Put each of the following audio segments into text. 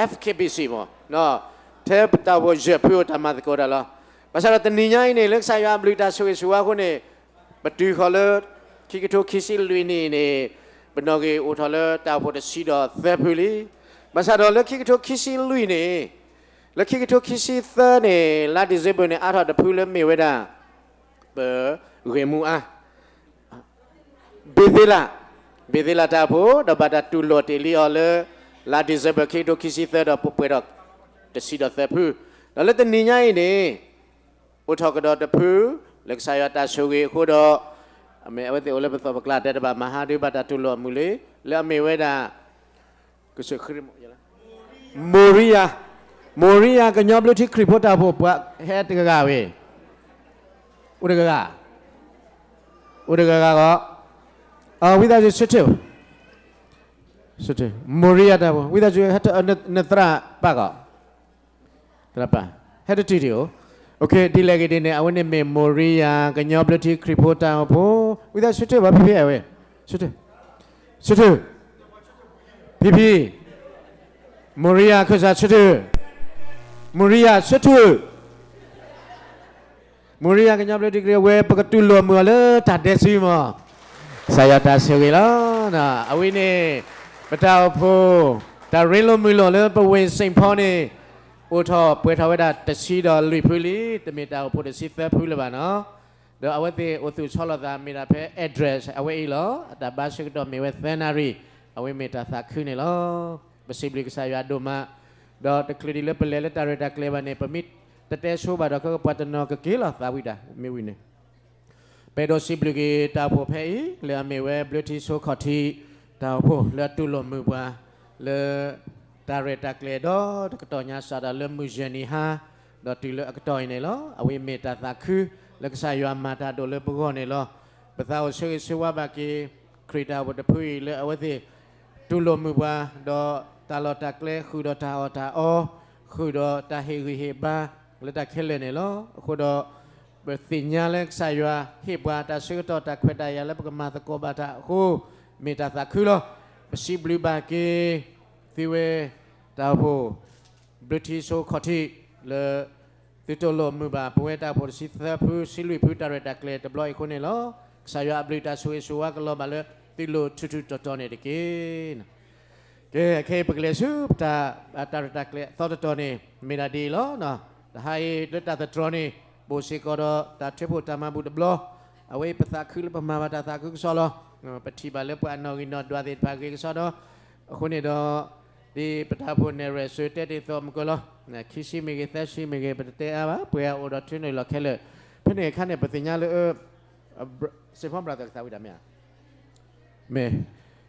F K B C မ့ၢ်, ထဲပတၢ်အိၣ်ဖှိၣ်ယဲၢ်ဖုအိၣ်တၢ်မၤသကိးတၢ်လီၤ. ဘၣ်ဆၣ်ဒီးတနံၤညါအံၤန့ၣ် လၢကစၢ်ယွၤအဘျုးတၢ်ဆိၣ်ဂ့ၤဆိၣ်ဝါအဃိန့ၣ်, ပတုၤဃီၤလၢ ခံကထိခံဆံလွံၢ်နံၣ်န့ၣ်, ပနီၣ်ဂံၢ်အိၣ်ထီၣ်လၢတၢ်အိၣ်ဖှိၣ်တဆံဒီးသၢဖုလံ. ဘၣ်ဆၣ်ဒီးလၢခံကထိခံဆံလွံၢ်န့ၣ်, လၢခံကထိခံဆံသၢန့ၣ် လါ December န့ၣ် အါထီၣ်တဖုလၢမ့ၢ်ဝဲဒၣ် ပဂ့ၢ်မူအါ ဘ့သ့လး, ဘ့သ့လးတၢ်အိၣ်ဖှိၣ် ဒီးဘၣ်တၢ်တူၢ်လိာ်တ့ၢ်လံအီၤလၢ လါ December ခံကထိခံဆံသၢဒီးပှဲၤထီၣ်တဆံဒီးသၢဖု, ဒီးလၢတနံၤညါအံၤန့ၣ် အိၣ်ထီၣ်ကဒီးတဖု လၢကစၢ်ယွၤတၢ်ဆိၣ်ဂ့ၤအဃိဒီး အမ့ၢ်အဝဲသ့ၣ်အိၣ်လၢပသီၣ်ပကျါတဲတဘၣ် မဟါဒုးဘၣ်တၢ်တူၢ်လိာ်အမုၢ်လံ, လၢအမ့ၢ်ဝဲဒၣ် ကစၢၢ်ခရံာ် မိရံယၤ, မိရံယၤကညီဘျၢထံခရံာ်ဖိတၢ်အိၣ်ဖှိၣ် ပှၤဟဲတဂၤဂၤဝဲ, အိၣ်တဂၤဂၤ, အိၣ်တဂၤဂၤဂီၢ်, ဝံသးစူၤဆၢထၢၣ်, ဆၢထၢၣ်, မိရံယၤတၢ်အိၣ်ဖှိၣ် ဝံသးစူၤ နသရၣ်ပာ်ဂီၢ် သရၣ်ပာ်, ဟဲတတုၤဒံးဧိၤ, ဒ်လဲၣ်ဂ့ၤဒ်န့ၣ် အဝဲန့ၣ်မ့ၢ်မိရံယၤ ကညီဘျၢထံခရံာ်ဖိတၢ်အိၣ်ဖှိၣ် ဝံသးစူၤဆၢထၢၣ်ဘၣ်ဖံဖံအဝဲ, ဆၢထၢၣ်, ဆၢထၢၣ်, ဖံဖံ, မိရံယၤခၢၣ်စးဆၢထၢၣ်, မိရံယၤဆၢထၢၣ် မိရံယၤကညီဘျၢထံခရံာ်ဖိ ပကတူၢ်လိာ်မုာ်အီၤလၢတၢ်ဒဲးစုမး, ကစၢ်ယွၤတၢ်ဆိၣ်ဂ့ၤလီၤ. အဝဲန့ၣ် ပတၢ်အိၣ်ဖှိၣ် တၢ်ရ့လိာ်မုာ်လိာ်လၢပဝ့ၢ် Saint Paul န့ၣ် အိၣ်ထီၣ်ပှဲၤထီၣ်ဝဲဒၣ်တဆံဒီးလွံၢ်ဖုလံ, တမ့ၢ်တၢ်အိၣ်ဖှိၣ်တဆံသၢဖုလၢၤဘၣ်နီၤ. ဒီးအဝဲသ့ၣ်အိၣ်သူၣ်ဆီလီၤသးမ့ၢ်ဒၣ်ဖဲ address အဝဲအံၤလီၤ. အတၢ်ဘါဆၢကတီၢ်မ့ၢ်ဝဲသၢနၣ်ရံၣ်, အဝဲမ့ၢ်တၢ်သးခုန့ၣ်လီၤ. ပစံးဘျုးကစၢ်ယွၤဒိၣ်မး, ဒီးတချုးဒံးလၢပလဲၤလၢတၢ်ရဲၣ်တၢ်ကျဲၤဘၣ်န့ၣ် ပမ့ၢ်တတဲဆိဘၣ်ဒီး ခဲကပှၤတနီၤကက့ၤလီၤသးဝံၣ်တၢ် မ့ၢ်ဝံၤန့ၣ် ပအဲၣ်ဒိးစံးဘျုးက့ၤတၢ်အိၣ်ဖှိၣ်ဖဲအံၤ လၢအမ့ၢ်ဝဲဘျၢထံဆိခီၣ်ထံး တၢ်အိၣ်ဖှိၣ်လၢအတူၢ်လိာ်မုာ်ပှၤ လၢ တၢ်ရဲၣ်တၢ်ကျဲၤဒီးတကတီၢ်ညါစးထီၣ်လၢမုၢ်ယဲၢ်နံၤဟါ ဒီးတုၤလၢအကတီၢ်အံၤန့ၣ်လီၤ. အဝဲမ့ၢ်တၢ်သးခု လၢကစၢ်ယွၤမၤတၢ်ဒိၣ်လၢပဂီၢ်န့ၣ်လီၤ. ပသးအိၣ်ဆၢဂ့ၤဆၢဝါဘၣ်က့ၤ ခရံာ်တၢ်အိၣ်ဖှိၣ်တဖုအံၤလၢအဝဲသ့ၣ် တူၢ်လိာ်မုာ်ပှၤ ဒီးတၢ်လီၢ်တၢ်ကျဲ ဃုာ်ဒီးတၢ်အီၣ်တၢ်အီ ဃုာ်ဒီးတၢ်ဟ့ၣ်ဂံၢ်ဟ့ၣ်ဘါ လၢတၢ်ခဲလၢာ်န့ၣ်လီၤ. အဃိဒီး ပသ့ၣ်ညါလၢကစၢ်ယွၤဟ့ၣ်ပှၤတၢ်ဆၢကတီၢ်တၢ်ခွဲးတၢ်ယာ်လၢပကမၤသကိးဘၣ်တၢ်အဃိ မ့ၢ်တၢ်သးခုလီၤ. ပစံးဘျုးဘၣ်က့ၤ သုဝဲ တၢ်အိၣ်ဖှိၣ် ဘျၢထံဆိခီၣ်ထံး လၢ သုတူၢ်လိာ်မုာ်ဘၣ် ပဝဲတၢ်အိၣ်ဖှိၣ်တဆံသၢဖု ဆံလွံၢ်ဖုတၢ်ရဲၣ်တၢ်ကျဲၤတဘျီအံၤအဃိန့ၣ်လီၤ. ကစၢ်ယွၤအဘျုးတၢ်ဆိၣ်ဂ့ၤဆိၣ်ဝါကလီၤဘၣ်လၢသုလိၤထူးထူးတီၤတီၤန့ၣ်တက့ၢ်. ကဲ ခဲအံၤပကလဲၤဆူပတၢ် တၢ်ရဲၣ်တၢ်ကျဲၤအသီတတီၤန့ၣ် မ့ၢ်ဒၣ်ဒ်အံၤလီၤ. တဟါအံၤလၢတၢ်သတြီၤန့ၣ် ပအိၣ်စ့ၢ်ကီးဒီးတၢ်ထုးဖှိၣ်တၢ်မၤဘူၣ်တဘျီ, အဝဲအံၤပသးခုလၢပမၤဘၣ်တၢ်သးခုကစီၣ်လီၤ. ပထံၣ်ဘၣ်လၢပှၤအနီၣ်ဂံၢ်နီၣ်ဒွးသ့ၣ်တဖၣ်ဂ့ၤကစီဒီး အဃိန့ၣ်ဒီး ဒ်ပတၢ်အိၣ်ဖှိၣ်နဲၣ်ရွဲၣ်စၢၤတဲတ့ၢ်အသိးမုၢ်ကီၢ်လီၤ. ခံဆံမ့ၢ်ဂ့ၤ သၢဆံမ့ၢ်ဂ့ၤ ပတတဲအါဘၣ်, ပှၤအိၣ်ဒီးထုးန့ၢ်လီၤခဲလၢာ်. ဖဲန့ၣ်အခါန့ၣ် ပသ့ၣ်ညါလၢ စ့ၢ်ဖီဘြၣ်သၢကသးဝံၣ်တၢ်မ့ၢ်ဧါ မ့ၢ်,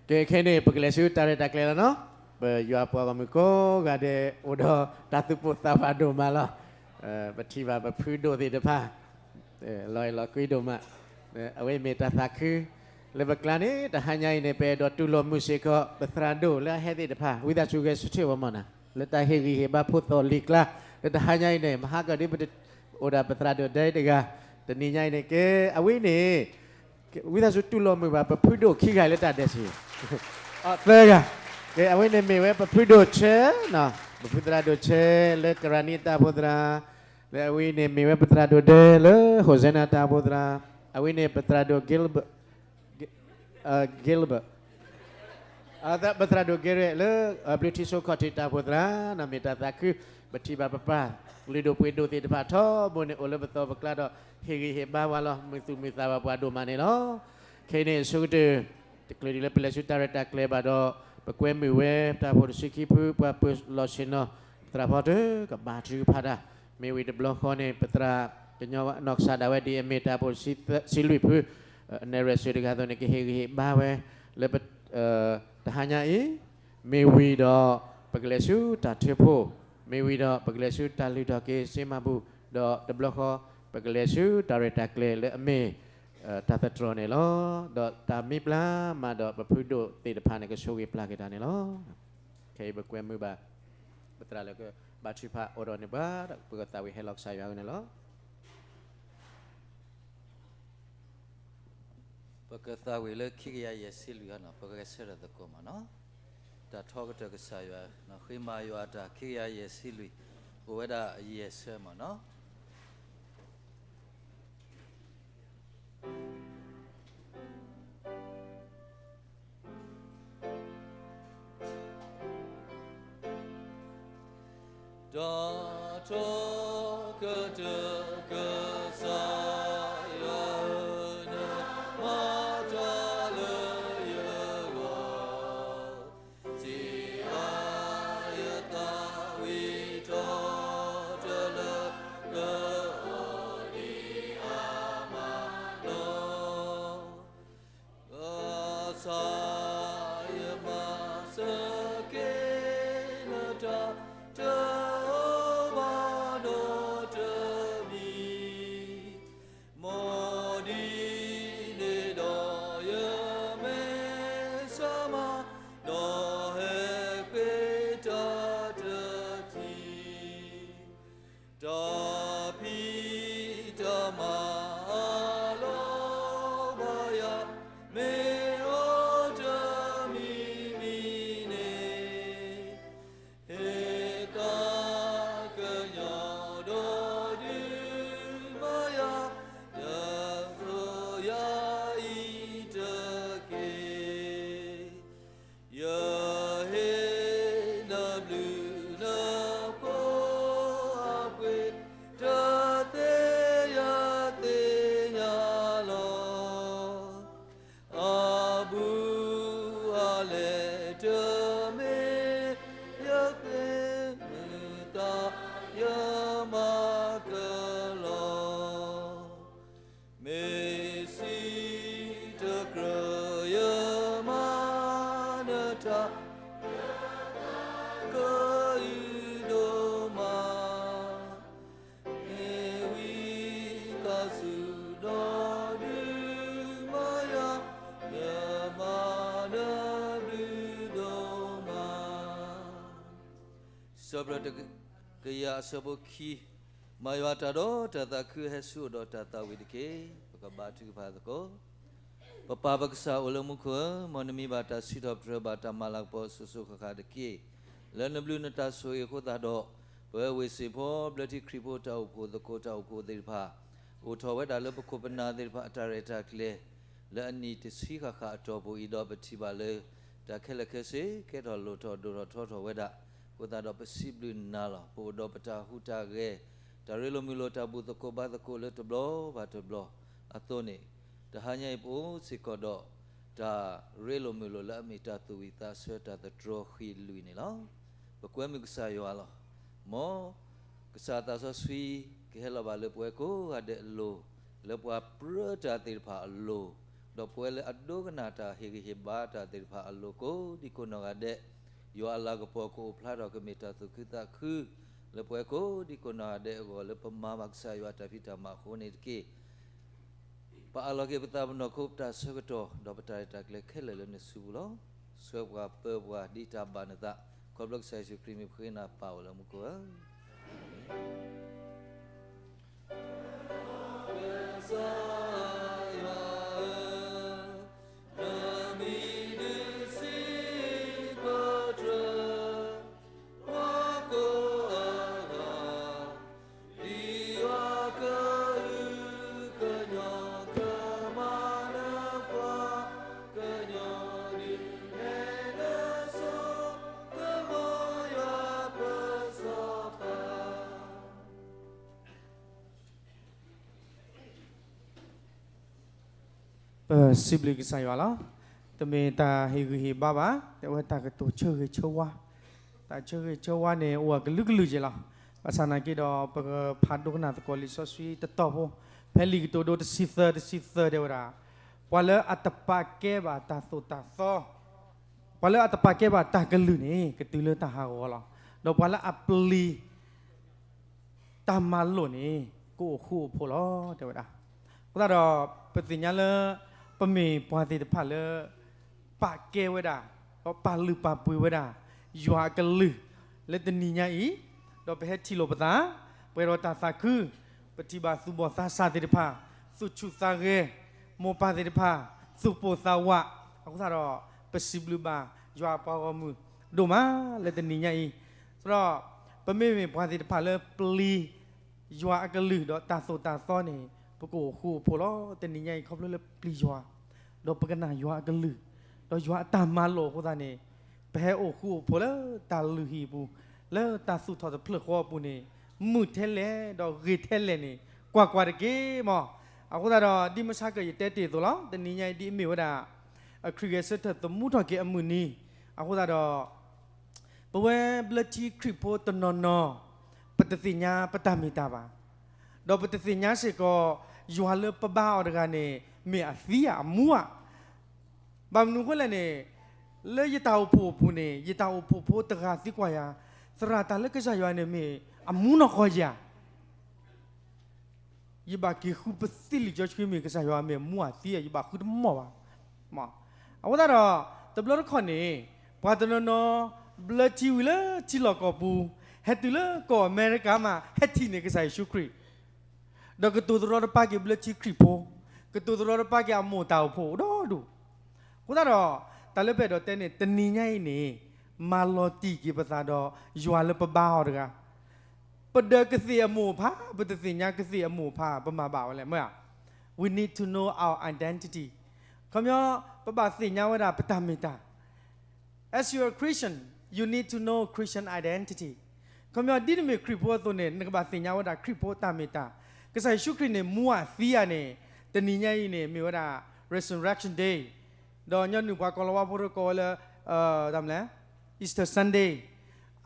ကဲခဲအံၤန့ၣ် ပကလဲၤဆူတၢ်ရဲၣ်တၢ်ကျဲၤလီၤနီၤ. ပယွၤပှၤဂီၢ်မုၢ်ကိးဂၤဒဲး အိၣ်ဒီးတၢ်သူၣ်ပိၢ်သးဝးဒိၣ်မးလီၤ. ပထံၣ်ဘၣ်ပဖုဒိၣ်သ့ၣ်တဖၣ် လီၤအဲၣ်လီၤကွံဒိၣ်မး. အဝဲမ့ၢ်တၢ်သးခု လၢပကျါန့ၣ် တဟါညါအံၤန့ၣ် ပအဲၣ်ဒိးတူၢ်လိာ်မုာ်စ့ၢ်ကီး ပသရၣ်ဒိၣ်လၢအဟဲသ့ၣ်တဖၣ် ဝံသးစူၤဂဲၤဆၢထၢၣ်ဝဲမ့ၢ်နၤ လၢတၢ်ဟ့ၣ်ဂံၢ်ဟ့ၣ်ဘါဖိသီၣ်လံၤကျါ လၢတဟါညါအံၤန့ၣ် မဟါကဒ်ပတအိၣ်ဒၣ်ပသရၣ်ဒိၣ်ဒဲတဂၤ တနံၤညါအံၤန့ၣ် ကဲ အဝဲန့ၣ် ဝံသးစူၤတူၢ်လိာ်မုာ်ဘၣ် ပဖုဒိၣ်ခံဂၤလၢတၢ်ဒဲးဆံး သၢဂၤ, ကဲ အဝဲန့ၣ်မ့ၢ်ဝဲပဖုဒိၣ်ဆဲ, ပဖုသရၣ်ဒိၣ်ဆဲ လၢကရၤနံအတၢ်အိၣ်ဖှိၣ်သရၣ်, လၢအဝဲန့ၣ်မ့ၢ်ဝဲပသရၣ်ဒိၣ်ဒဲ လၢဟိၣ်စဲနၤတၢ်အိၣ်ဖှိၣ်သရၣ်, အဝဲန့ၣ်ပသရၣ်ဒိၣ် Gilbert, ပသရၣ်ဒိၣ်ကဲရဲၣ် လၢ ဘျၢထံဆိခီၣ်ထံးတၢ်အိၣ်ဖှိၣ်သရၣ်, မ့ၢ်တၢ်သးခု, ပထံၣ်ဘၣ်ပပၢ်လုၢ်ဒိၣ်ပှ့ၤဒိၣ်သ့ၣ်တဖၣ်ထီဘိန့ၣ် အိၣ်လၢပသီပကျါဒီး ဟ့ၣ်ဂံၢ်ဟ့ၣ်ဘါဝဲလီၤ, မုာ်သူၣ်မုာ်သးဘၣ်ပှၤဒိၣ်မးန့ၣ်လီၤ. ခဲအံၤန့ၣ်အဆိကတၢၢ် တချုးဒံးလၢပလဲၤဆူတၢ်ရဲၣ်တၢ်ကျဲၤဘၣ်ဒီး ပကွဲမုာ်ဝဲတၢ်အိၣ်ဖှိၣ်တဆံခံဖု ပှၤပၢၤလီၢ်ဆ့ၣ်နီၤ သရၣ်ဖီတၢၢ် ကဘါထုကဖၣ်တၢ်, မ့ၢ်ဝံၤတဘျီဃီန့ၣ် ပသရၣ်ကညီနီၢ်ကစၢ်ဒၣ်ဝဲဒ်အမ့ၢ်တၢ်အိၣ်ဖှိၣ်တဆံလွံၢ်ဖု နဲၣ်ရွဲၣ်စၢၤတဂၤအသိးန့ၣ် ကဟ့ၣ်ဂံၢ်ဟ့ၣ်ဘါဝဲ လၢ တဟါညါအံၤ, မ့ၢ်ဝံၤဒီး ပကလဲၤဆူတၢ်ထုးဖှိၣ်, မ့ၢ်ဝံၤဒီး ပကလဲၤဆူတၢ်လုၢ်ထီၣ်က့ၤစ့မၤဘူၣ်, ဒီးတဘျီဃီ ပကလဲၤဆူတၢ်ရဲၣ်တၢ်ကျဲၤလၢအမ့ၢ် တၢ်သတြီၤန့ၣ်လီၤ. ဒီးတၢ်မံပျၢ်မးဒီးပဖုဒိၣ်သ့ၣ်တဖၣ်န့ၣ် ကဆိၣ်ဂ့ၤပျၢ်က့ၤတၢ်န့ၣ်လီၤ. ခဲအံၤပကွဲမုာ်ဘၣ် ပသရၣ်လၢကဘါထုကဖၣ်အိၣ်ဒီးန့ၢ်ပှၤ ပကသးဝံၣ်ဟဲလီၤကစၢ်ယွၤအဂ့ၢ်န့ၣ်လီၤ. ပကသးဝံၣ်လၢခံကယၤယဲၢ်ဆံလွံၢ်ဟီနီၤ, ပကဂဲၤဆၢထၢၣ်သကိးမးနီၤ. တၢ်ထီကတၢၢ်ကစၢ်ယွၤ, ဃ့မၤယွၤအတၢ်ခံကယၤယဲၢ်ဆံလွံၢ်, အိၣ်ဝဲဒၣ်ယဲၢ်ဆၢမ့ၢ်နီၤ. တၢ်ထီကတၢၢ်ကစၢ်ယွၤဧၢ, နမၤတၢ်လၢယဂီၢ်, စံးဘၣ်ယသးဝံၣ်ထီၣ်တလၢ ကအီၣ်ဒံးအမၤလိာ် ကစၢ်ယွၤမၤစၢၤက့ၤနတၢ်တအိၣ်ဘၣ်နီတမံၤ, မ်ဒ်န့ၣ်ဒီးယမ့ၢ်ဆၢမၤ, ဒီးဟဲဃ့တၢ်တထံၣ် တၢ်ဖံးတၢ်မၤအလီၢ်ဘၣ်ယၤ, မ့ၢ်အိၣ်တမံၤမံၤန့ၣ်, ဟ့ၣ်သးကညီၤဒီးဒုးမၤယၤ, ယသိၣ်ယၤအံၤတက့ၢ်. ယဟ့ၣ်နဘျုးနဖှိၣ်အပှ့ၤ, တၢ်သ့ယသ့ၣ်ညါလီၤ. အဘူးအလဲတမ့ၢ်ယဃ့, မုာ်သးယမၤကလီ မ့ၢ်စံးတကြၢးယမၤနတၢ်, ကအုဒိၣ်မး, မ့ၢ်ဝံသးစူၤဒီးဒုးမၤယၤ, ယမၤနဘျုးဒိၣ်မး. စံးထီၣ်ပတြၢၤတကယၤအဆၢဖိခံ, မၤယွၤတၢ်ဒီးတၢ်သးခု ဟဲဆူအအိၣ်ဒီးတၢ်သးဝံၣ်တက့ၢ်. ပကဘါထုကဖၣ်သကိး. ပပၢ်ပကစၢ်အိၣ်လၢမူခိၣ်ဧၢ, မ်နမံၤဘၣ်တၢ်စံးထီၣ်ပတြၢၤဘၣ်တၢ်မၤလၤကပီၤအစိၤစိၤဃၣ်ဃၣ်တက့ၢ်. လၢနဘျုးနတၢ်ဆိၣ်ဂ့ၤအဃိသတးဒီး, ပဝဲဝ့ၢ်စ့ၣ်ဖိ ဘျၢထံခရံာ်ဖိတၢ်အိၣ်ဖှိၣ်သကိးတၢ်အိၣ်ဖှိၣ်သ့ၣ်တဖၣ်, အိၣ်ထီၣ်ဝဲဒၣ်လၢပခိၣ်ပနၢ်သ့ၣ်တဖၣ်အတၢ်ရဲၣ်တၢ်ကျဲၤ လၢအနံၣ်တဆံဃၣ်ဃၣ်အတီၢ်ပူၤအံၤဒီး ပထံၣ်ဘၣ်လၢ တၢ်ခဲလၢာ်ခဲဆ့ ကဲထီၣ်လိၣ်ထီၣ်ဒိၣ်ထီၣ်ထီထီၣ်ဝဲဒၣ်, အဃိသတးဒီးပစံးဘျုးနၤလီၤ. ပအိၣ်ဒီးပတၢ်ဟူးတၢ်ဂဲၤ, တၢ်ရ့လိာ်မုာ်လိာ် တၢ်ဘူၣ်သကိးဘါသကိးလၢတဘျီဘၣ်တဘျီအသိးန့ၣ်, တဟါညါအံၤပအိၣ်စ့ၢ်ကီးဒီး တၢ်ရ့လိာ်မုာ်လိာ်လၢအမ့ၢ်တၢ်သူၣ်ဝံၣ်သးဆၢ တၢ်သတြီၤဃံာ်လွံၢ်န့ၣ်လီၤ. ပကွဲမုာ်ကစၢ်ယွၤလီၤ. မ်ကစၢ်သးစီဆှံ ကဟဲလီၤဘၣ်လၢပဝဲကိးဂၤဒဲးအလိၤ, လၢပှၤပြၢတၢ်သ့ၣ်တဖၣ်အလိၤ, ဒီးပဝဲလၢအဒိကနၣ်တၢ်ဟ့ၣ်ဂံၢ်ဟ့ၣ်ဘါတၢ်သ့ၣ်တဖၣ်အလိၤကိးဒံကိးနီၢ်ဂၤဒဲး, ယွၤအလၤကပီၤကအိၣ်ဖျါထီၣ်ကမ့ၢ်တၢ်သူၣ်ခုသးခု လၢပဝဲကိးဒံကိးနီၢ်ဂၤဒဲးအဂီၢ် လၢပမၤဘၣ်ကစၢ်ယွၤတၢ်ဖံးတၢ်မၤအဃိန့ၣ်တက့ၢ်. ပအးလီၤက့ၤပသးပနီၢ်ခိ ပတၢ်ဆၢကတီၢ် ဒီးပတၢ်ရဲၣ်တၢ်ကျဲၤခဲလၢာ်လၢနစုပူၤလီၤ. ဆှၢပှၤပၢပှၤဒ်တၢ်ဘၣ်နသး, ခီဖျိကစၢ်ယ့ၣ်ၡူးခရံာ်မံၤပဃ့နၤပၢ်အိၣ်လၢမူခိၣ်ဧၢ, အၤမ့ၣ်. ပစံးဘျုးကစၢ်ယွၤလီၤ. တမ့ၢ်တၢ်ဟ့ၣ်ဂံၢ်ဟ့ၣ်ဘါဘၣ်, တဲဝဲတၢ်ကတိၤဆၢဂ့ၤဆၢဝါ, တၢ်ဆၢဂ့ၤဆၢဝါန့ၣ် အိၣ်အကလုာ်ကလုာ်က့ၤလီၤ. ဘၣ်ဆၣ်နာ်က့ဒီး ပကဖးဒိကနၣ်သကိးလံာ်စီဆှံတတီၢ်ဖိ, ဖဲလံာ်ကတိၤဒိတဆံသၢ တဆံသၢတဲဝဲဒၣ်, ပှၤလၢအတပာ်ကဲဘၣ်တၢ်သိၣ်တၢ်သီ, ပှၤလၢအတပာ်ကဲဘၣ်တၢ်ကလုၢ်န့ၣ် ကတုၤလၢတၢ်ဟးဂီၤလီၤ. ဒီးပှၤလၢအပျံၤ တၢ်မၤလိာ်န့ၣ် ကအိၣ်ဃူအိၣ်ဖိးလီၤ တဲဝဲဒၣ်. အဃိသတးဒီး ပသ့ၣ်ညါလၢ ပမ့ၢ်ပှၤသ့ၣ်တဖၣ်လၢ ပာ်ကဲဝဲဒၣ်, ဒီးပာ်လုၢ်ပာ်ပှ့ၤဝဲဒၣ် ယွၤအကလုၢ် လၢတနံၤညါအံၤ, ဒီးပဟဲထံၣ်လိာ်ပသး, ပှဲၤဒီးတၢ်သးခု, ပထံၣ်ဘၣ်သူၣ်ဘီၣ်သးစၢ်သ့ၣ်တဖၣ်, သူၣ်ဆူၣ်သးဂဲၤ, မိၢ်ပၢ်သ့ၣ်တဖၣ်, သူၣ်ပိၢ်သးဝး, အဃိသတးဒီး ပစံးဘျုးဘၣ်ယွၤအပှၤဂီၢ်မုၢ် ဒိၣ်မးလၢတနံၤညါအံၤ, သဒီး ပမ့မ့ၢ်ပှၤသ့ၣ်တဖၣ်လၢပျံၤယွၤအကလုၢ်ဒီးတၢ်သိၣ်တၢ်သီန့ၣ် ပကအိၣ်ဃူအိၣ်ဖိးလီၤ. တနံၤညါအံၤ ခီဖျိလၢပျံၤယွၤ, ဒီးပကနၣ်ယွၤအကလုၢ်, ဒီးယွၤအတၢ်မၤလိာ်အဃိသတးန့ၣ်, ပဟဲအိၣ်ဃူအိၣ်ဖိးလၢတၢ်လုၢ်ဟံၣ်အပူၤ, လၢတၢ်သူၣ်ထီၣ်တဖျၢၣ်ဃီအပူၤန့ၣ်, မုာ်ထဲလဲၣ် ဒီးဂ့ၤထဲလဲၣ်န့ၣ် ကွၢ်ကွၢ်တက့ၢ်မး. အဃိသတးဒီး ဒ်မဆါကၢၢ်ယတဲတ့ၢ်အသိးလီၤ, တနံၤညါအံၤဒ်အမ့ၢ်ဝဲဒၣ် အခရံာ်ဂဲၤဆၢထၢၣ်သမူထီၣ်က့ၤအမုၢ်နံၤ, အဃိသတးဒီး ပဝဲဘျၢထံခရံာ်ဖိတနီၤနီၤ, ပတသ့ၣ်ညါပတၢ်မ့ၢ်တၢ်ဘၣ်, ဒီးပတသ့ၣ်ညါစ့ၢ်ကီး ယွၤလၢပဘါအီၤတဂၤန့ၣ် မ့ၢ်အသံဧါ အမူဧါ. ဘၣ်မနုၤအဃိလဲၣ်န့ၣ်, လၢယတၢ်အိၣ်ဖှိၣ်အပူၤန့ၣ် ယတၢ်အိၣ်ဖှိၣ်ဖိတဂၤသံကွၢ်ယၤ, သရၣ် တၢ်လၢကစၢ်ယွၤန့ၣ်မ့ၢ်အမူနီၢ်ကီၢ်ဧါ. ယဘၣ်က့ၤဃုပသံလံာ်စီဆှံမ့ၢ်ကစၢ်ယွၤမ့ၢ်အမူဧါသံဧါ ယဘၣ်ဃုတမီၢ်ဘၣ်. အဃိသတးဒီး တဘျီတခီၣ်န့ၣ် ပှၤတနီၤနီၤ ဘျၢထံဝံၤလၢထံလီၢ်ကီၢ်ပူၤ, ဟဲတုၤလၢကီၢ်အမဲရကၤမး ဟဲထံၣ်န့ၢ်ကစၢ်ယ့ၣ်ၡူးခရံာ်, ဒီးကတိၤသရီတပါက့ၤဘျၢထံခရံာ်ဖိ, ကတိၤသရီတပါက့ၤအမိၢ်တၢ်အိၣ်ဖှိၣ်အိၣ်ဒီဒူၣ်. အဃိသတးဒီး တၢ်လၢပအဲၣ်ဒိးတဲန့ၣ် တနံၤညါအံၤန့ၣ် မၤလီၤတံၢ်က့ၤပသးဒီးယွၤလၢပဘါအီၤတဂၤ ပဒၢးကသ့ၣ်အမိၢ်အဖး, ပတသ့ၣ်ညါကသ့ၣ်အမိၢ်အဖး ပမၤဘၣ်ဝဲလဲၣ်, မ့ၢ်ဧါ. We need to know our identity. ခီပညီ ပဘၣ်သ့ၣ်ညါဝဲဒၣ်ပတၢ်မ့ၢ်တၢ်. As you are a Christian, you need to know Christian identity. ခီပညီ ဒ်နမ့ၢ်ခရံာ်ဖိအသိးန့ၣ် နကဘၣ်သ့ၣ်ညါဝဲဒၣ်ခရံာ်ဖိတၢ်မ့ၢ်တၢ်. ကစၢ်ယ့ၣ်ၡူးခရံာ်န့ၣ် မူဧါသံဧါန့ၣ် တနံၤညါအံၤန့ၣ် မ့ၢ်ဝဲဒၣ် Resurrection Day, ဒီးညီနုၢ်ပှၤကီၤလၤဝါဖိတကိးဝဲလၢ တၢ်မလဲၣ် Easter Sunday.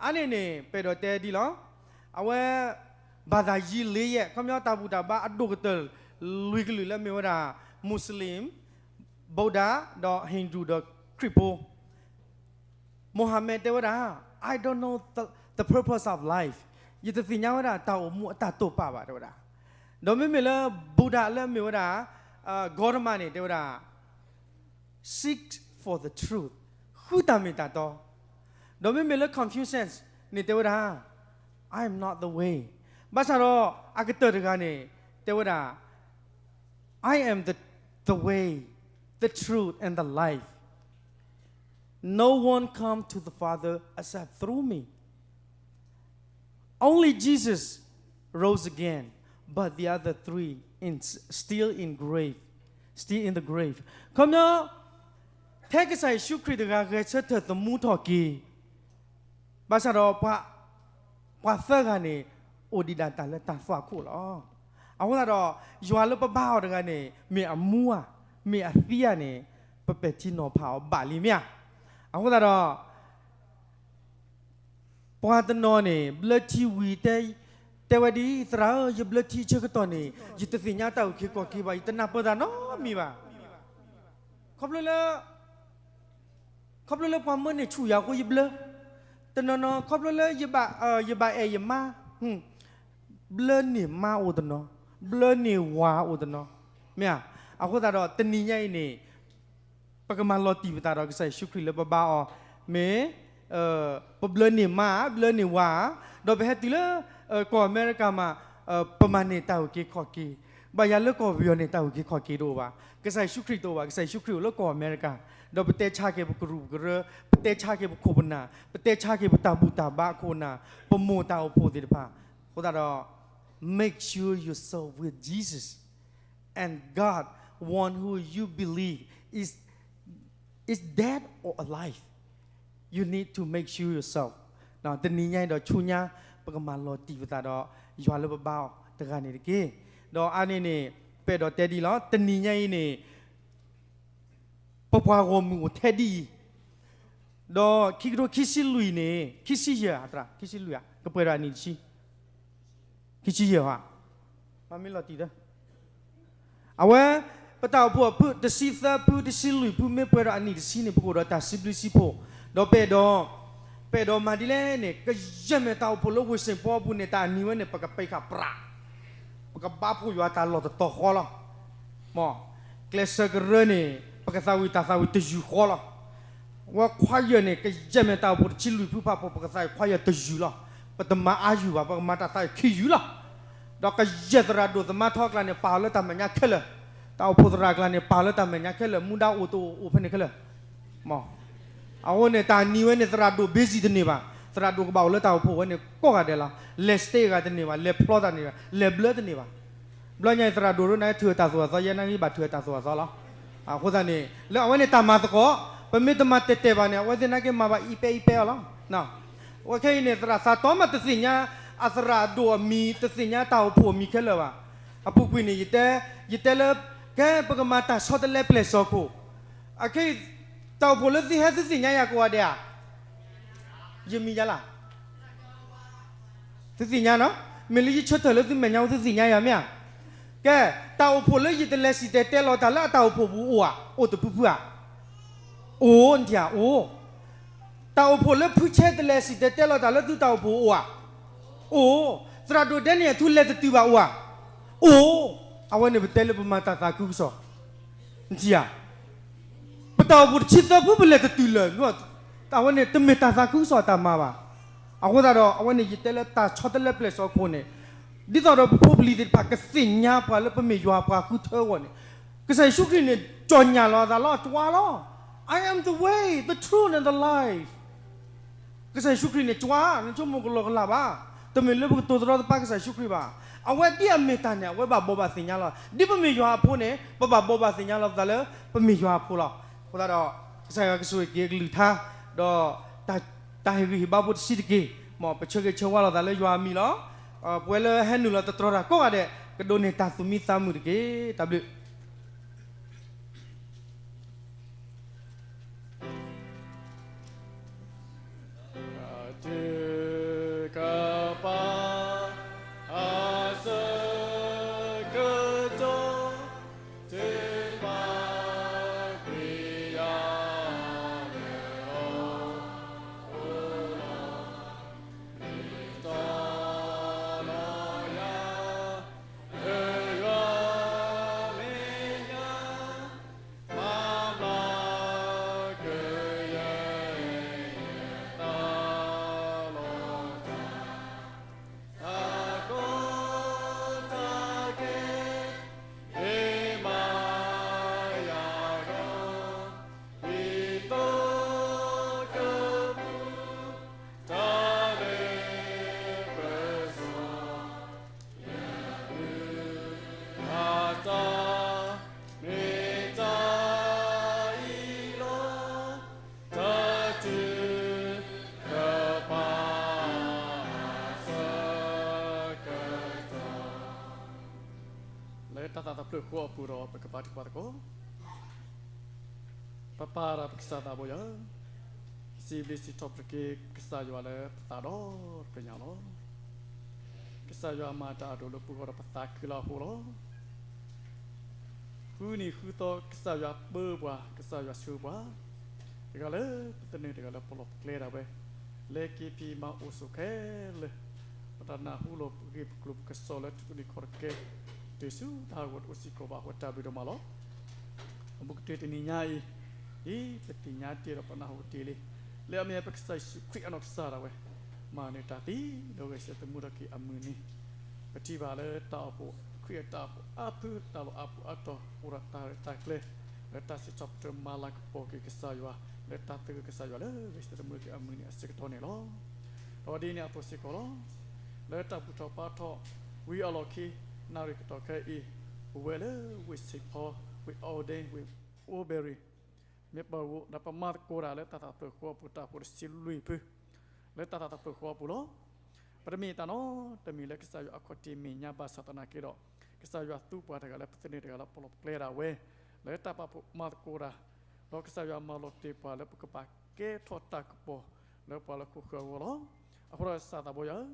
အါန့ၣ်န့ၣ် ပအဲၣ်ဒိးတဲဒ်လီၤ. အဝဲ ဘၣ်သးယံၤလ့ယဲၢ် ခီပညီတၢ်ဘူၣ်တၢ်ဘါအဒိၣ်ကတၢၢ်လွံၢ်ကလုာ်လၢမ့ၢ်ဝဲဒၣ် Muslim, Buddha ဒီး Hindu ဒီးခရံာ်ဖိ Mohammed တဲဝဲဒၣ် I don't know the, the purpose of life. ယတသ့ၣ်ညါဝဲဒၣ်တၢ်အိၣ်မူအတၢ်တိာ်ပာ်ဘၣ် တဲဝဲဒၣ်. ဒီးမ့မ့ၢ်လၢ Buddha လၢမ့ၢ်ဝဲဒၣ် Gautama န့ၣ် တဲဝဲဒၣ် seek for the truth, ဃုတၢ်မ့ၢ်တၢ်တီ. ဒီးမ့မ့ၢ်လၢ Confucius န့ၣ် တဲဝဲဒၣ် I am not the way. ဘၣ်ဆၣ်ဒီး အကတၢၢ်တဂၤန့ၣ် တဲဝဲဒၣ် I am the, the way, the truth, and the life. No one come to the Father except through me. Only Jesus rose again, but the other three in, still in grave, still in the grave. ခီပညီ ထဲကစၢ်ယ့ၣ်ၡူးခရံာ်တဂၤဂဲၤဆၢထၢၣ်သမူထီၣ်က့ၤ ဘၣ်ဆၣ်ဒီး ပှၤသၢဂၤန့ၣ် အိၣ်ဒံးဒၣ်တၢ်လၢတၢ်သွၣ်ခိၣ်လီၤ. အဃိသတးဒီး ယွၤလၢပဘါအီၤတဂၤန့ၣ် မ့ၢ်အမူဧါ, မ့ၢ်အသံဧါန့ၣ် ပပဲာ်ထံနီၤဖးအီၤဘၣ်လံမ့ၢ်ဧါ. အဃိသတးဒီး ပှၤတနီၤန့ၣ် ဘျၢထံဝံၤ တဲဝဲဒ် သရၣ်ဧၢ, ယဘျၢထံဆၢကတီၢ်န့ၣ် ယတသ့ၣ်ညါတၢ်အုၣ်က့ၤခီၣ်က့ၤဘၣ်, ယတနၢ်ပၢၢ်တၢ်နီတမံၤဘၣ်. ခီဖျိလၢ ခီဖျိလၢပှၤမၢန့ၢ်ဆူၣ်ယၤအဃိယဘျၢ, တနီၤနီၤ ခီဖျိလၢ ယဘၣ်အဲၣ်ယမါ, ဘျၢန့ၢ်မါအိၣ်တနီၤ, ဘျၢန့ၢ်ဝၤအိၣ်တနီၤ, မ့ၢ်ဧါ. အဃိသတးဒီး တနံၤညါအံၤန့ၣ် ပကမၤလီၤတံၢ်ပသးဒီးကစၢ်ယ့ၣ်ၡူးခရံာ်လၢပဘါအီၤ, မ့ၢ် ပဘျၢန့ၢ်မါဧါ, ဘျၢန့ၢ်ဝၤဧါ, ဒီးပဟဲတုၤလၢ ကီၢ်အမဲရကၤမး ပမၤန့ၢ်တၢ်အုၣ်က့ၤခီၣ်က့ၤ, ဘၣ်ယၤလၢကီၢ်ပယီၤန့ၣ် တၢ်အုၣ်က့ၤခီၣ်က့ၤတအိၣ်ဘၣ်. ကစၢ်ယ့ၣ်ၡူးခရံာ်တအိၣ်ဘၣ်, ကစၢ်ယ့ၣ်ၡူးခရံာ်အိၣ်လၢကီၢ်အမဲရကၤ, ဒီးပတဲဆါက့ၤပကရူၢ်ပကရၢ, ပတဲဆါက့ၤပခိၣ်ပနၢ်, ပတဲဆါက့ၤပတၢ်ဘူၣ်တၢ်ဘါအခိၣ်အနၢ်, ပမိၢ်တၢ်အိၣ်ဖှိၣ်သ့ၣ်တဖၣ်, အဃိသတးဒီး make sure yourself with Jesus and God, one who you believe is, is dead or alive. You need to make sure yourself. တနံၤညါအံၤဒီးဆူညါ ပကမၤလီၤတံၢ်ပသးဒီး ယွၤလၢပဘါအီၤတဂၤန့ၣ်တက့ၢ်. ဒီးအါန့ၣ်န့ၣ် ပအဲၣ်ဒိးတဲဒ်လီၤ, တနံၤညါအံၤန့ၣ် ပပှၤဂီၢ်မုၢ်အိၣ်ထဲဒ်အံၤ, ဒီးခံကထိခံဆံလွံၢ်န့ၣ် ခံဆံယဲၢ်ဧါ, သရၣ်, ခံဆံလွံၢ်ဧါ, ကပှဲၤဒီးအနံၣ်တဆံ, ခံဆံယဲၢ်ဧါ, မ့ၢ်လီၤတံၢ်သၢ, အဝဲ ပတၢ်အိၣ်ဖှိၣ်အဖု တဆံသၢဖု တဆံလွံၢ်ဖု မ့ၢ်ပှဲၤဒီးအနံၣ်တဆံန့ၣ် ပကအိၣ်ဒီးတၢ်စံးဘျုးစံးဖှိၣ်, ဒီးပအဲၣ်ဒိး ပအဲၣ်ဒိးမၤဒ်လဲၣ်န့ၣ် ကယဲၢ်မ့ၢ်တၢ်အိၣ်ဖှိၣ်လၢဝ့ၢ်စ့ၣ်ပီအပူၤန့ၣ် တၢ်အနံၤဝဲန့ၣ် ပကပဲခၣ်ပြး, ပကဘါဖှိၣ်ယွၤတၢ်လီၢ်တတီၤဃီလီၤ. ကျဲးစၢးကရၢန့ၣ် ပကသးဝံၣ်တၢ်သးဝံၣ်တယုၢ်ဃီလီၤ. ဝဲchoirန့ၣ် ကယဲၢ်မ့ၢ်တၢ်အိၣ်ဖှိၣ်တဆံလွံၢ်ဖုဖးဖှိၣ် ပကသးဝံၣ်choirတယုၢ်လီၤ. ပတမၤအါယုၢ်ဘၣ်, ပကမၤတၢ်သးဝံၣ်ခံယုၢ်လီၤ. ဒီးကယဲၢ်သရၣ်ဒိၣ်သမါထီအကျါန့ၣ် ပာ်အီၤလၢတၢ်မဲာ်ညါခဲလၢာ်, တၢ်အိၣ်ဖှိၣ်သရၣ်အကျါန့ၣ် ပာ်အီၤလၢတၢ်မဲာ်ညါခဲလၢာ်, မူဒါအိၣ်တအိၣ်အိၣ်ဖဲန့ၣ်ခဲလၢာ်, မ့ၢ် အဃိန့ၣ် တၢ်နံၤဝဲန့ၣ် သရၣ်ဒိၣ် busy တန့ၢ်ဘၣ်, သရၣ်ဒိၣ်ကဘၣ်အိၣ်လၢတၢ်အိၣ်ဖှိၣ်ဝဲန့ၣ် ကိးဂၤဒဲးလီၤ. လဲၤ stay ဂၤတန့ၢ်ဘၣ်, လဲၤဖျီတၢ်န့ၢ်ဘၣ်, လဲၤဘျၢတန့ၢ်ဘၣ်. ဘျီညါအံၤ သရၣ်ဒိၣ်ဒိၣ်န့ၣ် ထုးတၢ်သိၣ်အသီ ယဲနာ်က့ဘၣ်ထုးတၢ်သိၣ်အသီလီၤ. အဃိသတးန့ၣ် လၢအဝဲန့ၣ်တၢ်မၤသကိး, ပမ့ၢ်တမၤတဲာ်တဲာ်ဘၣ်န့ၣ် အဝဲသ့ၣ်နာ်က့မၤဘၣ်အံၤပဲအံၤပဲအီၤလီၤ. အဝဲခဲအံၤန့ၣ် သရၣ်သးတီမးတသ့ၣ်ညါ အသရၣ်ဒိၣ်အမံၤ, တသ့ၣ်ညါတၢ်အိၣ်ဖှိၣ်အမံၤခဲလၢာ်ဘၣ်. အပူၤကွံာ်န့ၣ် ယတဲ, ယတဲလၢ ကဲပကမၤတၢ်ဆီတလဲပျဲၢ်စီၤခိၣ်, အခဲအံၤ တၢ်အိၣ်ဖှိၣ်လၢသုဟဲသုသ့ၣ်ညါယၤကိးဂၤဒဲးဧါ. ယမံၤယၤလၢ် သုသ့ၣ်ညါနီၤ, မ့ၢ်လၢယဆၢထၢၣ်လၢသုမဲာ်ညါ သုသ့ၣ်ညါယၤမ့ၢ်ဧါ. ကဲ, တၢ်အိၣ်ဖှိၣ်လၢယတလဲၤစံၣ်တဲၤတဲလီၤတၢ်လၢအတၢ်အိၣ်ဖှိၣ်ပူၤအိၣ်ဧါ, အိၣ်တဖုဖုဧါ. အိၣ်, နထံၣ်ဧါ, အိၣ်. တၢ်အိၣ်ဖှိၣ်လၢဖုဆဲတလဲၤစံၣ်တဲၤတဲလီၤတၢ်လၢသုတၢ်အိၣ်ဖှိၣ်အိၣ်ဧါ. အိၣ်. သရၣ်ဒိၣ်ဒဲန့ၣ်အထူလဲၤတတုၤဘၣ်အိၣ်ဧါ. အိၣ်. အဝဲန့ၣ်ပတဲလၢပမၤတၢ်သးခုကစီၣ် နထံၣ်ဧါ. ပတၢ်အိၣ်ဖှိၣ်တဆံသၢဖုပလဲၤတတုၤလၢၤ, အဝဲန့ၣ်တမ့ၢ်တၢ်သးခုကစီၣ်အတၢ်မၤဘၣ်. အဃိသတးဒီး အဝဲန့ၣ်ယတဲလၢတၢ်ဆီတလဲပျဲၢ်စီၤခိၣ်န့ၣ်, ဒ်သိးဒီးပဖိပလံၤသ့ၣ်တဖၣ်ကသ့ၣ်ညါပှၤလၢပမ့ၢ်ယွၤပှၤဃုထၢအဂီၢ်န့ၣ်, ကစၢ်ယ့ၣ်ၡူးခရံာ်န့ၣ် ကၠီၣ်ညၣ်လီၤအသးလီၤ ကွၢ်လီၤ. I am the way, the truth and the life. ကစၢ်ယ့ၣ်ၡူးခရံာ်န့ၣ် ကွၢ်, နဆိကမိၣ်ကလီကလီဘၣ်. တမ့ၢ်လၢပကတိၤတရီတပါကစၢ်ယ့ၣ်ၡူးခရံာ်ဘၣ်. အဝဲဒ်အမ့ၢ်တၢ်န့ၣ် အဝဲဘၣ်ဘိးဘၣ်သ့ၣ်ညါလီၤ. ဒ်ပမ့ၢ်ယွၤအဖိန့ၣ် ပဘၣ်ဘိးဘၣ်သ့ၣ်ညါလီၤပသးလၢ ပမ့ၢ်ယွၤအဖိလီၤ. အဃိသတးဒီး ကစၢ်ယွၤကဆိၣ်ဂ့ၤက့ၤအကလုၢ်ကထါ, ဒီး တၢ်ဟ့ၣ်ဂံၢ်ဟ့ၣ်ဘါဖိတဆံးတက့ၢ်. မ်ပဆၢဂ့ၤဆၢဝါလိာ်သးလၢယွၤအမံၤလီၤ. ပဝဲလၢဟဲနုာ်လီၤတတြီတၢ်ကိးဂၤဒဲး ကဒိးန့ၢ်တၢ်သူၣ်မံသးမုာ်တက့ၢ်. တၢ်ဘျုး လၢတၢ်သးသဖျၢၣ်ဃီအပူၤဒီး ပကဘါထုကဖၣ်သကိး. ပပၢ်ဒီးပကစၢ်သးဘိယွၤ, စံးဘျုးစံးထီၣ်ပတြၢၤက့ၤကစၢ်ယွၤလၢပသးဒီဖျၢၣ်ညါလီၤ. ကစၢ်ယွၤမၤတၢ်အဒိၣ်လၢပဂီၢ်ဒီးပသးခုလၢအဃိလီၤ. ဃုနံၤဃုသီကစၢ်ယွၤပၢပှၤ, ကစၢ်ယွၤဆှၢပှၤ, တဂၤလၢပသနၢၣ် တဂၤလၢပလီၢ်ပကျဲဒၣ်ဝဲ, လဲၤက့ၤဖံးမၤအိၣ်ဆိးခဲလၢာ်, ပတၢ်နၢ်ဟူလီၤပဂ့ၢ်ပကျိၤပကစီၣ်လၢတၢ်အုၣ်က့ၤခီၣ်က့ၤ, တုၤဆူတၢ်ဟးဂီၤတအိၣ်စ့ၢ်ကီးဘၣ်အဃိ တၢ်ဘျုးဒိၣ်မးလီၤ. အဘူးကတၢၢ်တနံၤညါအံၤ, ဒ်ပသ့ၣ်ညါတ့ၢ်ဒီးပနၢ်ဟူတ့ၢ်လံ, လၢအမ့ၢ်ပကစၢ်ယ့ၣ်ၡူးခရံာ်အနီၢ်ကစၢ်ဒၣ်ဝဲ, မၤနၢၤတၢ်သံ, ဒီးဂဲၤဆၢထၢၣ်သမူထီၣ်က့ၤအမုၢ်နံၤ, ပထံၣ်ဘၣ်လၢတၢ်အိၣ်ဖှိၣ်, ခရံာ်အတၢ်အိၣ်ဖှိၣ်အါဖု တၢ်လီၢ်အါဖှိၣ်အါတီၤ အိၣ်ဒီးတၢ်ရဲၣ်တၢ်ကျဲၤ, လၢတၢ်စံးထီၣ်ပတြၢၤမၤလၤကပီၤက့ၤကစၢ်ယွၤ, လၢတၢ်သဂၢၢ်ကစၢ်ယွၤလၢဂဲၤဆၢထၢၣ်သမူထီၣ်က့ၤအမုၢ်နံၤအဆၢကတီၢ်န့ၣ်လီၤ. ဒီးဒ်န့ၣ်အသိးစ့ၢ်ကီးလီၤ. လၢတၢ်ဘူၣ်ထီၣ်ဘါထီၣ်ဝံၤအလီၢ်ခံ, နၣ်ရံၣ်ကတီၢ်ခဲအံၤ, ပဝဲလၢဝ့ၢ်စ့ၣ်ဖီ, ဝ့ၢ်အီဒ့, ဝ့ၢ်အိဘဲရံၤ, မ့ၢ်ပဂီၢ် ဒီးပမၤသကိးတၢ်လၢတၢ်သးသဖျၢၣ်ဃီအပူၤ တၢ်အိၣ်ဖှိၣ်တဆံလွံၢ်ဖု, လၢတၢ်သးသဖျၢၣ်ဃီအပူၤလီၤ. ပတမ့ၢ်တၢ်နီတမံၤလၢကစၢ်ယွၤအခီၣ်ထံးမဲာ်ညါဘၣ်ဆၣ်သနာ်က့ဒီး, ကစၢ်ယွၤသူပှၤတဂၤလၢပသနၢၣ်တဂၤလၢပလီၢ်ပကျဲဒၣ်ဝဲ, လၢတၢ်ပာ်ဖှိၣ်မၤသကိးတၢ်, ဒီးကစၢ်ယွၤမၤလီၤတ့ၢ်ပှၤလၢပကဘၣ်ကဲထီၣ်တၢ်ကပီၤလၢပှၤလၢခိၣ်ဃၢၤအဂီၢ်လီၤ. အဃိဒီးကစၢ်သးဘိယွၤဧၢ,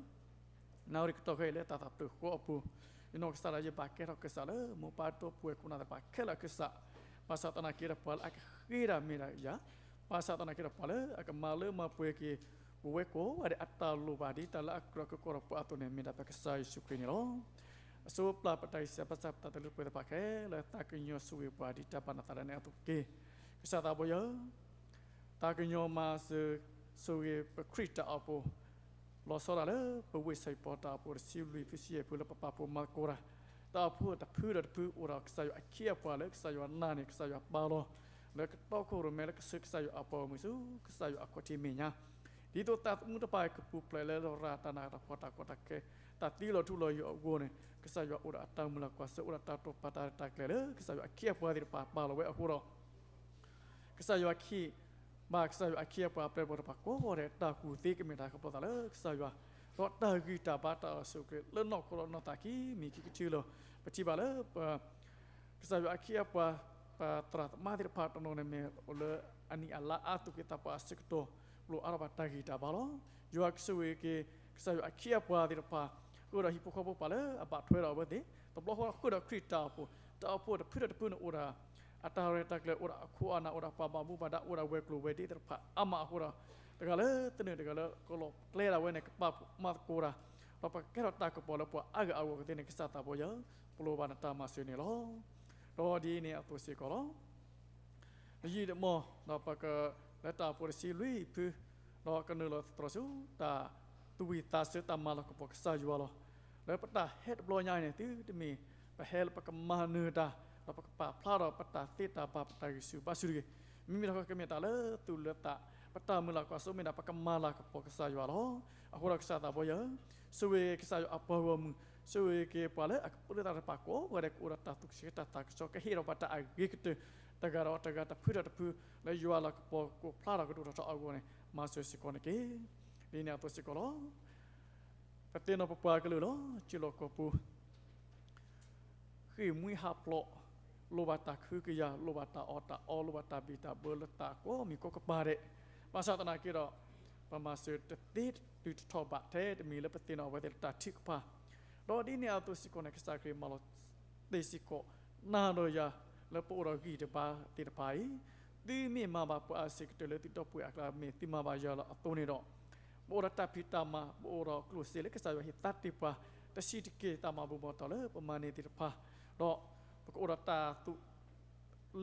နၣ်ရံၣ်ကတီၢ်ခဲအံၤလၢတၢ်သးသဖျၢၣ်ဃီအပူၤ, ယနီၢ်ကစၢ်ဒၣ်ယဘၣ်ကဲထီၣ်ကစၢ်လၢမိၢ်ပၢ်တီပှဲၤခိၣ်နၢ်သ့ၣ်တဖၣ်ခဲလၢာ်အကစၢ်, ဘၣ်ဆၣ်သနာ်က့ဒီးပှၤလၢအကဃ့တၢ်မ့ၢ်ဒၣ်ယၤ, ဘၣ်ဆၣ်သနာ်က့ဒီးပှၤလၢအကမၤလၢမၤပှဲၤက့ၤ ပဝဲကိးဂၤဒဲးအတၢ်လိၣ်ဘၣ်ဒ်တၢ်လၢအကြၢးကကိးထီၣ်ပှၤအသိးန့ၣ် မ့ၢ်ဒၣ်ပကစၢ်ယ့ၣ်ၡူးခရံာ်န့ၣ်လီၤ. အစိပျၢ်ပတၢ်ဂံၢ်စၢ်ဘါစၢ် ပတၢ်တလုၢ်ပှဲၤသ့ၣ်တဖၣ်ခဲလၢာ် သးကညီၤဆိၣ်ဂ့ၤပှၤဒ်တၢ်ဘၣ်နသးဒၣ်နဲအသိးတက့ၢ်. ကစၢ်သးဘိယွၤဧၢ, သးကညီၤမၤစၢၤဆိၣ်ဂ့ၤပခရံာ်တၢ်အိၣ်ဖှိၣ်, လီၤဆီဒၣ်လၢပဝ့ၢ်စ့ၣ်ဖီတၢ်အိၣ်ဖှိၣ်တဆံလွံၢ်ဖုဆံယဲၢ်ဖုလၢပပာ်ဖှိၣ်မၤသကိးတၢ်, တၢ်အိၣ်ဖှိၣ်တဖုဒီးတဖုအိၣ်ဒီးကစၢ်ယွၤအခ့အပှၤလၢကစၢ်ယွၤနာ်န့ၢ် ကစၢ်ယွၤပာ်လီၤ, လၢကတီခိၣ်ရိၣ်မဲလၢကဆှၢကစၢ်ယွၤအပှၤဂီၢ်မုၢ်ဆူ ကစၢ်ယွၤအခီၣ်ထံးမဲာ်ညါ, ဒ်သိးသးသမူတဖၣ်ကပူၤဖျဲးလၢလရာ်တၢ်နာ်တၢ်ဖှီၣ်တၢ်ကီတၢ်ခဲ, တၢ်သံလီၤထူလီၤယိာ်အဂီၢ်န့ၣ် ကစၢ်ယွၤအိၣ်ဒီးအတၢ်မုၢ်လၢ်ကွၢ်စိ အိၣ်ဒီးတၢ်တိာ်ပာ်တၢ်ရဲၣ်တၢ်ကျဲၤလၢ ကစၢ်ယွၤအခ့အပှၤသ့ၣ်တဖၣ်ပာ်လီၤဝဲအဃိဒီး ကစၢ်ယွၤခ့, ဘၣ်ကစၢ်ယွၤအခ့အပှၤအပျဲၢ်အဘီၣ်တဖၣ်ကိးဂၤဒဲး တၢ်ကူၣ်သ့ကမ့ၢ်တၢ်ကပီၤသးလၢကစၢ်ယွၤ, ဒီးတၢ်ဂံၢ်တၢ်ဘါတၢ်အိၣ်ဆူၣ်အိၣ်ချ့လၢနီၢ်ခိဒီးနီၢ်သးခံမံၤခံကထုလီၤ. ပထံၣ်ဘၣ်လၢ ကစၢ်ယွၤအခ့အပှၤ ပသရၣ်သမါသ့ၣ်တဖၣ်တနီၤန့ၣ်မ့ၢ်အိၣ်လၢအနံၣ်အလါအါသူၣ်က့သးပှၢ်အဆၢကတီၢ် လိၣ်အါထီၣ်ဘၣ်တၢ်ဂံၢ်တၢ်ဘါလီၤ. ယွၤကဆိၣ်ဂ့ၤက့ၤ ကစၢ်ယွၤအခ့အပှၤသ့ၣ်တဖၣ် ဃုာ်ဒီးဟံၣ်ဖိဃီဖိပှၤလၢအဘၣ်ထွဲဒီးအဝဲသ့ၣ် တဘျီဃီဃုာ်ဒီးခရံာ်တၢ်အိၣ်ဖှိၣ်, တၢ်အိၣ်ဖှိၣ်တဖုဒီးတဖုန့ၣ်အိၣ်ဒီး အတၢ်ရဲၣ်တၢ်ကျဲၤ အိၣ်ဒီးအခိၣ်အနၢ် အိၣ်ဒီးပှၤဘၣ်မူဘၣ်ဒါ အိၣ်ဒီးဝဲၤကျိၤဝဲၤဒ့သ့ၣ်တဖၣ်အါမးအဃိဒီး တဂၤလၢတနုာ်တဂၤလၢကလီၤကျဲဒၣ်ဝဲန့ၣ် ကပာ်ဖှိၣ်မၤသကိးတၢ် ဒီးပကကဲထီၣ်တၢ်ကပီၤလၢပှၤအါဂၤအဂီၢ်ကသ့န့ၣ် ကစၢ်သးဘိယွၤ ပလိၣ်ဘၣ်နတၢ်မၤစၢၤန့ၣ်လီၤ. ဒီးဒ်န့ၣ်အသိးစ့ၢ်ကီးလီၤ. တယံာ်တမီၢ် ဒီးပက လၢတၢ်အိၣ်ဖှိၣ်တဆံလွံၢ်ဖု ဒီးကနုာ်လီၤသတြီၤဆူ တၢ်သူၣ်ဝံၣ်သးစၢၤတၢ်မၤလၤကပီၤကစၢ်ယွၤလီၤ. လၢပတၢ်ဟဲတဘျီညါအံၤန့ၣ် သုတမ့ၢ် ပဟဲလၢပကမၤနၢၤတၢ် ဒီးပကပာ်ဖျါထီၣ်ပတၢ်သ့တၢ်ဘၣ် ပတၢ်ဂံၢ်ဆူၣ်ဘါဆူၣ်တဂ့ၤ. မ့မ့ၢ်တခီကမ့ၢ်တၢ်လၢသူၣ်လၢသး ပတၢ်မုၢ်လၢ်ကွၢ်စိမ့ၢ်ဒၣ် ပကမၤလၤကပီၤကစၢ်ယွၤလီၤ. အဃိဒီးကစၢ်သးဘိယွၤ ဆိၣ်ဂ့ၤက့ၤကစၢ်ယွၤအပှၤဂီၢ်မုၢ်, ဆိၣ်ဂ့ၤက့ၤပှၤလၢအကပၢလၢတၢ်တဖၣ်ကိးဂၤဒဲး ကအိၣ်ဒီးတၢ်သူၣ်ဆှံတၢ်သးကဆှီ ကဟ့ၣ်ဒီးပှၤတၢ်အဂ့ၤကတၢၢ် တဂၤဒီးတဂၤ တဖုဒီးတဖု လၢယွၤလၤကပီၤကအိၣ်ဖျါထီၣ်ကဒိၣ်ထီၣ်ထီအဂီၢ်န့ၣ် မၤစၢၤစ့ၢ်ကီးန့ၣ်တက့ၢ်. ဒ်န့ၣ်အသိးစ့ၢ်ကီးလီၤ. ပသ့ၣ်နီၣ်ပပှၤကလုာ်လၢထံလီၢ်ကီၢ်ပူၤ ဃ့ၢ်မှံဟးဖျိး, လိၣ်ဘၣ်တၢ်ကဟုကယာ်, လိၣ်ဘၣ်တၢ်အီၣ်တၢ်အီ, လိၣ်ဘၣ်တၢ်ဘံၣ်တၢ်ဘၢလၢတၢ်ကိးမံၤကိးကပၤဒဲး, ဘၣ်ဆၣ်သနာ်က့ဒီး ပမၤစၢၤတသ့တုၤတထီၣ်ဘးထဲတမံၤလၢပသ့ၣ်နီၣ်အဝဲသ့ၣ်လၢတၢ်ထုကဖၣ်, ဒီးဒ်န့ၣ်အသိးစ့ၢ်ကီးန့ၣ် ကစၢ်ခရံာ်မၢလီၤသ့စ့ၢ်ကီး နၤဒီးယၤလၢပအိၣ်ဒီးဂံၢ်တဘါသ့ၣ်တဖၣ်အံၤ, သုမ့ၢ်မၤဘၣ်ပှၤအဆံးကတၢၢ်လၢသုဒီပုၢ်ဝဲၢ်အကျါ မ့ၢ်သုမၤဘၣ်ယၤလီၤအသိးန့ၣ်ဒီး ပအိၣ်ဒီးတၢ်ဖံးတၢ်မၤ ပအိၣ်ဒီးကျိၣ်စ့လၢကစၢ်ယွၤဟ့ၣ်သါတ့ၢ်ပှၤ တဆံးတက့ၢ်တၢ်မၤဘူၣ်မၤတီၤလၢပမၤန့ၢ်သ့ၣ်တဖၣ်, ဒီးပကအိၣ်ဒီးတၢ်သူၣ်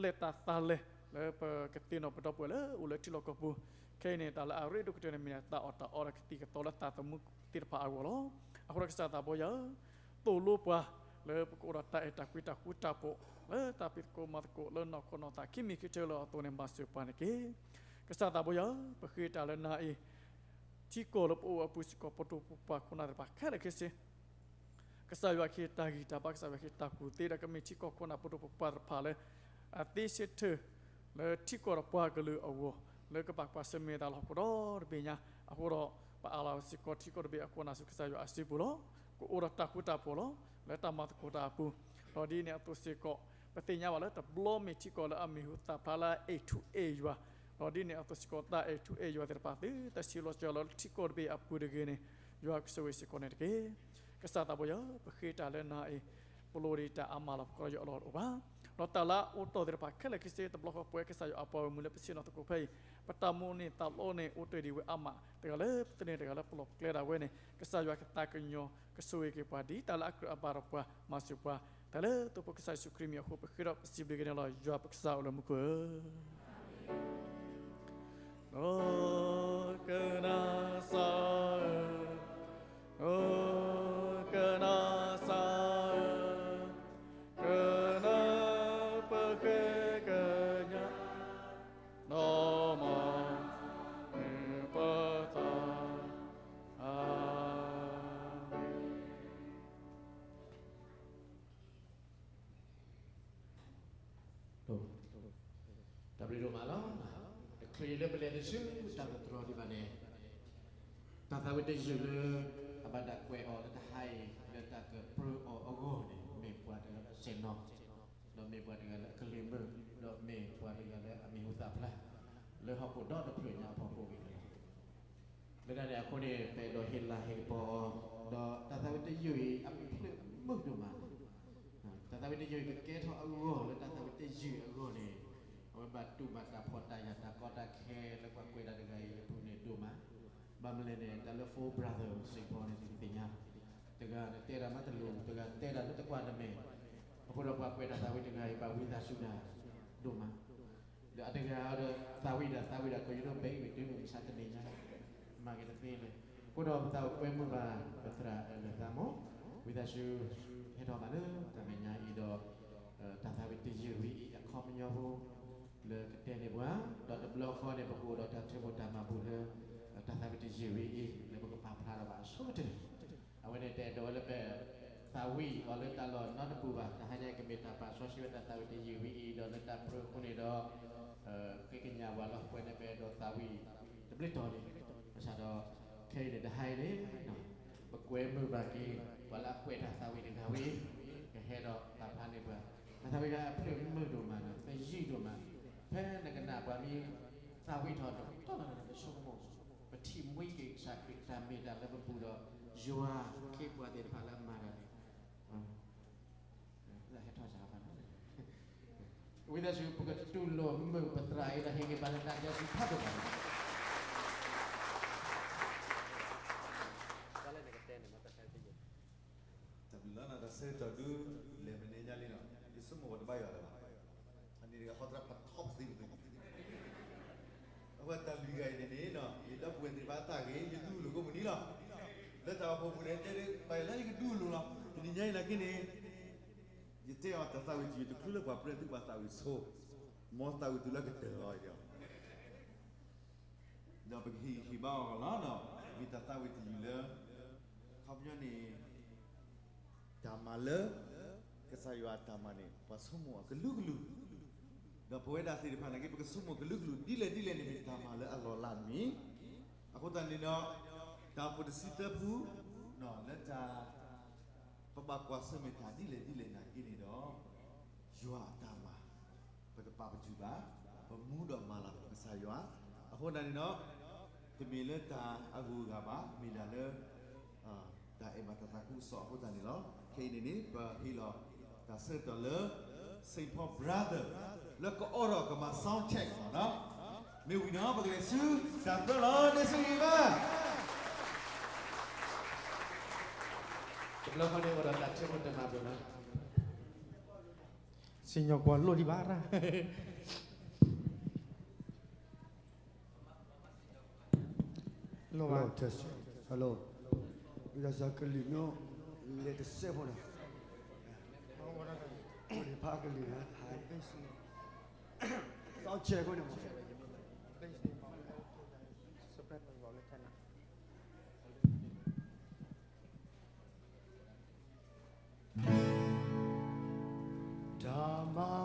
လဲၤတၢ်သးလဲၤ လၢပကသ့ၣ်နီၣ်ပဒီပုၢ်ဝဲၢ်လၢအိၣ်လၢထံလီၢ်ကီၢ်ပူၤ, ခဲအံၤန့ၣ် တၢ်လၢအရ့ဒိၣ်ကတၢၢ်န့ၣ်မ့ၢ်ဒၣ် တၢ်အီၣ်တၢ်အီဒီးကသံၣ်ကသီလၢသးသမူသ့ၣ်တဖၣ်အဂီၢ်လီၤ. အဃိဒီးကစၢ်သးဘိယွၤဧၢ, သိၣ်လိပှၤ လၢပကအိၣ်ဒီးတၢ်အဲၣ်တၢ်ကွံတၢ်ဃူတၢ်ဖိး လၢတၢ်ဖံးသကိးမၤသကိးလၢနီၢ်ခိနီၢ်သးခံမံၤခံကတၢၢ်လၢအသိးန့ၣ် မၤစၢၤပှၤန့ၣ်တက့ၢ်. ကစၢ်သးဘိယွၤဧၢ, ပဃ့တၢ်လၢနၤအံၤ ထံကီၢ်လၢပအိၣ်အပူၤစ့ၢ်ကီး ပဒိၣ်ပပှၢ်ခိၣ်နၢ်သ့ၣ်တဖၣ်ခဲလၢာ်ခဲဆ့ ကစၢ်ယွၤကဟ့ၣ်တၢ်ဂံၢ်တၢ်ဘါ ကစၢ်ယွၤကဟ့ၣ်တၢ်ကူၣ်သ့ဒီး ကမ့ၢ်ထံကီၢ်ခိၣ်နၢ်ပဒိၣ်ပပှၢ်သ့ၣ်တဖၣ်လၢ အသ့ဆၢထၢၣ် လၢထံကီၢ်ဒီးပှၤကလုာ်အဂီၢ် လၢကဘၣ်ကွၢ်ဆၢၣ်မဲာ်တၢ်လၢဟီၣ်ခိၣ်ဒီတဘ့ၣ်ညါ, အဃိဒီး ပအးလီၤစ့ၢ်ကီးထံကီၢ်တဘ့ၣ်အခိၣ်နၢ်ဆူကစၢ်ယွၤအစုပူၤလီၤ. ကအိၣ်ဒီးတၢ်ဃူတၢ်ဖိးလီၤ. လၢတၢ်မၤသကိးတၢ်အပူၤ, ဒီးဒ်န့ၣ်အသိးစ့ၢ်ကီး ပသ့ၣ်ညါဘၣ်လၢတဘျီမ့ၢ်ထံကီၢ်လၢအမံၤဟူသၣ်ဖျါလၢအအဲၣ်ထူအဲၣ်ယွၤ, ဒီးဒ်န့ၣ်အသိးစ့ၢ်ကီး တၢ်အဲၣ်ထူအဲၣ်ယွၤသ့ၣ်တဖၣ်သုတၢ်ဆံးလီၤစှၤလီၤလၢထံကီၢ်တဘ့ၣ်အပူၤတဂ့ၤန့ၣ် ယွၤကဆိၣ်ဂ့ၤစ့ၢ်ကီးန့ၣ်တက့ၢ်. ကစၢ်သးဘိယွၤဧၢ, ပဃ့တၢ်လၢနၤအံၤ ပလိၣ်ဒံးတၢ်အါမးလီၤ ပကီယီၣ်အလီၢ်တအိၣ်ဘၣ်. ဒီးတၢ်လၢအအိၣ်တီၢ်သ့ၣ်တဖၣ်ခဲလၢာ်ခဲဆ့ တဘျီဃီပဝဲကစၢ်ယွၤအပှၤဂီၢ်မုၢ်လၢပဆ့ၣ်နီၤသကိးဖဲအံၤ ပတၢ်မိၣ်န့ၢ်သးလီန့ၣ် အိၣ်တ့ၢ်ဒံးဝဲအါမး တဂၤလၢပသန့ၤ တဂၤလၢပလီၢ်ပကျဲဒၣ်ဝဲန့ၣ် ကစၢ်ယွၤကသးကညီၤ ကဆိၣ်ဂ့ၤက့ၤပှၤဒ်တၢ်လၢအကြၢးအဘၣ်ဒီးပှၤ မၤစၢၤပှၤ တၢ်လၢသိဖိကစၢ်ယ့ၣ်ၡူးခရံာ်မံၤအဃိ ပဃ့ဒီးပစံးဘျုးက့ၤန့ၣ်လီၤ. ယွၤပကစၢ်အိၣ်လၢမူခိၣ်ဧၢ. ကနၣ်စၢ်ဧၢ, ကနၣ်စၢ်ဧၢ, ကနၢ်ပဃ့ကညး နီၢ်မၤန့ၢ်ပသး, အၤမ့ၣ်. တၢ်ဘျုးဒိၣ်မးလီၤ. တချုးလၢပလဲၤတဆူတၢ်ကတြီဒံးဘၣ်န့ၣ် တၢ်သးဝံၣ်တယုၢ်လၢ အဘၣ်တၢ်ကွဲးအီၤလၢတဟါအံၤ လၢတၢ်ကပြၢအီၤအဂီၢ်န့ၣ် မ့ၢ်ပှၤတဂၤလၢအဆဲးနီၤ, ဒီးမ့ၢ်ပှၤတဂၤလၢအကလံၤမုၢ်, ဒီးမ့ၢ်ပှၤတဂၤလၢအမံၤဟူသၣ်ဖျါ လၢဟီၣ်ခိၣ်ဒီတဖျၢၣ်ညါအဖီခိၣ်အံၤန့ၣ်လီၤ. လၢတၢ်န့ၣ်အဃိန့ၣ် ပအဲၣ်ဒိးဟ့ၣ်လၤဟ့ၣ်ကပီၤအီၤ, ဒီးတၢ်သးဝံၣ်တယုၢ်အံၤအဖျၢၣ်မုၢ်ဒိၣ်မး, တၢ်သးဝံၣ်တယုၢ်အံၤကကဲထီၣ်အဂီၢ်လၢတၢ်သးဝံၣ်တယုၢ်အဂီၢ်န့ၣ် အဝဲဘၣ်တူၢ်ဘၣ်တၢ်ဖှီၣ်တၢ်ယာ်တၢ်ကီတၢ်ခဲလၢပှၤကွဲးတၢ်တဂၤအံၤအပူၤန့ၣ်ဒိၣ်မး, ဘၣ်မနုၤလဲၣ်န့ၣ် တၢ်လၢ Full Brother စ့ၢ်ကီးန့ၣ် သုကသ့ၣ်ညါ, တဂၤန့ၣ်တဲတၢ်မၤတလိၤ, တဂၤတဲတၢ်လၢတကွၢ်တမဲာ်, အဃိဒီးပှၤကွဲးတၢ်သးဝံၣ်တဂၤအံၤ ဘၣ်ဝံသးစူၤတၢ်ဒိၣ်မး ဒီးအတဂၤဒီးသးဝံၣ်ဒီးသးဝံၣ်ဒီး ကယိဒိၣ်ဘဲအံၤ တုၤမုၢ်မဆါတနံၤညါ မၤက့ၤတသ့လၢၤ. အဃိဒီးပသးအိၣ်ကွဲမုာ်ဘၣ် ပသရၣ်လၢသးမီၤ ဝံသးစူၤ ဟဲထီၣ်ဘၣ်လၢတၢ်မဲာ်ညါအံၤဒီး တၢ်သးဝံၣ်တယုၢ်ဝံၤအံၤအခီပညီဖိ လၢကတဲန့ၢ်ပှၤ, ဒီးတဘျီဃီန့ၣ် ပကအိၣ်ဒီးတၢ်ထၢမုၢ်တၢ်မၤပူၤလၢ တၢ်သးဝံၣ်တယုၢ်ဝဲအံၤ လၢပကပာ်ဖျါထီၣ်ဘၣ်အဆိကတၢၢ်, အဝဲန့ၣ်တအဲၣ်ဒိးဝဲလၢပ သးဝံၣ်အီၤလၢတၢ်လီၢ်နီတပူၤဘၣ်. တဟါညါကမ့ၢ်တၢ်ပာ်စီဆှံဝဲတၢ်သးဝံၣ်တယုၢ်ဝဲအံၤ ဒီးလၢတၢ်ပြၢအဃိန့ၣ်ဒီး ဃ့ကညးပှၤလီၤ. ပှၤန့ၣ် ပအဲၣ်ဒိးသးဝံၣ်တဘျ့တီၤန့ၣ် ဘၣ်ဆၣ်ဒီး ခဲအံၤန့ၣ် တဟါအံၤန့ၣ် ပကွဲမုာ်ဘၣ်က့ၤ ပှၤလၢအကွဲးတၢ်သးဝံၣ်တဂၤဝဲအံၤ ကဟဲဒီးပာ်ဖျါန့ၢ်ပှၤ တၢ်သးဝံၣ်ဂၤအဖျၢၣ်မုာ်ဒိၣ်မးနီၤ, သယုၢ်ဒိၣ်မး, ဖဲနကနၣ်ပှၤမ့ၢ်သးဝံၣ်ထီၣ်တတီၢ်လီၤန့ၣ် ပဆိကမိၣ် ပထံၣ်မှံက့ၤကစၢ်ခရံာ်တၢ်မ့ၢ်တၢ်လၢပပူၤဒီး ယွၤခ့ပှၤသ့ၣ်တဖၣ်လၢအမၤတၢ်န့ၣ် လၢဟဲထီၣ်စၢ်ဘၣ်နီၤ, ဝံသးစူၤ ပကတူၢ်လိာ်မုာ်ပသရၣ်အံၤဒီးဟ့ၣ်ဂံၢ်ဘါလၢတၢ်ဒဲးစူၤဖးဒိၣ်ဘၣ်. တၢ်ဘျုးလီၤနီၤ, တၢ်ဆၢကတီၢ်ဒုးလဲၤမနုၤညါလံနီၤ, ယဆိကမိၣ်ပတဘါယွၤလၢၤဘၣ်. အန့ၣ်တဂၤဃီသရၣ်ဖးထီပသံပသံ အဝဲတၢ်လွံၢ်ဂၤအံၤန့ၣ်န့ၣ် ယဒီပုၢ်ဝဲၢ်သ့ၣ်တဖၣ်အတၢ်ဂ့ၤ ယဒုးလိာ်ကိးမုၢ်နံၤလီၤ. လၢတၢ်အိၣ်ဖှိၣ်ပူၤန့ၣ် တဲဒ်ပှၤယလၢယကဒုးလိာ်လီၤ. တနံၤညါအံၤနာ်က့န့ၣ် ယတဲအီၤတၢ်သးဝံၣ်တယုၢ်တချုးလၢပှၤပြၢသုပှၤသးဝံၣ်ဆိ, မ်သးဝံၣ်တုၤလၢကတၢၢ်လီၤအံၤဒီး ဒီးပကဟ့ၣ်ဟ့ၣ်ဘါအီၤလီၤ. မ့ၢ်တၢ်သးဝံၣ်တယုၢ်လၢ ခီပညီန့ၣ် တၢ်မၤလၢ ကစၢ်ယွၤအတၢ်မၤန့ၣ် ပှၤဆိကမိၣ်အကလုာ်ကလုာ်, ဒီးပဝဲဒၣ်သ့ၣ်တဖၣ်နာ်က့ ပကဆိကမိၣ်ကလုာ်ကလုာ် ဒ်လဲၣ်ဒ်လဲၣ်န့ၣ် မ့ၢ်တၢ်မၤလၢအလီၢ်လၤတမံၤ, အဃိသတးန့ၣ်ဒီး တၢ်အိၣ်ဖှိၣ်တဆံသၢပူၤ လၢတၢ် ပဘၣ်ကွၢ်ဆၢၣ်မဲာ်တၢ်ဒ်လဲၣ်ဒ်လဲၣ်နာ်က့န့ၣ်ဒီး ယွၤအတၢ်မၤ ပတပာ်ပတုာ်ဘၣ်, ပမူဒီးမၤလၤကပီၤကစၢ်ယွၤ, အဃိသတးန့ၣ်ဒီး တမ့ၢ်လၢတၢ်အဂုၤအဂၤဘၣ်, မ့ၢ်ဒၣ်လၢ တၢ်အဲၣ်ဘၣ်တၢ်သးခုကစီၣ်အဃိသတးန့ၣ်လီၤ. ခဲအံၤန့ၣ်န့ၣ် ပဟ့ၣ်လီၤတၢ်ဆၢကတီၢ်လၢ Saint Paul Brother လၢကအိးထီၣ်ကမၤ sound check မ့ၢ်ဝံၤနီၤ ပကလဲၤဆူတၢ်ပြၢလီၤ. န့ၣ်ဆူယံၤဘၣ် တဘျီဃီန့ၣ် အိၣ်ဒီးတၢ်ထၢမုၢ်တၢ်မၤပူၤနီၤ, စံၣ်ညီၣ်ကွီၢ်လိၣ်ဒံးဘၣ်ရၣ်, လိၣ်ဘၣ်, hello, ဝံသးစူၤ ကလုာ်မ့ၢ်လဲၤတစဲးဖိနီၤ, ဖးကလုာ်, sound check ဖိန့ၣ်မး တၢ်မၤလၢအဂီၢ်, တၢ်မၤလၢအညိ, တၢ်မၤအဆံးက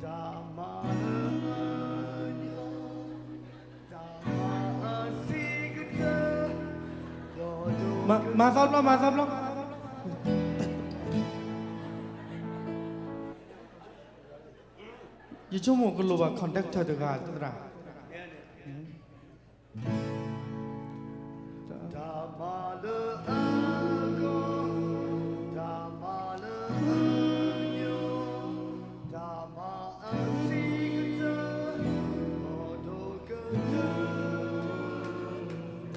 တၢၢ်, မၤသီဘျီ မၤသီဘျီ, ယဆိကမိၣ်ကလိၣ်ဘၣ် conductor တဂၤသရၣ် တၢ်မၤလၢအဂီၢ်, တၢ်မၤလၢအညိ, တၢ်မၤအဆံးကတၢၢ်, ဒီးဒိၣ်ကတၢၢ်,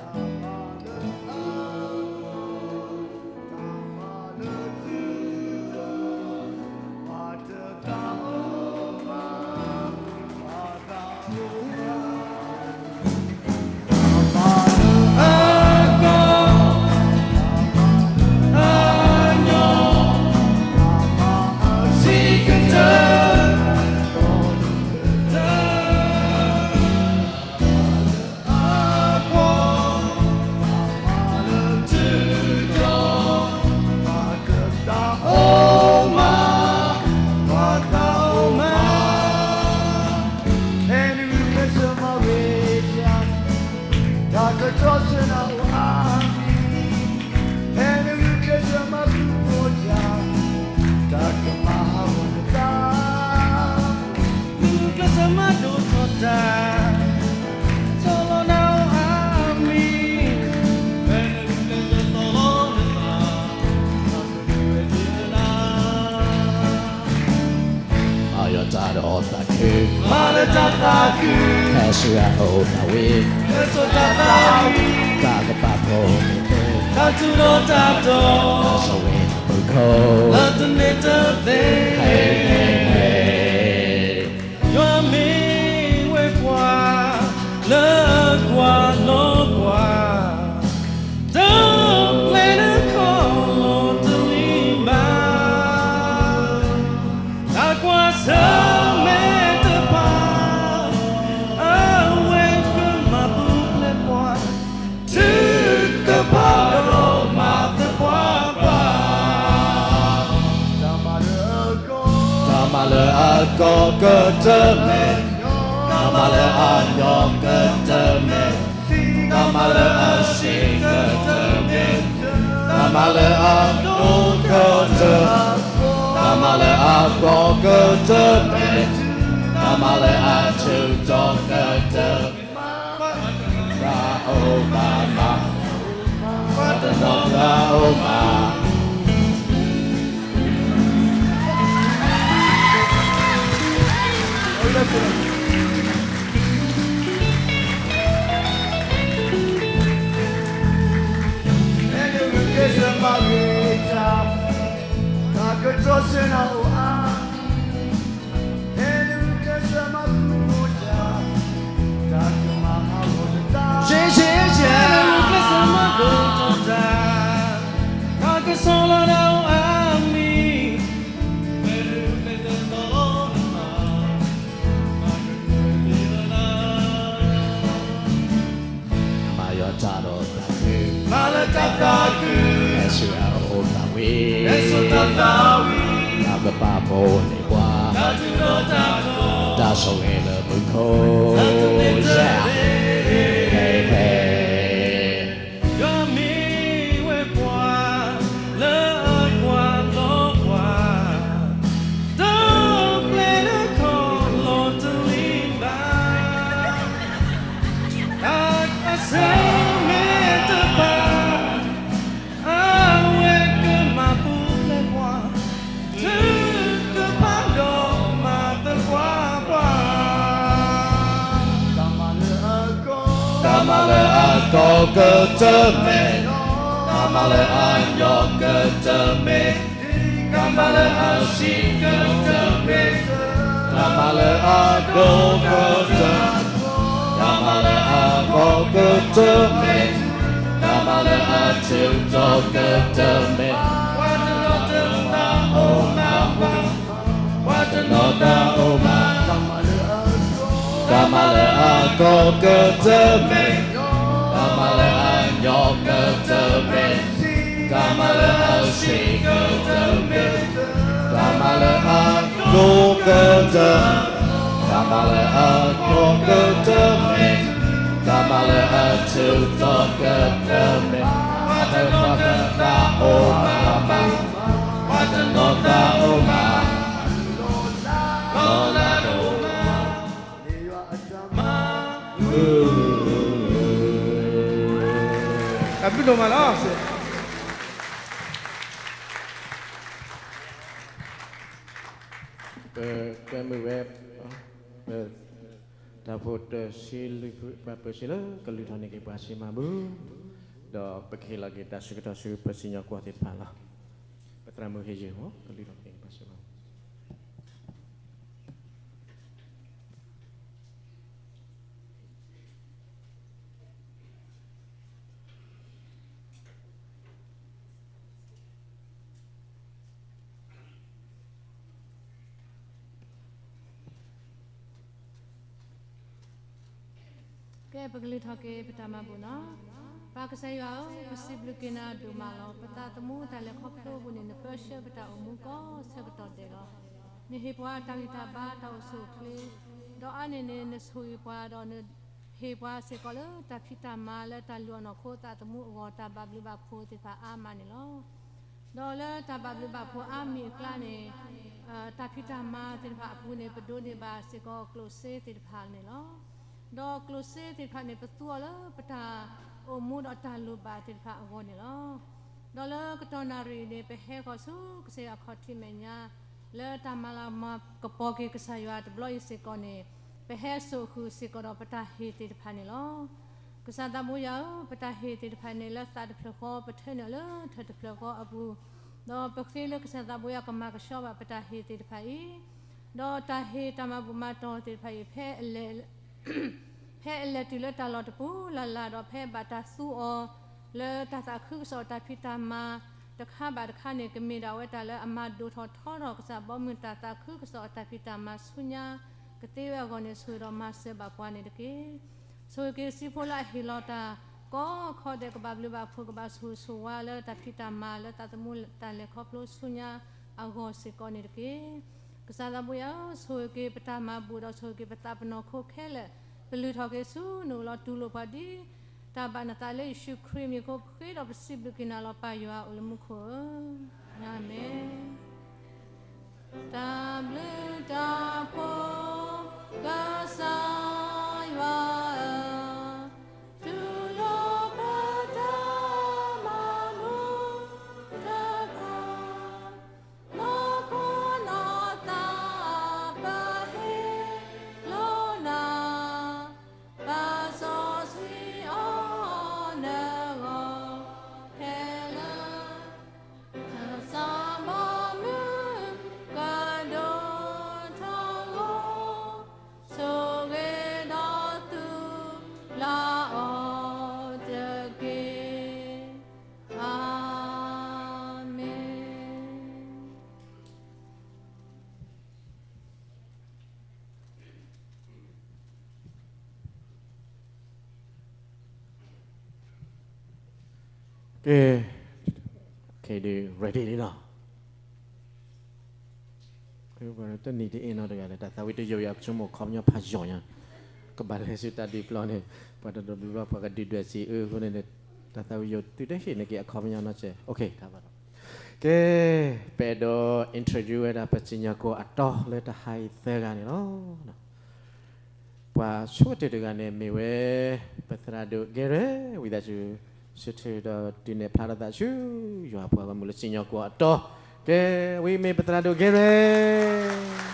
တၢ်မၤလၢအဂီၢ်, တၢ်မၤလၢအထူးတီၤ, ဘၣ်တၢ်အိၣ်မး, ဘၣ်တၢ်အိၣ်မး, တၢ်မၤလၢအဂီၢ်, တၢ်မၤလၢအညိ, တၢ်မၤအဆံးကတၢၢ်, ဒီးဒိၣ်ကတၢၢ် အကွီၢ်, တၢ်မၤလၢထူးတီၤ, ဘၣ်တၢ်အိၣ်မး, ဘၣ်တၢ်အိၣ်မး, ဖဲနဂုာ်ကျဲးစၢးမၤဝဲဒၣ်, တၢ်ကတီၢ်စၢနၤအိၣ်အါမံၤ, ဖဲနဂုာ်ကျဲးစၢးမၤဃုာ်ဖိတၢ်, တၢ်ကမၤဟးဂီၤနသး ဂုာ်ကျဲးစၢးမၤဒိၣ်ထီၣ်တၢ်, စီၤလီနၤအိၣ်အါမံၤ, ဖဲနဂုာ်ကျဲးစၢးစီၤလီနသး, တၢ်ကမၤဝဲဒၣ်, မၤယွၤတၢ်ဒီးအီၤသးခု, မၤလၢတၢ်သးခု, ဟဲဆူယွၤအိၣ်သးဝံၣ်, ဟဲဆူတၢ်သးဝံၣ်, တၢ်ကပာ်ဖှိၣ်, တၢ်ထူးဒီးတၢ်တီၤ, တၢ်ဆိၣ်ဂ့ၤမူခိၣ်, လၢတနံၤတသ့, ဟဲ ယွၤမ့ၢ်ဝဲပှၤ, လၢကွၢ်လီၤကွၢ်, တၢ်ပျဲလၢခီလီၤတလံၤဘၣ်, တၢ်ကွၢ် ကတၢၢ်မဲာ်, တၢ်မၤလၢအညီကတၢၢ်မဲာ်, တၢ်မၤလၢအဆံးကတၢၢ်မဲာ်, တၢ်မၤလၢအဒိၣ်ကတၢၢ်, တၢ်မၤလၢအဂီၢ်ကတၢၢ်မဲာ်, တၢ်မၤလၢအဆၢကတီၢ်ကတၢၢ်မဲာ်, တၢ်အိၣ်မးမး, ပှၤတနီၤတၢ်အိၣ်မး Merry Christmas ဂ့ၤတၢ်, တၢ်ကတိၤဆၢနၤအိၣ်အါ, Merry Christmas ဂ့ၤတၢ်, တၢ်ကမၤဟးဂီၤတၢ်, Merry Christmas ဂ့ၤတၢ်, တၢ်ကစီၣ်လီၤနၤအိၣ်အါမံၤ မၤယွၤတၢ်ဒီးတၢ်ခု, မၤလၢတၢ်သးခု, ဟဲဆူအအိၣ်သးဝံၣ်, ဟဲဆူတၢ်သးဝံၣ်, တၢ်ကပာ်ဖှိၣ်န့ၢ်ပှၤ, တၢ်ဆိၣ်ဂ့ၤလၢမူခိၣ်, ဟဲဟဲ ယွၤမ့ၢ်ဝဲပှၤလၢအကွၢ်လီၤပှၤ, ဒီးပျဲလၢခီၣ်လီၢ်တလံၤဘၣ်, တၢ်ကစၢ်မ့ၢ်တဖၣ်, အဝဲကမၤပူၤဖျဲးပှၤ, ထုကဖၣ်ဒီးမၤသပှၢ်ပှၢ် တၢ်မၤလၢအဂီၢ်ကတၢၢ်မဲာ်, တၢ်မၤလၢအညီကတၢၢ်မဲာ်, တၢ်မၤလၢအဆံးကတၢၢ်မဲာ်, တၢ်မၤလၢအဒိၣ်ကတၢၢ်, တၢ်မၤလၢအဂီၢ်ကတၢၢ်မဲာ်, တၢ်မၤလၢအဆၢကတီၢ်ကတၢၢ်မဲာ်, ပှၤတနီၤတၢ်အိၣ်မး, ပှၤတနီၤတၢ်အိၣ်မး တၢ်မၤလၢအဂီၢ်ကတၢၢ်မဲာ်, တၢ်မၤလၢအညီကတၢၢ်မဲာ်, တၢ်မၤလၢအဆံးကတၢၢ်မဲာ်, တၢ်မၤလၢအဒိၣ်ကတၢၢ်, တၢ်မၤလၢအဂီၢ်ကတၢၢ်မဲာ်, တၢ်မၤလၢအဆၢကတီၢ်ကတၢၢ်မဲာ်, ပှၤတနီၤတၢ်အိၣ်မးမး, ပှၤတနီၤတၢ်အိၣ်မး လီၤလးဒိၣ်မး တၢ်ဘျုးဒိၣ်မးလီၤ. ပကမ့ၢ်ဝဲ တၢ်ဖိတၢ်ဆံလွံၢ်ဖု ပှၤပၢၤဆံလၢကလုၢ်ထီၣ်န့ၢ်က့ၤပှၤဆံးမးမုၢ်, ဒီးပကဟ့ၣ်လီၤက့ၤတၢ်ဆၢကတီၢ်ဆူပစံၣ်ညီၣ်ကွီၢ်သ့ၣ်တဖၣ်လီၤ. ပသရၣ်မုၣ်ဟ့ၣ်ယုၢ်မး ကလုၢ်ထီၣ်န့ၢ်က့ၤပှၤဆံးမးမုၢ် ကဲ ပကလုၢ်ထီၣ်က့ၤပတၢ်မၤဘူၣ်နီၤ. ပၢ်ကစၢ်ယွၤဧၢ, ပစံးဘျုးက့ၤနၤဒိၣ်မးလီၤ. ပသးသမူတၢ်လဲၤခီဖျိအပူၤန့ၣ် နပၢဆှၢပတၢ်အိၣ်မူကိးဆၢကတီၢ်ဒဲးလီၤ. နဟ့ၣ်ပှၤတၢ်ဂံၢ်တၢ်ဘါ တၢ်အိၣ်ဆူၣ်အိၣ်ချ့, ဒီးအါန့ၢ်န့ၣ် နဆိၣ်ဂ့ၤပှၤဒီးန ဟ့ၣ်ပှၤစ့ၢ်ကီးလၢတၢ်ဖံးတၢ်မၤလၢတၢ်လုၢ်အီၣ်နီၢ်ခိသးသမူအဂီၢ် တၢ်ဘၣ်ဘျုးဘၣ်ဖှိၣ်သ့ၣ်တဖၣ်အါမးန့ၣ်လီၤ. ဒီးလၢတၢ်ဘၣ်ဘျုးဘၣ်ဖှိၣ်အါမံၤအကျါန့ၣ် တၢ်ဖံးတၢ်မၤသ့ၣ်တဖၣ်အပူၤန့ၣ် ပဒိးန့ၢ်ဘၣ်စ့ၢ်ကီးကျိၣ်စ့သ့ၣ်တဖၣ်န့ၣ်လီၤ. ဒီးကျိၣ်စ့သ့ၣ်တဖၣ်န့ၣ် ပသူအီၤလၢပတၢ်အိၣ်မူဒီးတၢ်လိၣ်ဘၣ်သ့ၣ်တဖၣ်အဂီၢ်န့ၣ်လီၤ. ဒီးလၢကတီၢ်နၣ်ရံၣ်အံၤန့ၣ် ပဟဲဃီၤဆူကစၢ်ယွၤအခီၣ်ထံးမဲာ်ညါ လၢတၢ်မၤလၤမၤကပီၤက့ၤကစၢ်ယွၤတဘျီအံၤစ့ၢ်ကီးန့ၣ် ပဟဲစိာ်ဃုာ်စ့ၢ်ကီးဒီးပတၢ်ဟ့ၣ်သ့ၣ်တဖၣ်န့ၣ်လီၤ. ကစၢ်သးဘိယွၤဧၢ, ပတၢ်ဟ့ၣ်သ့ၣ်တဖၣ်န့ၣ် လၢသးတဖျၢၣ်ဃီ ပထၢနုာ်လၢထၢၣ်တဖျၢၣ်ဃီအပူၤ, ဒီးပဃ့လၢကစၢ်သးဘိယွၤကမၤကဆှီဘၣ်ပတၢ်ဟ့ၣ်သ့ၣ်တဖၣ်အံၤ, ဒီးတၢ်ဟ့ၣ်တၢ်မၤဘူၣ်မၤတီၢ်သ့ၣ်တဖၣ်အံၤ ဖဲ ဖဲအလဲၤတုၤလၢတၢ်လီၢ်တပူၤလၢ်လၢ်ဒီး ဖဲဘၣ်တၢ်သူအီၤ လၢတၢ်သးခုကစီၣ်တၢ်ဖံးတၢ်မၤတခါဘၣ်တခါန့ၣ် ကမ့ၢ်ဒၣ်ဝဲတၢ်လၢအမၤဒိၣ်ထီၣ်ထီထီၣ်ကစၢ်ဘီမုၢ်တၢ်သးခုကစီၣ်အတၢ်ဖံးတၢ်မၤဆူညါကသ့ဝဲအဂီၢ်န့ၣ် ဆိၣ်ဂ့ၤဒီးမၤစၢၤဘၣ်ပှၤန့ၣ်တက့ၢ်. ဆိၣ်ဂ့ၤက့ၤစံးဖိလၢအဟ့ၣ်လီၤတၢ် ကိးခီဒဲးကဘၣ်ဘျုးဘၣ်ဖှိၣ် ကဘၣ်ဆိၣ်ဂ့ၤဆိၣ်ဝါလၢတၢ်ဖံးတၢ်မၤလၢသးသမူတၢ်လဲၤခီဖျိဆူညါအဂီၢ်စ့ၢ်ကီးန့ၣ်တက့ၢ်. ကစၢ်သးဘိယွၤဧၢ, ဆိၣ်ဂ့ၤက့ၤပတၢ်မၤဘူၣ်ဒီးဆိၣ်ဂ့ၤက့ၤပသးပနီၢ်ခိခဲလၢာ်, ပလုၢ်ထီၣ်က့ၤဆူနအိၣ်လီၤတူၢ်လိာ်ပှၤဒ်တၢ်ဘၣ်နသးလၢယ့ၣ်ၡူးခရံာ်မံၤအဃိ ပဃ့ဒီးပစံးဘျုးက့ၤနၤလီၤ ပၢ်ယွၤအိၣ်လၢမူခိၣ်ဧၢ, အၤမ့ၣ်. တၢ်ဘျုးတၢ်ဖှိၣ် ကစၢ်ယွၤဧၢ, တူၢ်လိာ်ပတၢ်မၤဘူၣ်တဖၣ် လီၢ်ခီနီၢ်သးပဟ့လိာ်နၤ, ပစီဆှံအီၤနဂီၢ်ခဲလၢာ်, ကစၢ်ဘီမုၢ်ကဒိၣ်ထီၣ်ဂီၢ်, ဆိၣ်ဂ့ၤဒီးတူၢ်လၢ်အီၤတက့ၢ်. အၤမ့ၣ်. ကဲ, okay, ready လံနီၤ. တနံၤတအ့ၣ်နီတဂၤလၢ တၢ်သးဝံၣ်တယိာ်ယၤ ကဆိကမိၣ်ခီပညီဖးယိာ်ညါ, ကဘၣ်လဲၤဆူတၢ်ဒုးပျီန့ၣ်, ပှၤတဒိးဘျီဘျီ ပှၤကဒုးဒွဲၣ်စံးအၢအဃိန့ၣ်, တၢ်သးဝံၣ်ယိာ်တုၤတဟ့ၣ်န့ၢ်က့ၤအခီပညီနီတစဲး, okay, တၢ်ဘၣ်ဒီး, ကဲ, ပအဲၣ်ဒိး introduce ဝဲဒၣ်ပစံၣ်ညီၣ်ကွီၢ်အတီလၢတဟါအံၤသၢဂၤန့ၣ်လီၤ. ပှၤဆိကတၢၢ်တဂၤန့ၣ်မ့ၢ်ဝဲ ပသရၣ်ဒိၣ်ကဲရဲ, ဝံသးစူၤ ဆၢထၢၣ်ဒီးတုၤနဲၣ်ဖျါထီၣ်သးဆူ ယွၤပှၤဂီၢ်မုၢ်လၢစံၣ်ညီၣ်ကွီၢ်အတီ, ကဲ, ဝံမ့ၢ်ပသရၣ်ဒိၣ်ကဲရဲ.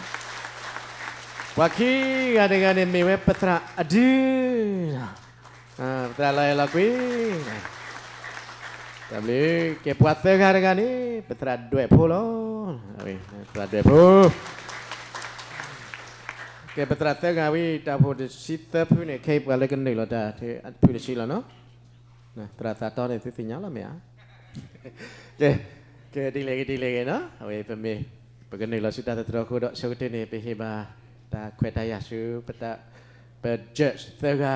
ပှၤခံဂၤတဂၤန့ၣ်မ့ၢ်ဝဲပသရၣ်အဒု ပသရၣ်လီၤအဲၣ်လီၤကွံ, တၢ်ဘျုး, ကဲပှၤသၢဂၤတဂၤန့ၣ် ပသရၣ်ဒွဲၣ်ဖိလီၤ, သရၣ်ဒွဲၣ်ဖိ ကဲပသရၣ်သၢဂၤဝံၤ တၢ်အိၣ်ဖှိၣ်တဆံသၢဖုန့ၣ် ခဲအံၤပှၤလၢကနုာ်လီၤတၢ်ဖုတဆံလီၤနီၤ, သရၣ်သးတီန့ၣ်သုသ့ၣ်ညါလီၤမ့ၢ်ဧါ, ကဲ, ကဲဒ်လဲၣ်ဂ့ၤဒ်လဲၣ်ဂ့ၤနီၤ, အဝဲပမ့ၢ်, ပကနုာ်လီၤဆူတၢ်သတြီၤအဃိဒီး ဆိကတၢၢ်န့ၣ် ပဟ့ၣ်ဘၣ်တၢ်ခွဲးတၢ်ယာ်ဆူ ပတၢ်, ပ judge သၢဂၤ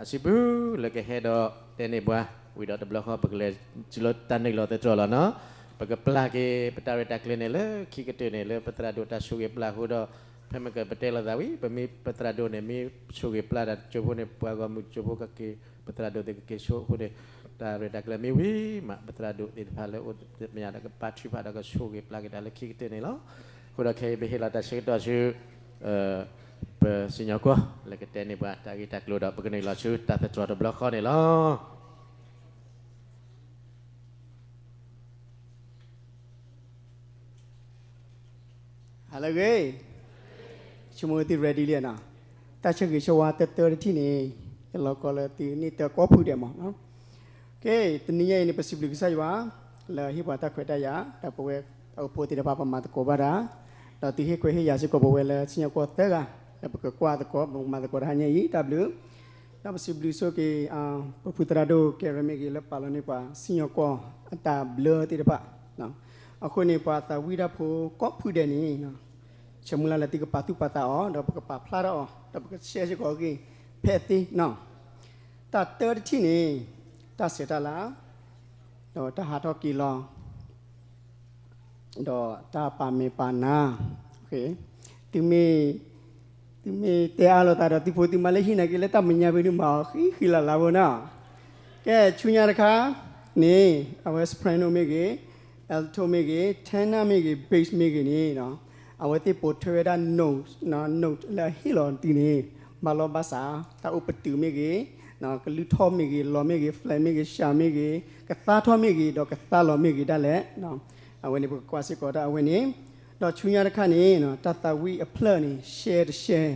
အစုပူၤလၢကဟဲဒီးတဲန့ၢ်ပှၤ, ဝံၤဒီးတဘျီဃီ ပကလဲၤလၢတၢ်နုာ်လီၤသတြီၤလီၤနီၤ, ပကပျၢ်က့ၤပတၢ်ရဲၣ်တၢ်ကျဲၤန့ၣ်လၢခံကတၢၢ်န့ၣ် လၢပသရၣ်ဒိၣ်တၢ်ဆိၣ်ဂ့ၤပျၢ်အဃိဒီး, ဖဲမ့ၢ်ကပတဲလိာ်သးဝံၤ ပမ့ၢ်ပသရၣ်ဒိၣ်န့ၣ် မ့ၢ်ဆိၣ်ဂ့ၤပျၢ်တၢ်ကၠိဖိန့ၣ် ပှၤဂီၢ်မုၢ်ကၠိဖိကက့ၤ, ပသရၣ်ဒိၣ်သ့ၣ်ကက့ၤဆိအဃိန့ၣ်, တၢ်ရဲၣ်တၢ်ကျဲၤမ့ၢ်ဝံၤမး ပသရၣ်ဒိၣ်သ့ၣ်တဖၣ်လၢအိၣ်မ့ၢ်ညါဒီးကပာ်ထုးဖးဒီးကဆိၣ်ဂ့ၤပျၢ်က့ၤတၢ်လၢခံကတၢၢ်န့ၣ်လီၤ. အဃိဒီးခဲအံၤပဟ့ၣ်လီၤတၢ်ဆၢကတီၢ်ဆူ ပစံၣ်ညီၣ်ကွီၢ် လၢကတဲန့ၢ်ပှၤတၢ်ဂ့ၢ်တၢ်ကျိၤဒီး ပကနုာ်လီၤဆူတၢ်သတြီၤတဘျီဃီန့ၣ်လီၤ. Hello, ဂ့ၤ, ဆိကမိၣ်သု ready လံနီၤ, တၢ်ဆၢဂ့ၤဆၢဝါတၢတၢတထံၣ်န့ၣ်, ယလီၤကီလၢသုန့ၢ်တၢ်ကိးဖုဒဲးမးနီၤ. ကဲ, တနံၤညါအံၤန့ၣ် ပစံးဘျုးကစၢ်ယွၤ လၢအဟ့ၣ်ပှၤတၢ်ခွဲးတၢ်ယာ်, ဒီးပဝဲအအိၣ်ဖှိၣ်သ့ၣ်တဖၣ် ပမၤသကိးဘၣ်တၢ်, ဒီးသုဟ့ၣ်ခွဲးဟ့ၣ်ယာ်စ့ၢ်ကီးပဝဲလၢစံၣ်ညီၣ်ကွီၢ်သၢဂၤ, လၢပကကွၢ်သကိး ပကမၤသကိးတဟါညါအံၤ တၢ်ဘျုး ဒီးပစံးဘျုးဆိက့ၤ ပဖုသရၣ်ဒိၣ်ကဲရဲမ့ၢ်ဂ့ၤ လၢပာ်လီၤန့ၢ်ပှၤစံၣ်ညီၣ်ကွီၢ်အတၢ်ဘျၢသ့ၣ်တဖၣ်, အဃိန့ၣ် ပှၤသးဝံၣ်တၢ်ဖိကိးဖုဒဲးန့ၣ်, ဆၢမုၢ်လၢ်လၢသုကပာ်သူၣ်ပာ်သးအီၤ ဒီးပကပာ်ဖျါထီၣ်အီၤ ဒီးပကshareစ့ၢ်ကီးက့ၤ ဖဲအသ့နီၤ. တၢ်တၢတထံၣ်န့ၣ်, တၢ်ဆဲးတၢ်လၤ, ဒီးတၢ်ဟးထီၣ်က့ၤလီၤ ဒီးတၢ်ပာ်မဲာ်ပာ်နါ, သုမ့ၢ်, သုမ့ၢ်တဲအါလိာ်သးဒီး သုဖိသုမါလၢဟံၣ်နာ်က့ လၢတၢ်မဲာ်ညါဖဲန့ၣ် မၤအီၤဃံဃံလၤလၤဖိနီၤ. ကဲ, ဆူညါတခါန့ၣ် အဝဲ soprano မ့ၢ်ဂ့ၤ, alto မ့ၢ်ဂ့ၤ, tenor မ့ၢ်ဂ့ၤ, bass မ့ၢ်ဂ့ၤန့ၣ်, အဝဲသ့ၣ်ပိာ်ထွဲဝဲဒၣ် note, note လၢအဟ့ၣ်လီၤသုန့ၣ်, ဘၣ်လီၤဘၣ်စး, တၢ်အိၣ်ပတုာ်မ့ၢ်ဂ့ၤ, ကလုၢ်ထီၣ်မ့ၢ်ဂ့ၤ, လီၤမ့ၢ်ဂ့ၤ, flat မ့ၢ်ဂ့ၤ, sharp မ့ၢ်ဂ့ၤ, ကသါထီၣ်မ့ၢ်ဂ့ၤ, ဒီးကသါလီၤမ့ၢ်ဂ့ၤဒၣ်လဲာ်, အဝဲန့ၣ် ပကကွၢ်စ့ၢ်ကီးတၢ်အဝဲန့ၣ်, ဒီးဆူညါတခါန့ၣ် တၢ်သးဝံၣ်အဖျၢၣ်န့ၣ် share တshare,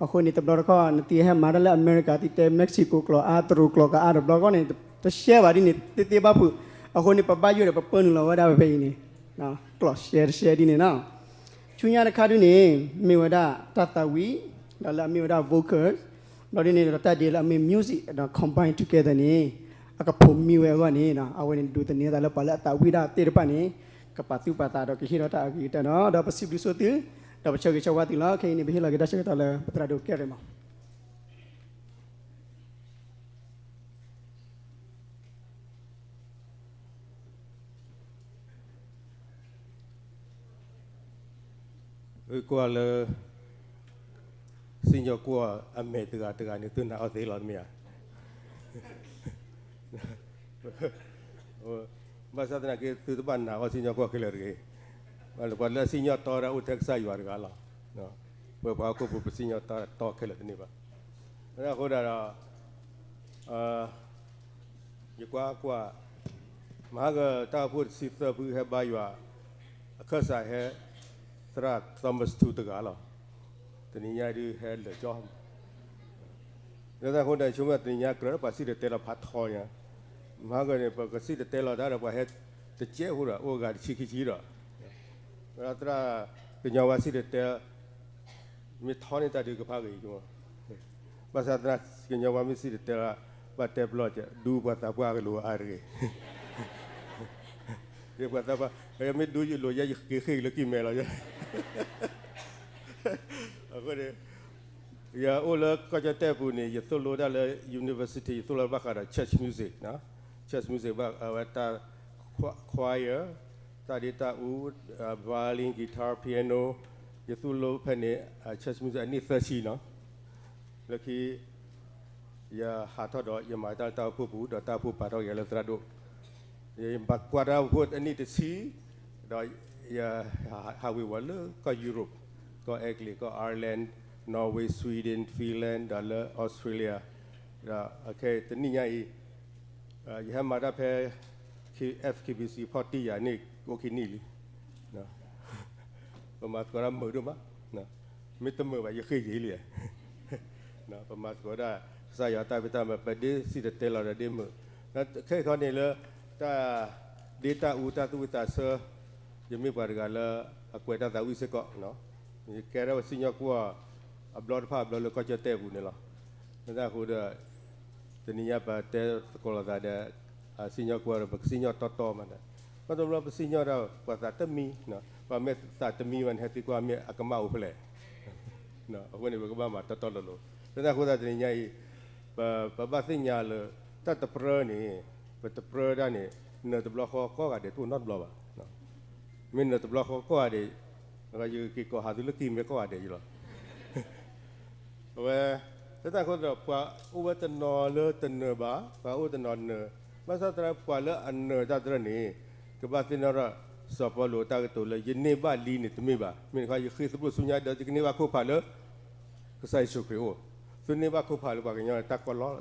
အဃိန့ၣ် တဘျီတခီၣ် နသုဟဲမၤတၢ်လၢအမဲရကၤ သုတဲ Mexico ကျိာ်အါ တရူးကျိာ်ကအါ တဘျီတခီၣ်န့ၣ် တshareဘၣ်ဒ်န့ၣ် သ့သ့ဘၣ်ဖုး, အဃိန့ၣ် ပဘၣ်ယိၣ်ဒီး ပပၢနုာ်လီၤဝဲဒၣ်ဖဲအံၤန့ၣ်, ကျိာ်shareတshareဒ်န့ၣ်နီၤ. ဆူညါတခါဒ်န့ၣ် မ့ၢ်ဝဲဒၣ်တၢ်သးဝံၣ်, ဒီးလၢအမ့ၢ်ဝဲဒၣ် vocals, ဒီးဒ်န့ၣ်ဒီးတၢ်ဒ့လၢအမ့ၢ် music ဒီး combine together န့ၣ်, အကဖိးမံဝဲအဂီၢ်န့ၣ်, အဝဲန့ၣ်ဒိးသန့ၤသးလၢပှၤလၢအသးဝံၣ်ဒၣ်သ့ၣ်တဖၣ်န့ၣ်, ကပာ်သူၣ်ပာ်သးဒီးကဟ့ၣ်ထီၣ်တၢ်အဂ့ၤကတၢၢ်ဒီး, ဒီးပစံးဘျုးဆိသု, ဒီးပဆၢဂ့ၤဆၢဝါသုလီၤ. ခဲအံၤန့ၣ် ပဟ့ၣ်လီၤက့ၤတၢ်ဆၢကတီၢ်လၢပသရၣ်ဒိၣ်ကဲရဲမး. ကွၢ်လၢ စံၣ်ညီၣ်ကွီၢ်အမဲာ်တဂၤတဂၤန့ၣ် သုနာ်အီၤသ့လီၤတမ့ၢ်ဧါ. ဘၣ်ဆၣ်သနာ်က့ သုတဘၣ်နာ်အီၤစံၣ်ညီၣ်ကွီၢ်ခဲလၢာ်တဂ့ၤ. ပှၤလၢအစံၣ်ညီၣ်တီတၢ်အိၣ်ထဲကစၢ်ယွၤတဂၤလီၤ. ပပှၤဟီၣ်ခိၣ်ဖိပစံၣ်ညီၣ်တီတၢ်တီခဲလၢာ်တန့ၢ်ဘၣ်. အဃိဒၣ်ဒီး ယကွၢ်ကွၢ် မဟါကတၢ်အိၣ်ဖှိၣ်တဆံသၢဖုဟဲဘါယွၤ အခၢၣ်စးဟဲ သရၣ် Thomas ထူတဂၤလီၤ. တနံၤညါဒုးဟဲလၢာ်ကၠီ လၢတၢ်ဃိဒီး ဆိကမိၣ်တနံၤညါကြၢးလၢပှၤစံၣ်တဲၤတဲလီၤဖးထီညါ, မဟါကန့ၣ် ပကစံၣ်တဲၤတဲလီၤတၢ်ဒီးပှၤဟဲတကဲးဖိဒီး အိၣ်ဂၤတဆံခံဆံဒီး သရၣ်ကညီဝါစံၣ်တဲၤတဲ မ့ၢ်ထီန့ၢ်တၢ်ဒုးကဖးဂ့ၤ, ဘၣ်ဆၣ်သနာ်က့ ကညီဝါမ့ၢ်စံၣ်တဲၤတဲလီၤ ဘၣ်တဲပျီကဲး ဒူပှၤသးပှၢ်ကလိၤအါတဂ့ၤ ပှၤသးပှၢ် မ့ၢ်ဒူယလိာ်ယဲ ယက့ၤဃ့ၢ်လၢကံၢ်မဲလီၤ. အဃိန့ၣ် ယအိၣ်လၢကီၢ်ကၠီၣ်တဲၣ်ပူၤန့ၣ် ယသိၣ်လိတၢ်လၢ university ယသိၣ်လိဘၣ်ဃးဒီး church music, church music ဘၣ်အဝဲတၢ် choir, တၢ်ဒ့တၢ်အူ, violin, guitar, piano, ယသိၣ်လိဖဲန့ၣ် church music အနံၣ်သၢဆံနီၤ. လၢခံ ယဟးထီၣ်ဒီးယမၤတၢ်လၢတၢ်အိၣ်ဖှိၣ်ပူၤ ဒီးတၢ်အိၣ်ဖှိၣ်ပာ်ထီၣ်က့ၤယၤလၢသရၣ်ဒိၣ်, ယမၤကွၢ်တၢ်အိၣ်ဖှိၣ်အနံၣ်တဆံ, ဒီးယဟးဝ့ၤဝီၤလၢကီၢ် Europe, ကီၢ်အဲကလံး, ကီၢ် Ireland, Norway, Sweden, Finland ဒီးလၢ Australia, ဒီးခဲအံၤတနံၣ်ညါအံၤ ယဟဲမၤတၢ်ဖဲ F K B C ဖီၣ်တံၢ်ယၤန့ၣ် အိၣ်ခံနံၣ်လံ. ပမၤသကိးတၢ်မုာ်ဒိၣ်မး, မ့ၢ်တမုာ်ဘၣ် ယဃ့ၢ်ယံာ်လံ. ပမၤသကိးတၢ် ကစၢ်ယွၤတၢ်ဖံးတၢ်မၤ ပဒ့စံၣ်တဲၤတဲလီၤဒီးဒ့မုာ်, ခဲအံၤခီန့ၣ်လၢ တၢ်ဒ့တၢ်အူတၢ်သူၣ်ဝံၣ်သးဆၢ, ယမ့ၢ်ပှၤတဂၤလၢ အကွဲးတၢ်သးဝံၣ်စ့ၢ်ကီး, ယကဲထီၣ်ဝဲစံၣ်ညီၣ်ကွီၢ် အဘျီတဖၣ်အဘျီလၢကီၢ်ကၠီၣ်တဲၣ်ပူၤန့ၣ်လီၤ. လၢတၢ်အဃိဒီး တနံၤညါပတဲသကိးလိာ်သးဒီး စံၣ်ညီၣ်ကွီၢ်ဒီးပကစံၣ်ညီၣ်တီတီမးဒီး ဘၣ်တဘျီပစံၣ်ညီၣ်ဒီး ပှၤသးတမံ, ပှၤမ့ၢ်သးတမံဘၣ်န့ၣ် ဟဲသံကွၢ်မ့ၢ်အကမၣ်အိၣ်ဖဲလဲၣ်. အဃိန့ၣ် ပကဘၣ်မၤတီတီလိၤလိၤ, လၢတၢ်အဃိသတးတနံၤညါအံၤ ပဘၣ်သ့ၣ်ညါလၢ တၢ်တပြၢန့ၣ် ပတပြၢဒၣ်န့ၣ် နၢၤတဘျီဃီကိးဂၤဒဲးတအိၣ်နီတဘျီဘၣ်. မ့ၢ်နၢၤတဘျီဃီကိးဂၤဒဲး ယက့ၤကိးဟးသုလၢကံၢ်မဲကိးဂၤဒဲးယလီၤ. အဝဲ လၢတၢ်အဃိဒီး ပှၤအိၣ်ဝဲတနီၤလၢတနၢၤဘၣ်, ပှၤအိၣ်တနီၤနၢၤ, ဘၣ်ဆၣ်သနာ်က့ပှၤလၢအနၢၤတၢ်တဖၣ်န့ၣ် ကဘၣ်သ့ၣ်နီၣ်ထီၣ် စီၤပီလူးတၢ်ကတိၤလၢ ယန့ၢ်ဘၣ်လံန့ၣ်တမ့ၢ်ဘၣ်. မ့ၢ်တခီ ယဃ့ၢ်သဘျိၣ်ဆူညါဒီး ယကန့ၢ်ဘၣ်ခိၣ်ဖးလၢ ကစၢ်ယ့ၣ်ၡူးခရံာ်အအိၣ်, သုန့ၢ်ဘၣ်ခိၣ်ဖးလၢပှၤကညီန့ၣ် တၢ်ကလီ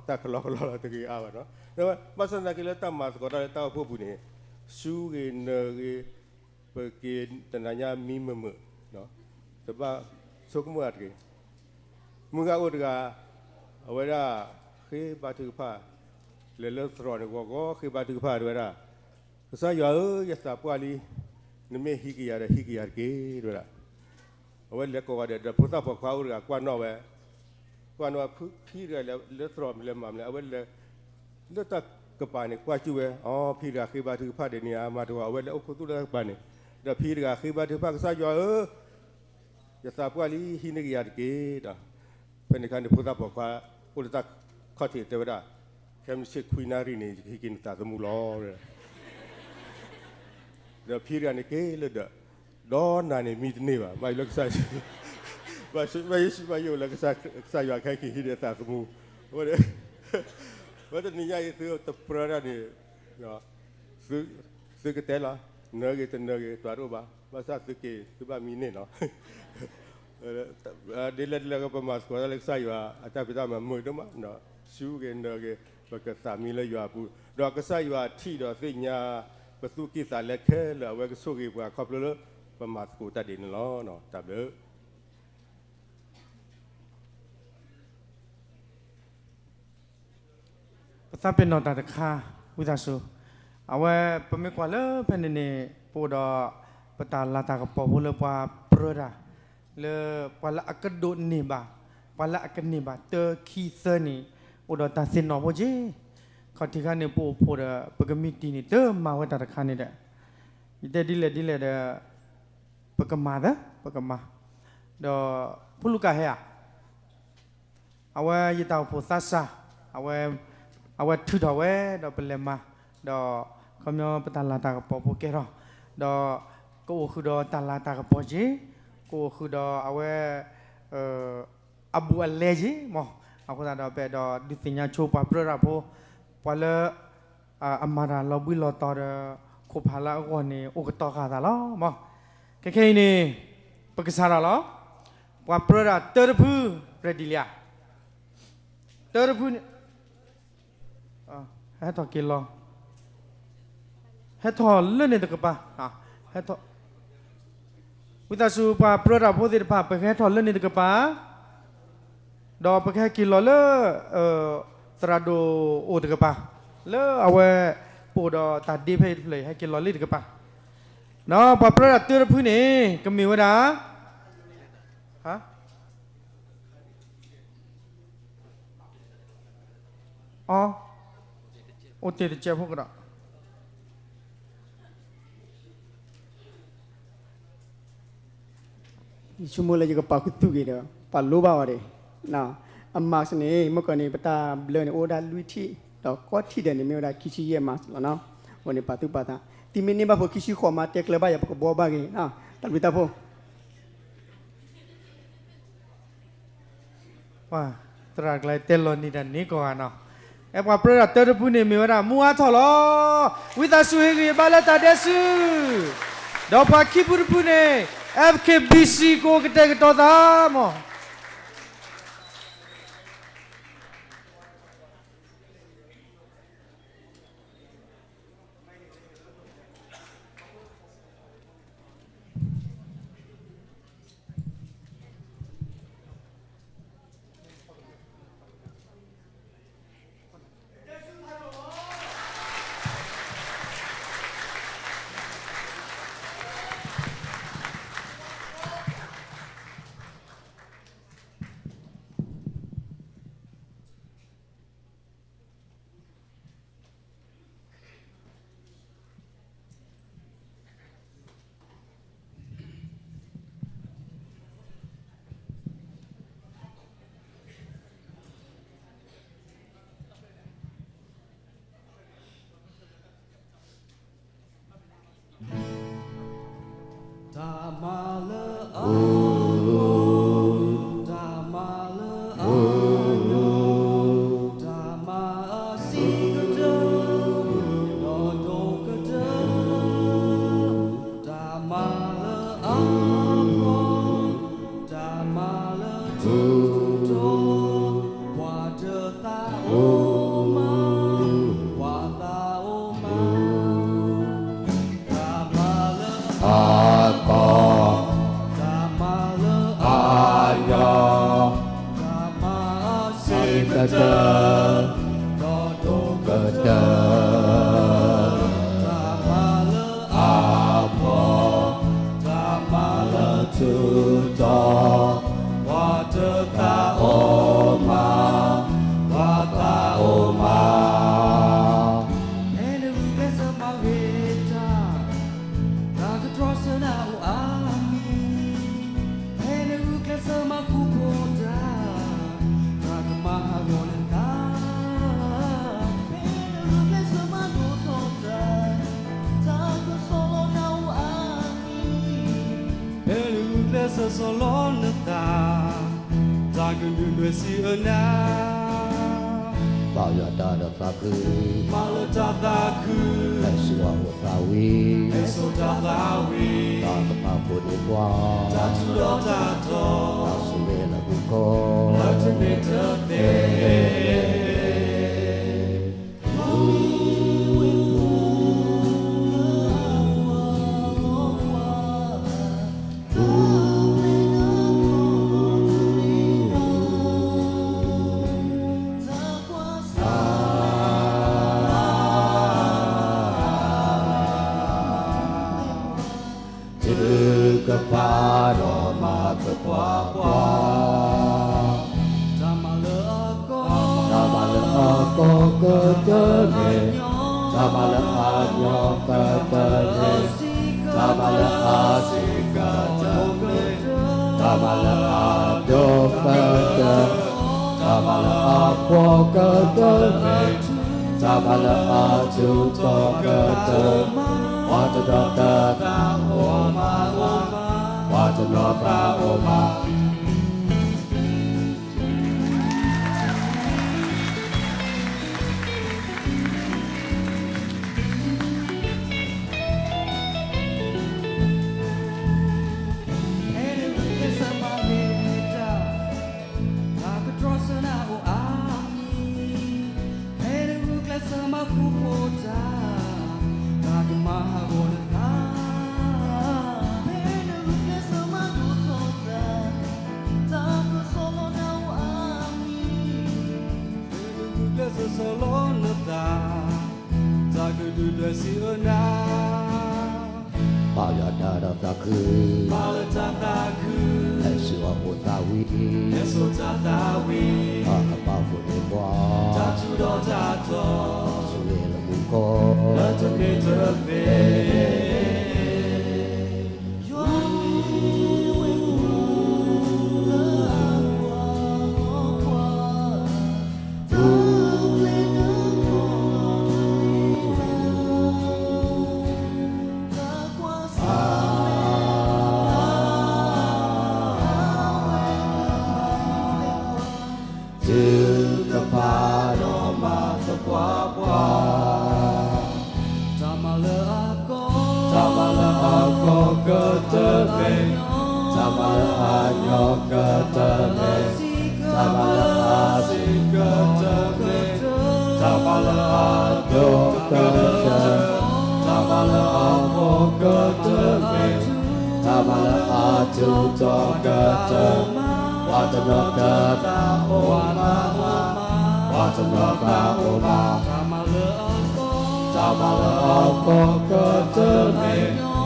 ကလီလီၤတဂ့ၤအါဘၣ်နီၤ. ဘၣ်ဆၣ်သနာ်က့လၢတၢ်မၤသကိးတၢ်လၢတၢ်အိၣ်ဖှိၣ်ပူၤန့ၣ် စူဂ့ၤနၢၤဂ့ၤ ပက့ၤတနၤညါမံမုာ်မုာ် တဘၣ်ဆိကမိၣ်တၢ်တဂ့ၤ. မုၢ်ဂၤအိၣ်တဂၤ အဝဲဒၣ် ဃ့ဘါထုကဖၣ်, လဲၤလၢသရိာ်န့ၣ် ဂီၤဂီၤဃ့ဘါထုကဖၣ်တဝဲဒၣ်, ကစၢ်ယွၤဧၢ, ယသးပှၢ်လံ, နမ့ၢ်ဟံးက့ၤယၤဒီး ဟံးက့ၤယၤတက့ၢ် တဝဲဒၣ်. အဝဲလဲၤကိးဂၤဒဲးဒီး ဖိသၣ်ပိာ်ခွါအိၣ်တဂၤ ကွၢ်နီၣ်ဝဲ, ကွၢ်နီၣ်ဝဲ ဖံတဂၤလဲၤလၢသရိာ်လဲၤမၤမနုၤလဲၣ်, အဝဲလဲၤ လၢတၢ်ကပၤန့ၣ် ကွၢ်ကၠူၣ်ဝဲ, အီ ဖံတဂၤဃ့ဘါထုကဖၣ်ဒ်န့ၣ်ဧါ, မၤတဝီၤ အဝဲလဲၤအိၣ်ခူသူၣ်လၢတၢ်ကပၤန့ၣ်, ဒီးဖံတဂၤဃ့ဘါထုကဖၣ် ကစၢ်ယွၤဧၢ, ယသးပှၢ်လံ ဟံးန့ၢ်က့ၤယၤတက့ၢ်ဒီး, ဖဲန့ၣ်အခါန့ၣ် ဖိသၣ်ပိာ်ခွါ အိၣ်လၢတၢ်ခီၣ်ထံးတဲဝဲဒၣ်, ခဲမုၢ်ဆ့ၣ်ခွံနၣ်ရံၣ်န့ၣ် ယကဟံးက့ၤနသးသမူလီၤ. ဒီးဖံတဂၤန့ၣ်က့ၤလၢဒီး, ဒီးနၤန့ၣ်မံတန့ၢ်ဘၣ်, ဘၣ်ယိၣ်လၢကစၢ်, ဘၣ်ယိၣ်လၢကစၢ်ယွၤခဲက့ၤဟံးန့ၢ်သးသမူ, အဝဲတနံၤညါအံၤ သုတပြၢတၢ်န့ၣ် သုကတဲလီၤ, နၢၤဂ့ၤတနၢၤဂ့ၤ တၢ်တအိၣ်ဘၣ်, ဘၣ်ဆၣ်သုက့ၤသုဘၣ်မံန့ၢ်လီၤ. ဒ်လဲၣ်ဒ်လဲၣ်ဂ့ၤ ပမၤသကိးတၢ်လၢကစၢ်ယွၤအတၢ်ဖံးတၢ်မၤမုာ်ဒိၣ်မး, စူဂ့ၤနၢၤဂ့ၤ ပကသးမံလၢယွၤအပူၤ, ဒီးကစၢ်ယွၤထံၣ်ဒီးသ့ၣ်ညါ ပသူၣ်ကံၢ်သးလဲခဲလၢာ် အဝဲကဆိၣ်ဂ့ၤပှၤခီဖျိလၢ ပမၤသကိးတၢ်ဒ်န့ၣ်လီၤ. တၢ်ဘျုး ပသးပ့ၤနီၣ်တၢ်တခါ ဝံသးစူၤ, အဝဲပမ့ၢ်ကွၢ်လၢဖဲန့ၣ်န့ၣ် ပအိၣ်ဒီး ပတၢ်လၤတၢ်ကပီၤဖိလၢပှၤပြၢတၢ် လၢပှၤလၢအကဒိးန့ၢ်ဘၣ်, ပှၤလၢအကန့ၢ်ဘၣ်တၢခံသၢန့ၣ် အိၣ်ဒီးတၢ်သ့ၣ်နီၣ်ဖိက့ၤ, ခီၣ်ထံးခါန့ၣ် ပအိၣ်ဖှိၣ်ဒီး ပကမံတံၢ်န့ၣ် တမၤဝဲတၢ်တခါန့ၣ်ဒီး ယတဲဒ်လဲၣ်ဒ်လဲၣ်ဒီး ပကမၤသၢ ပကမၤ, ဒီးဖုလူၤကၣ်ဟဲဧါ အဝဲယတၢ်အိၣ်ဖှိၣ်သးစၢ်, အဝဲ, အဝဲထုးထီၣ်ဝဲဒီးပလဲၤမၤ, ဒီးခီပညီပတၢ်လၤတၢ်ကပီၤဖိကဲထီၣ်, ဒီးကအိၣ်ဃုာ်ဒီးတၢ်လၤတၢ်ကပီၤက့ၤ, ကအိၣ်ဃုာ်ဒီးအဝဲ အဘူးအလဲယ့ၤမး, အဃိသတးဒီး ပအဲၣ်ဒိးဒုးသ့ၣ်ညါဆိပှၤပြၢတၢ်ဖိ, ပှၤလၢ အမၤတၢ်လီၤဘှံးလီၤတီၤဒီး ခိၣ်ဖးလၢအဂီၢ်န့ၣ် အိၣ်ကတီၤဃာ်သးလီၤမး. ခဲခဲအံၤန့ၣ် ပကစးထီၣ်လီၤ. ပှၤပြၢတၢ်တၢတဖု ready လံဧါ. တၢတဖုန့ၣ် ဟဲထီၣ်က့ၤလီၤ, ဟဲထီၣ်လၢန့ၣ်တကပၤ, ဟဲထီၣ် ဝံသးစူၤပှၤပြၢတၢ်ဖိသ့ၣ်တဖၣ် ပကဟဲထီၣ်လၢန့ၣ်တကပၤ, ဒီးပကဟဲက့ၤလီၤလၢ သရၣ်ဒိၣ်အိၣ်တကပၤ, လၢအဝဲ ပအိၣ်ဒီးတၢ်ဒ့ဖဲအံၤတဖျၢၣ်အံၤ ဟဲက့ၤလီၤလၢတကပၤ, ဒီးပှၤပြၢတၢ်တၢတဖုန့ၣ် ကမ့ၢ်ဝဲဒၣ် အီ, အိၣ်တ့ၢ်တစဲးဖိကဒီး, ယဆိကမိၣ်လၢယကပာ်ခူသူၣ်က့ၤဒီး ပာ်လိဘၣ်အီၤဒီး, အ mask န့ၣ် မ့ၢ်ကီးန့ၣ် ပတၢ်ဘျၢန့ၣ် အိၣ်ဝဲဒၣ်လွံၢ်ထံၣ်, ဒီးကီထံၣ်ဒဲးန့ၣ် မ့ၢ်ဝဲဒၣ်ခံဆံယဲၢ် mask လီၤနီၤ. အဃိန့ၣ် ပာ်သူၣ်ပာ်သး, သုမ့ၢ်န့ၢ်ဘၣ်ဖိခံဆံဃိးမး တဲကျၢၤဘၣ်ယၤ ပကဘှီဘၣ်က့ၤ, တၢ်ဘျုးတၢ်ဖှိၣ် သရၣ်ကျါတဲလီၤနံၤတၢ်န့ၣ်ကိးဂၤနီၤ, အဲပှၤပြၢတၢ်တၢတဖုန့ၣ် မ့ၢ်ဝဲဒၣ် မူအါထီၣ်လီၤ. ဝံသးစူၤဟ့ၣ်ဂံၢ်ဘါလၢတၢ်ဒဲးဆူ, ဒီးပှၤခံဖုတဖုန့ၣ် FKBC ကအိၣ်ကတဲာ်ကတီၤသးမး.တၢ်မၤလၢအအိၣ်, တၢ်မၤလၢအညီ, တၢ်မၤအဆံးကတၢၢ်, ဒီးဒိၣ်ကတၢၢ်, တၢ်မၤလၢအဖှီၣ်, တၢ်မၤလၢထူးထီၣ်, ပှၤတသးအိၣ်မး, ပှၤသးအိၣ်မး. တၢ်မၤလၢအကီ, တၢ်မၤလၢအညီ, တၢ်မၤအဆံးကတၢၢ်, ဒီးဒိၣ်ကတၢၢ်, တၢ်မၤလၢအဖှီၣ်, တၢ်မၤလၢထူးထီၣ်, ပှၤတသးအိၣ်မး, ပှၤသးအိၣ်မး. ဖဲနဂုာ်ကျဲးစၢးမၤဂ့ၤတၢ်, တၢ်ကတြီဆၢနၤအိၣ်အါမံၤ, ဖဲနဂုာ်ကျဲးစၢးမၤဃူဖိတၢ်, တၢ်ကမၤဟးဂီၤနသး, ဖဲနဂုာ်ကျဲးစၢးမၤဒိၣ်ထီၣ်တၢ်, တၢ်ကစီၢ်လီၤနၤအိၣ်အါမံၤ, ဖဲနဂုာ်ကျဲးစၢးစီၢ်လီၤနသး, တၢ်ကဒုးနွဲၣ်စံးအၢနၤ. ဘၣ်ယွၤတၢ်ဒီးသးခု, မၤလၢတၢ်သးခု, ဟဲစိာ်အအိၣ်သးဝံၤ, ဟဲစိာ်တၢ်သးဝံၤ, တၢ်ကမၣ်ဖိဒ့ပှၤ, တၢ်ထူးဒီးတၢ်တီၤ, တၢ်ဆိၣ်ဂ့ၤလၢမူခိၣ်, လၢတမ့ၢ်တသ့ ထုကဖၣ်ဒီးမၤသပှၢ်ပှၢ်, တၢ်မၤလၢအကီကတၢၢ်န့ၣ်, တၢ်မၤလၢအညီကတၢၢ်န့ၣ်, တၢ်မၤလၢအဆံးကတၢၢ်, တၢ်မၤလၢအဒိၣ်ကတၢၢ်, တၢ်မၤလၢအဖှီၣ်ကတၢၢ်န့ၣ်, တၢ်မၤလၢအထူးတီၤကတၢၢ်, ပှၤတဒီတသးအိၣ်မး, ပှၤ တနီၤသးအိၣ်မး ဖဲနဂုာ်ကျဲးစၢးမၤဂ့ၤတၢ်, တၢ်ကတြီဆၢနၤအိၣ်အါမံၤ, ဖဲနဂုာ်ကျဲးစၢးမၤဃူဖိးတၢ်, တၢ်ကမၤဟးဂီၤနသး, ဖဲနဂုာ်ကျဲးစၢးမၤဒိၣ်ထီၣ်တၢ်, တၢ်ကစီၣ်လီၤနၤအိၣ်အါမံၤ, ဖဲနဂုာ်ကျဲးစၢးစီၤလီၤနသး, တၢ်ကဒုၣ်ဒွဲၣ်စံးအၢနၤ ပာ်လီၤတၢ်ဒီးသးခု, ပာ်လီၤတၢ်သးခု, ဟဲစိာ်အီၤအိၣ်သးဝံၤ, ဟဲစိာ်တၢ်သးဝံၤ, တၢ်ကပာ်ဖှိၣ်န့ၢ်ပှၤ, တၢ်ထူးဒီးတၢ်တီၤ, ဆိၣ်ဂ့ၤလၢမူခိၣ်, လၢတမ့ၢ်တသ့ သုတဖၣ်ဒီးမၤသပှၢ်ပှၢ်, တၢ်မၤလၢအကီ, တၢ်မၤလၢအကီကတၢၢ်န့ၣ်, တၢ်မၤလၢအညီကတၢၢ်န့ၣ်, တၢ်မၤလၢအဆံးကတၢၢ်န့ၣ်, တၢ်မၤလၢအဒိၣ်ကတၢၢ်, တၢ်မၤလၢအဖှီၣ်ကတၢၢ်န့ၣ်, တၢ်မၤလၢအထူးထီၣ်ကတၢၢ်, ပှၤတနီၤကသးအိၣ်မး, ပှၤတနီၤသးအိၣ်မး, တၢ်မၤလၢအကီ, တၢ်မၤလၢအကီကတၢၢ်န့ၣ်, တၢ်မၤ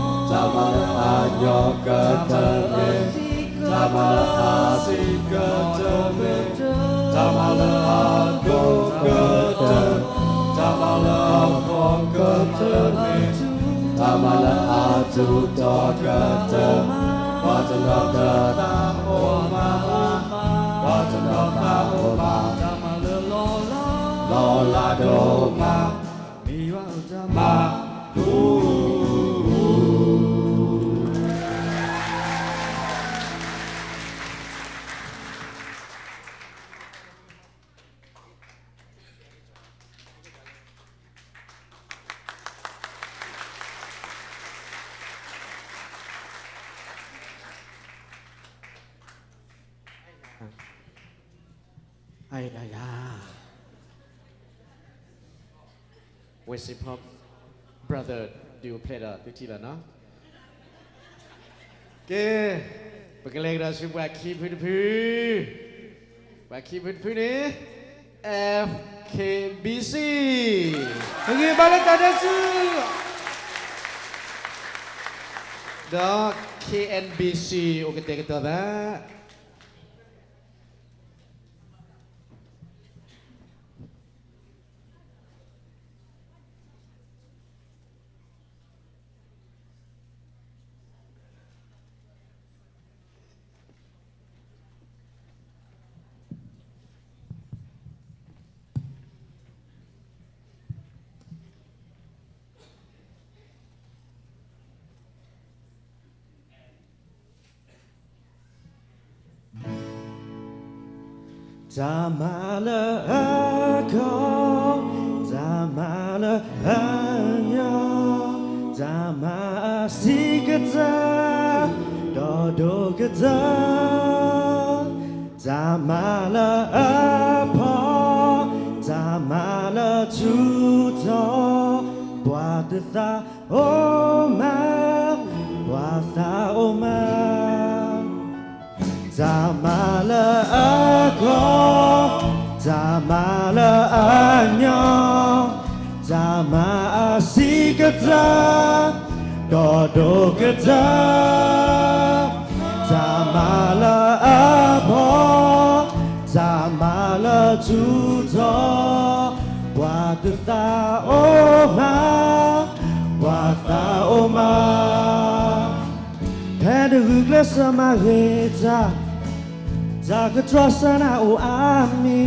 လၢအညီကတၢၢ်န့ၣ်, တၢ်မၤလၢအဆံးကတၢၢ်န့ၣ်, တၢ်မၤလၢအဒိၣ်ကတၢၢ်, တၢ်မၤလၢအဖှီၣ်ကတၢၢ်န့ၣ်, တၢ်မၤလၢအထူးထီၣ်ကတၢၢ်, ပှၤတနီၤကသးအိၣ်မး, ပှၤတနီၤသးအိၣ်မး, လီၤလးဒိၣ်မး, မ့ၢ်ယွၤအတၢ်မၤလိ အယၤ ဝဲစ့ၢ်ဖီ brother ဒုးအိၣ်ဖျဲၣ်ဒီးသုထံၣ်လီၤနီၤ. ကဲ, ပကလဲၤကဒီးဆူပှၤခံဖုတဖု, ပှၤခံဖုတဖုန့ၣ် F K B C ပဂ့ၤဘါလၢတၢ်ဒဲးဆူ ဒီး K N B C အိၣ်ကတဲာ်ကတီၤသး. တၢ်မၤလၢအကီ, တၢ်မၤလၢအညီ, တၢ်မၤအဆံးကတၢၢ်, ဒီးဒိၣ်ကတၢၢ်, တၢ်မၤလၢအဖှီၣ်, တၢ်မၤလၢထူးထီၣ်, ပှၤတသးအိၣ်မး, ပှၤသးအိၣ်မး. တၢ်မၤလၢအကီ, တၢ်မၤလၢအညီ, တၢ်မၤအဆံးကတၢၢ်, ဒီးဒိၣ်ကတၢၢ်, တၢ်မၤလၢအဖှီၣ်, တၢ်မၤလၢထူးထီၣ်, ပှၤတသးအိၣ်မး, ပှၤသးအိၣ်မး. ဖဲနဂုာ်ကျဲးစၢးမၤဂ့ၤတၢ်, တၢ်ကတြီဆၢနၤအိၣ်အါမံၤ,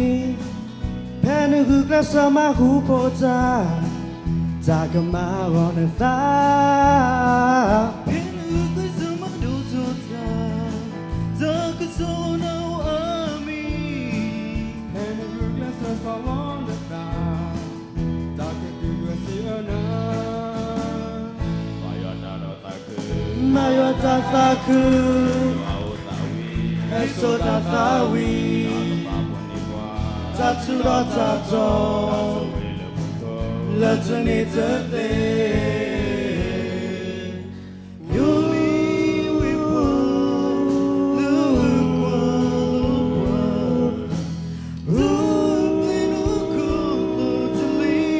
ဖဲနဂုာ်ကျဲးစၢးမၤဃူဖိးတၢ်, တၢ်ကမၤဟးဂီၤနသး, ဖဲနဂုာ်ကျဲးစၢးမၤဒိၣ်ထီၣ်တၢ် ဆိၣ်ဂ့ၤနၤအိၣ်အါမံၤ, ဖဲနဂုာ်ကျဲးစၢးစီၤလီနသး, တၢ်ကဒုးဒွဲၣ်စံးအၢနၤ, မၤယွၤတၢ်သးခု, မၤယွၤတၢ်သးခု, ဟဲစိာ်တၢ်သးဝံၣ်, တၢ်ထူးဒီးတၢ်တီၤ, လၢတနံၤတသ့ ယိၤမံဝ့ၢ်ပှၢ်, လၢကွၢ်လိပှၤ, ဒိးပျံၤနခိၣ်လိၤတလံၤ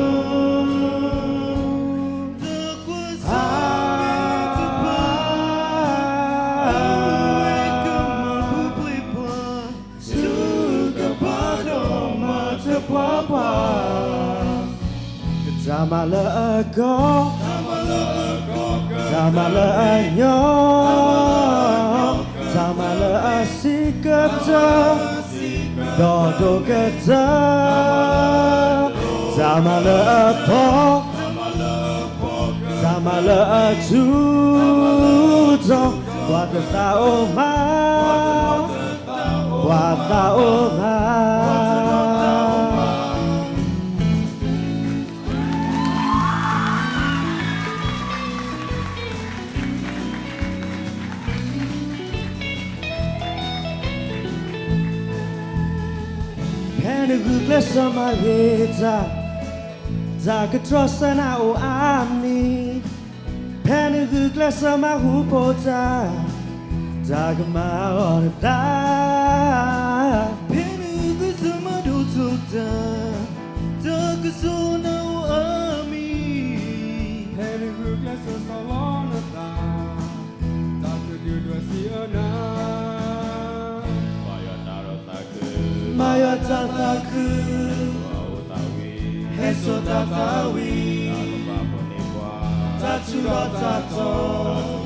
ဘၣ်, ဒီးကွၢ်ဆၢၣ်မဲာ်တဖၣ်, အဝဲကမၤပူၤဖျဲးပှၤ, ဆူကပၤဒီးမၤတၢ်ပှၤပှၤ, တၢ်မၤလၢအကီ, တၢ်မၤလၢအညီ, တၢ်မၤလၢအဆံးကတၢၢ်, ဒီးဒိၣ်ကတၢၢ်, တၢ်မၤလၢအဖှီၣ်, တၢ်မၤလၢအထူးတီၤ, ပှၤတသးအိၣ်မး, ပှၤသးအိၣ်မး. ဖဲနဂုာ်ကျဲးစၢးမၤဂ့ၤတၢ်, တၢ်ကတြီဆၢနၤအိၣ်အါမံၤ, ဖဲနဂုာ်ကျဲးစၢးမၤဟူးဖိးတၢ်, တၢ်ကမၤအီၤနသး, ဖဲနဂုာ်ကျဲးစၢးမၤဒိၣ်ထီၣ်တၢ်, တၢ်ကစီၣ်နၤအိၣ်အါမံၤ, ဖဲနဂုာ်ကျဲးစၢးစီၤလီနသး, တၢ်ကဒုးဒွဲၣ်စံးအၢနၤ, မၤယွၤတၢ်သးခု, ဟဲစိာ်တၢ်သးဝံၣ်, တၢ်ထူးဒီးတၢ်တီ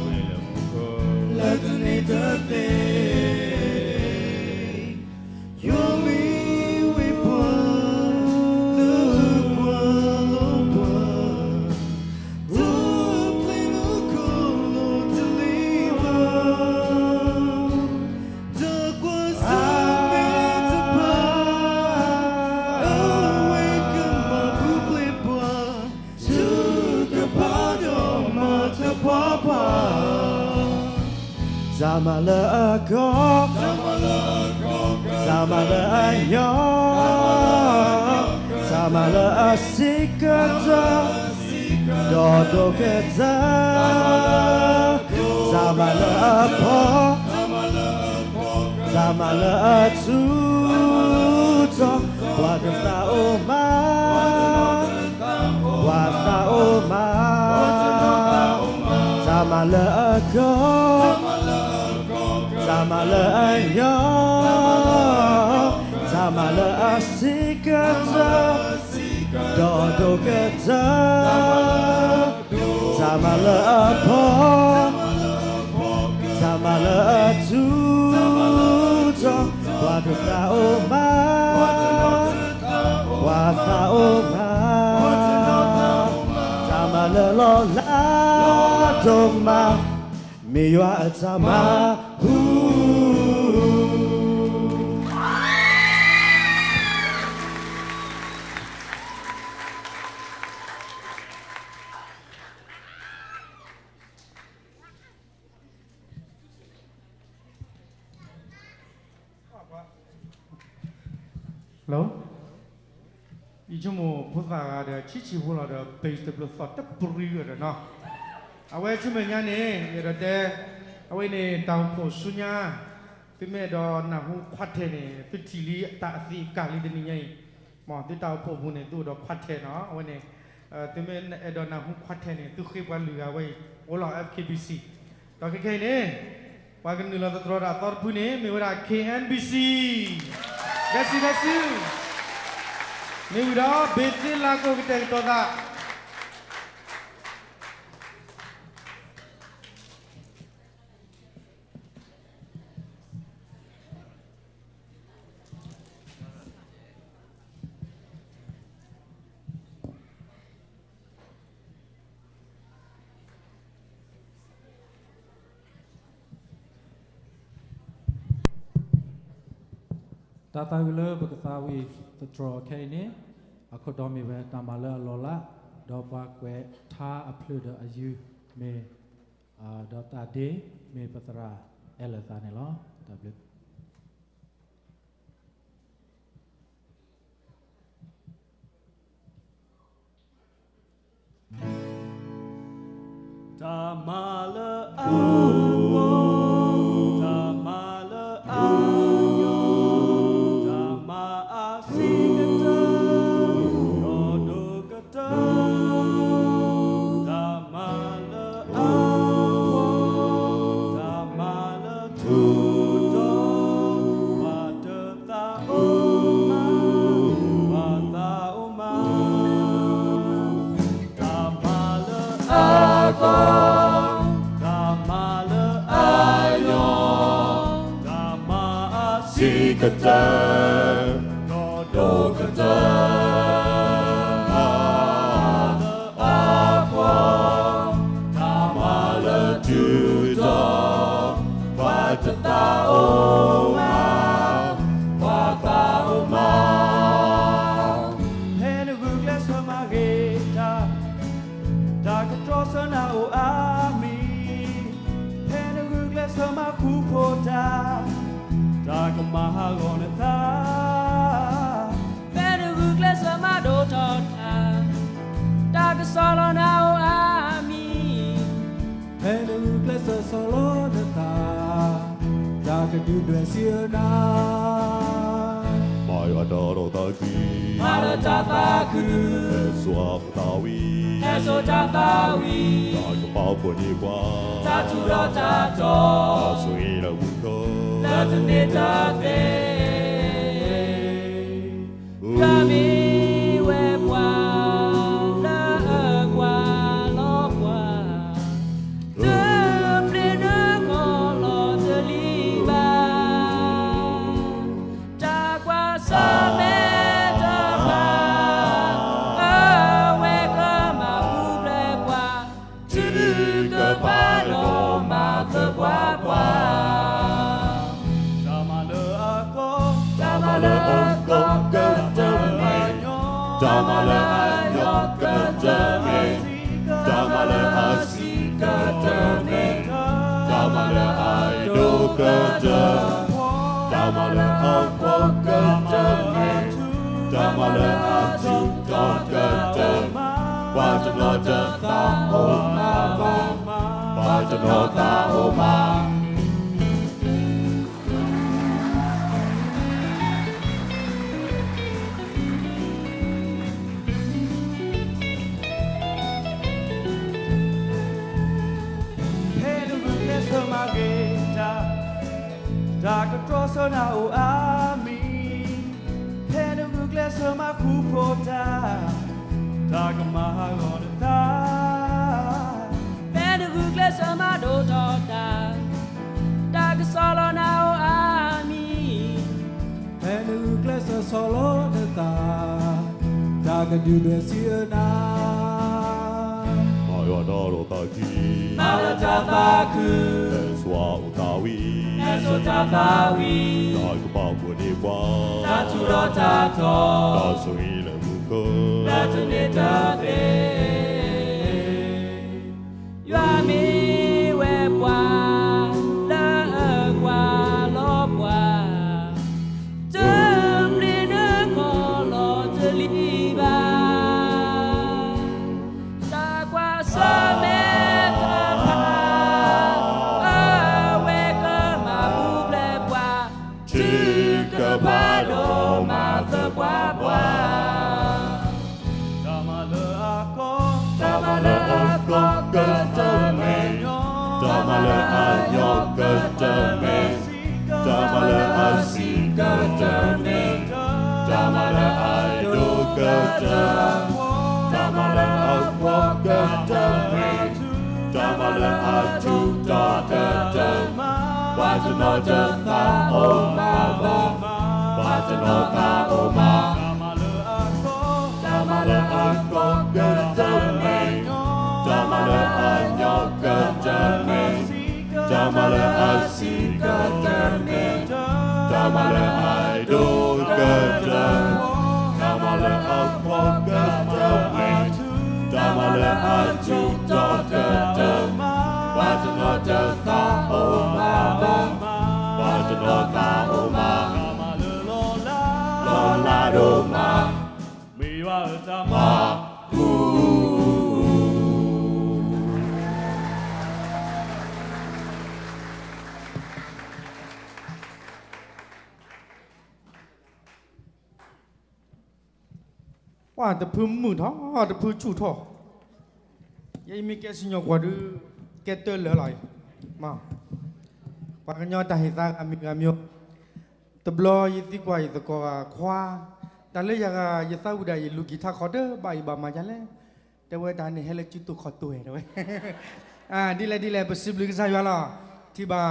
ၤ, လၢတနံၤတသ့ ယိၤမံဝ့ၢ်ပှၢ်, လၢကွၢ်လိပှၤ, ဒိးပျံၤနခိၣ်လိၤတလံၤဘၣ်, ဒီးကွၢ်ဆၢၣ်မဲာ်တဖၣ်, အဝဲကမၤပူၤဖျဲးပှၤ, ဆူကပၤဒီးမၤတၢ်ပှၤပှၤ, တၢ်မၤလၢအကီ, တၢ်မၤလၢအညီ, တၢ်မၤလၢအဆံးကတၢၢ်, ဒီးဒိၣ်ကတၢၢ်, တၢ်မၤလၢအဖှီၣ်, တၢ်မၤလၢအထူးတီၤ, ပှၤတသးအိၣ်မး, ပှၤသးအိၣ်မး, တၢ်မၤလၢအကီ, တၢ်မၤလၢအညီ, တၢ်မၤလၢအဆံးကတၢၢ်, ဒီးဒိၣ်ကတၢၢ်, တၢ်မၤလၢအဖှီၣ်, တၢ်မၤလၢအထူးတီၤ, ပှၤတသးအိၣ်မး, ပှၤသးအိၣ်မး, တၢ်မၤလၢလီၤလးဒိၣ်မး, မ့ၢ်ယွၤအတၢ်မၤဟူ Hello, ယဆိကမိၣ်ဖိသၣ်ဂၤဒီး ဆံးဆံးဖိလီၤဒီး bass တဘျီသီၣ်တပရံဂၤဒီးနီၤ, အဝဲဆူမဲာ်ညါန့ၣ် ယအဲၣ်ဒိးတဲ, အဝဲန့ၣ်တၢ်အိၣ်ဖှိၣ်ဆူညါ, သုမ့ၢ်အဲၣ်ဒိးနၢ်ဟူ quartet န့ၣ် သုထံၣ်လံတၢ်အသံးအကာ်လံတနံၤညါအံၤ, မ်သုတၢ်အိၣ်ဖှိၣ်ပူၤန့ၣ် သုအိၣ်ဒီး quartet နီၤ, အဝဲန့ၣ်, သုမ့ၢ်အဲၣ်ဒိးနၢ်ဟူ quartet န့ၣ် သုဃ့ပှၤလွံၢ်ဂၤဝဲအံၤ, အိၣ်လီၤ F K B C, ဒီးခဲခဲအံၤန့ၣ် ပှၤကနုာ်လီၤသတြီၤတၢ်သီတဖုန့ၣ် မ့ၢ်ဝဲဒၣ် K N B C, ဒဲစူၤဒဲစူၤ, မ့ၢ်ဝံၤဒီး ဘ့ၣ်သ့လၤကိၣ်ကတဲာ်ကတီၤသး Hello, တၢ်သးဝံၣ်လၢပကသးဝံၣ်သတြီၤခဲအံၤန့ၣ် အခိၣ်တီမ့ၢ်ဝဲတၢ်မၤလၢအလီၢ်လၢ်, ဒီးပှၤကွဲးထါအဖျၢၣ်ဒီးအယုၢ်မ့ၢ် ဒီးတၢ်ဒ့မ့ၢ်ပသရၣ်အဲၣ်လၢာ်သးန့ၣ်လီၤ. တၢ်ဘျုး တၢ်မၤလၢအဂီၢ်, တၢ်မၤလၢအညီ, တၢ်မၤအဆံးကတၢၢ်, ဒီးဒိၣ်ကတၢၢ်, တၢ်မၤလၢအဖှီၣ်, တၢ်မၤလၢထူးတီၤ, ပှၤတ သးအိၣ်မး, ပှၤသးအိၣ်မး, တၢ်မၤလၢအဂီၢ်, တၢ်မၤလၢအညီ, တၢ်မၤအဆံးကတၢၢ်, ဒီးဒိၣ်ကတၢၢ်, တၢ်မၤလၢအဖှီၣ်, တၢ်မၤလၢထူးတီၤ, ပှၤတသးအိၣ်မး, ပှၤသးအိၣ်မး, ဖဲနဂုာ်ကျဲးစၢးမၤဂ့ၤတၢ်, တၢ်ကတြီဆၢနၤအိၣ်အါမံၤ, ဖဲနဂုာ်ကျဲးစၢးမၤဃူဖိးတၢ်, တၢ်ကမၤဟးဂီၤနသး, ဖဲနဂုာ်ကျဲးစၢးမၤဒိၣ်ထီၣ်တၢ်, တၢ်ကဆီၣ်လီၤနၤအိၣ်အါမံၤ, ဖဲနဂုာ်ကျဲးစၢးဆီၣ်လီၤနသး, တၢ်ကဒုးဒွဲၣ်စံးအၢနၤ, မၤယွၤတၢ်ဒီးတၢ်သးခု, မၤလၢတၢ်သးခု, ဟဲစိာ်အသးဝံၣ်, ဟဲစိာ်တၢ်သးဝံၣ်, တၢ်ကပာ်ဖှိၣ်န့ၢ်ပှၤ, တၢ်ထူးဒီးတၢ်တီၤ, တၢ်ဆိၣ်ဂ့ၤလၢမူခိၣ်, လၢတန့ၤတသ့ ယွၤမ့ၢ်ဝဲပှၤလၢအကွၢ်လီၤပှၤ, တပျ့ၤနုာ်ခီၣ်လီၤတလံၤဘၣ်, တၢ်ကွၢ်ဆၢၣ်မဲာ်တဖၣ်, အဝဲကမၤပူၤဖျဲးပှၤ, ထုကဖၣ်ဒီးမၤသပှၢ်ပှၢ်, တၢ်မၤလၢအဂီၢ်, တၢ်မၤလၢအဂီၢ်ကတၢၢ်မ့ၢ်, တၢ်မၤလၢအညီကတၢၢ်မ့ၢ်, တၢ်မၤလၢအဆံးကတၢၢ်မ့ၢ်, တၢ်မၤလၢအဒိၣ်ကတၢၢ်, တၢ်မၤလၢအဖှီၣ်ကတၢၢ်မ့ၢ်, တၢ်မၤလၢအထူးတီၤကတၢၢ်မ့ၢ်, ပှၤတနီၤတသးအိၣ်မးဘၣ်, ပှၤတနီၤသးအိၣ်မး ဖဲနဂုာ်ကျဲးစၢးမၤဂ့ၤတၢ်, တၢ်ကတြီဆၢနၤအိၣ်အါမံၤ, ဖဲနဂုာ်ကျဲးစၢးမၤဃူဖိးတၢ်, တၢ်ကမၤဟးဂီၤနသး, ဖဲနဂုာ်ကျဲးစၢးမၤဒိၣ်ထီၣ်တၢ်, တၢ်ကဆီၣ်လီၤနၤအိၣ်အါမံၤ, ဖဲနဂုာ်ကျဲးစၢးဆီၣ်လီၤနသး, တၢ်ကဒုးဒွဲၣ်စံးအၢနၤ, မၤယွၤတၢ်ဒီးတၢ်သးခု, မၤလၢတၢ်သးခု, ဟဲစိာ်အသးဝံၣ်, ဟဲစိာ်တၢ်သးဝံၣ်, တၢ်ကပာ်ဖှိၣ်န့ၢ်ပှၤ, တၢ်ထူးဒီးတၢ်တီၤ, တၢ်ဆိၣ်ဂ့ၤလၢမူခိၣ်, လၢတန့ၤတသ့ ယွၤမ့ၢ်ဝဲပှၤလၢအကွၢ်လီၤပှၤ, တပျ့ၤနုာ်ခီၣ်လီၤတလံၤဘၣ်, တၢ်ကွၢ်ဆၢၣ်မဲာ်တဖၣ်, အဝဲကမၤပူၤဖျဲးပှၤ, ထုကဖၣ်ဒီးမၤသပှၢ်ပှၢ် တၢ်မၤလၢအဂီၢ်, တၢ်မၤလၢအဂီၢ်ကတၢၢ်မ့ၢ်, တၢ်မၤလၢအညီကတၢၢ်မ့ၢ်, တၢ်မၤလၢအဆံးကတၢၢ်မ့ၢ်, တၢ်မၤလၢအဒိၣ်ကတၢၢ်, တၢ်မၤလၢအဖှီၣ်ကတၢၢ်မ့ၢ်, တၢ်မၤလၢအထူးတီၤကတၢၢ်မ့ၢ်, ပှၤတနီၤတသးအိၣ်မးဘၣ်, ပှၤတနီၤသးအိၣ်မး တၢ်မၤလၢအဂီၢ်ကတၢၢ်မ့ၢ်, တၢ်မၤလၢအညီကတၢၢ်မ့ၢ်, တၢ်မၤလၢအဆံးကတၢၢ်မ့ၢ်, တၢ်မၤလၢအဒိၣ် ကတၢၢ်မ့ၢ် တၢ်မၤလၢအထူးထီၣ်ကတၢၢ်မ့ၢ် ပှၤတနီၤတသးအိၣ်မး, ပှၤတနီၤသးအိၣ်မး, လီၤလးဒိၣ်မး, မ့ၢ်ယွၤအတၢ်မၤ ပှၤတဖုမုာ်ထီၣ် တဖုဆူၣ်ထီၣ်, ယဲယမ့ၢ်ကဲစံၣ်ညီၣ်ကွီၢ်ဒုး ကဲတၢ်လၢာ်လီၤအံၤ, ပှၤကညီတၢ်ဟ့ၣ်သါဂၤမံၤဂၤမံၤ, တဘျီယသံကွၢ်ယသကိးဂၤခွါ, တၢ်လၢယၤဂၤ ယသးဝံၣ်ဒၣ်ယလူၤကံၤထါခီတဘၣ်အံၤဘၣ်မၤဒ်လဲၣ်, တဲဝဲတၢ်န့ၣ်ဟဲလၢကၠူတိၢ်ခီၣ်တိၢ်ဝဲ တဲဝဲ ဒ်လဲၣ်ဒ်လဲၣ် ပစံးဘျုးကစၢ်ယွၤလီၤ. ထံၣ်ဘၣ်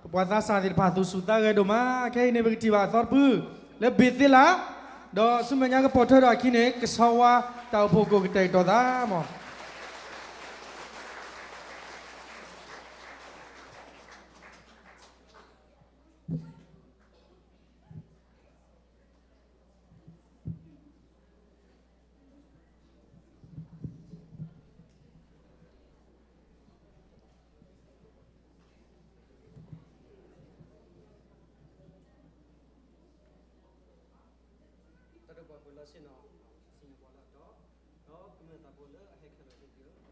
ပပှၤသးစၢ်သ့ၣ်တဖၣ်သူၣ်ဆူၣ်သးဂဲၤဒိၣ်မး, ခဲအံၤန့ၣ် ပကထံၣ်ဘၣ်အသီတဖု လၢဘ့ၤသ့လး, ဒီးဆူမဲာ်ညါကပိာ်ထွဲဒီးအခံန့ၣ် ကဆီဝါတၢ်အိၣ်ဖှိၣ်ကအိၣ်ကတဲာ်ကတီၤသးမး. တၢ်ဒိၣ်ပှၤပၢၤလီၢ်ဆ့ၣ်နီၤ စံၣ်ညီၣ်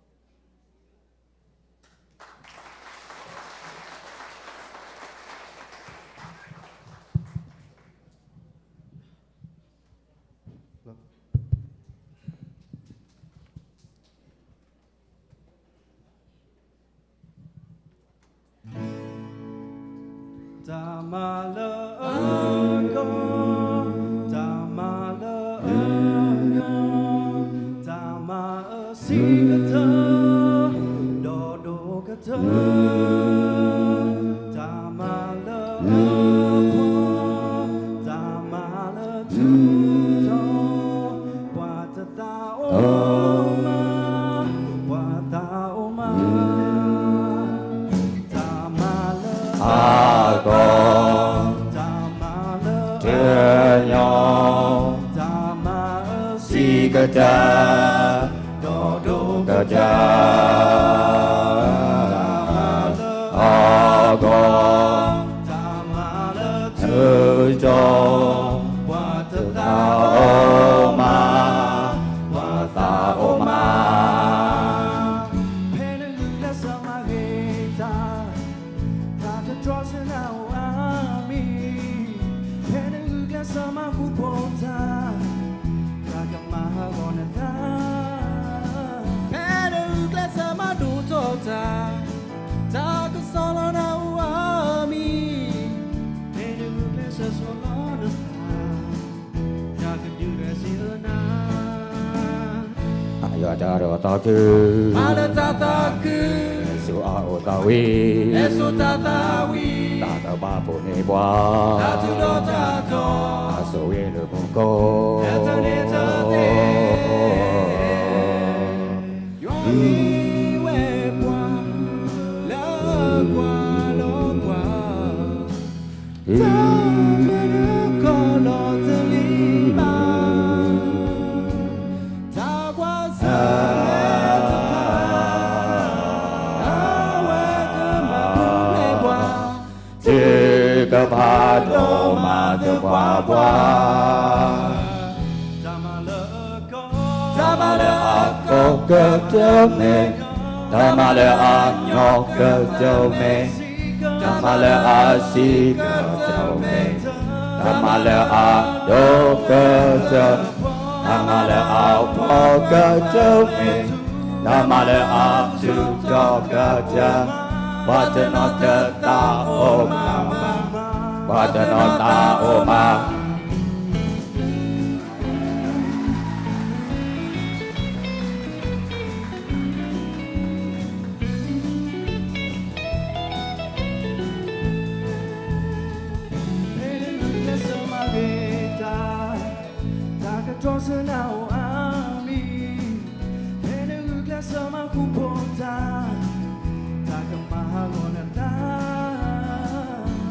ပှၤလၢအတီ, ဒီးကမျၢၢ်သးဖိလၢအဟဲခဲလၢာ်သ့ၣ်တဖၣ်, ခဲအံၤ ပဝဲဘ့ၤသ့လး ပကဟ့ၣ်သုလၢတၢ်ယဲၢ်လီၤ. တၢ်မၤလၢအဂီၢ်, တၢ်မၤလၢအညီ, တၢ်မၤအဆံးကတၢၢ်, ဒီးဒိၣ်ကတၢၢ်, တၢ်မၤလၢအဖှီၣ်, တၢ်မၤလၢထူးထီၣ်, ပှၤတသးအိၣ်မး, ပှၤသးအိၣ်မး, တၢ်မၤလၢအဂီၢ်, တၢ်မၤလၢအညီ, တၢ်မၤအဆံးကတၢၢ်, ဒီးဒိၣ်ကတၢၢ်, တၢ်မၤလၢအဂီၢ်, တၢ်မၤလၢထူးထီၣ်, ပှၤတသးအိၣ်မး, ပှၤသးအိၣ်မး, ဖဲနဂုာ်ကျဲးစၢးမၤဂ့ၤတၢ်, တၢ်ကတြီဆၢနၤအိၣ်အါမံၤ, ဖဲနဂုာ်ကျဲးစၢးမၤဃူဖိးတၢ်, တၢ်ကမၤဟးဂီၤနသး, ဖဲနဂုာ်ကျဲးစၢးမၤဒိၣ်ထီၣ်တၢ်, တၢ်ကစီၢ်လီၤနၤအိၣ်အါမံၤ, ဖဲနဂုာ်ကျဲးစၢးဆီၣ်လီၤနသး, တၢ်ကဒုးရဲၣ်ဆံးအၢနၤ ယွၤတၢ်ဒီးသးခု, မၤလၢတၢ်သးခု, ဟဲစိာ်အအိၣ်သးဝံၤ, ဟဲစိာ်တၢ်သးဝံၤ, တၢ်ကဘၣ်ဖိးန့ၢ်ပှၤ, တၢ်ထူးဒီးတၢ်တီၤ, တၢ်ဆိၣ်ဂ့ၤလၢမူခိၣ်, ဟဲတန့ၢ်တသ့, ယွၤမ့ၢ်ဝဲပှၤ, လၢကွၢ်လီၤပှၤ တၢ်မ့ၢ်နကီၢ်လီၤတလံၤဘၣ်, တၢ်ကွၢ်ဆၢၣ်မဲာ်တဖၣ်, အဝဲကမၤပူၤဖျဲးပှၤ, တကပၤဒိၣ်မၤသပှၢ်ပှၢ် တၢ်မၤလၢအဂီၢ်ကတၢၢ်မ့ၢ်, တၢ်မၤလၢအညီကတၢၢ်မ့ၢ်, တၢ်မၤလၢအဆံးကတၢၢ်မ့ၢ်, တၢ်မၤလၢအဒိၣ်ကတၢၢ်, တၢ်မၤလၢအဖှီၣ်ကတၢၢ်မ့ၢ်, တၢ်မၤလၢအထူးထီၣ်ကတၢၢ်, ပှၤတနီၤတသးအိၣ်မး, ပှၤတနီၤသးအိၣ်မး ဖဲနဂုာ်ကျဲးစၢးမၤဂ့ၤတၢ်, တၢ်ကတြီဆၢနၤအိၣ်အါမံၤ, ဖဲနဂုာ်ကျဲးစၢးမၤဃူဖိးတၢ်, တၢ်ကမၤဟးဂီၤနသး,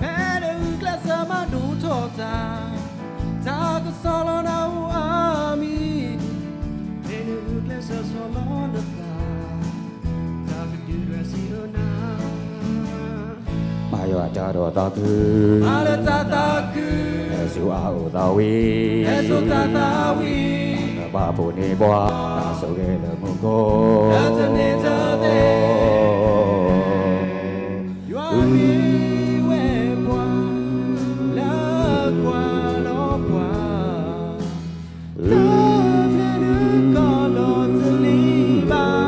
ဖဲနဂုာ်ကျဲးစၢးမၤဒိၣ်ထီၣ်တၢ်, တၢ် မၤယွၤတၢ်ဒီးသးခု, မၤလၢတၢ်သးခု, ဟဲဆူအအိၣ်သးဝံၤ, ဟဲဆူတၢ်သးဝံၤ, ဘၣ်ဖိန့ၢ်ပှၤ, တၢ်ဆိၣ်ဂ့ၤလၢမူခိၣ်, တၢ်တန့ၢ်တသ့, ယွၤမ့ၢ်ဝဲပှၤ, လၢကွၢ်လီၤပှၤ တၢ်မ့ၢ်တကီလီၤတလံၤဘၣ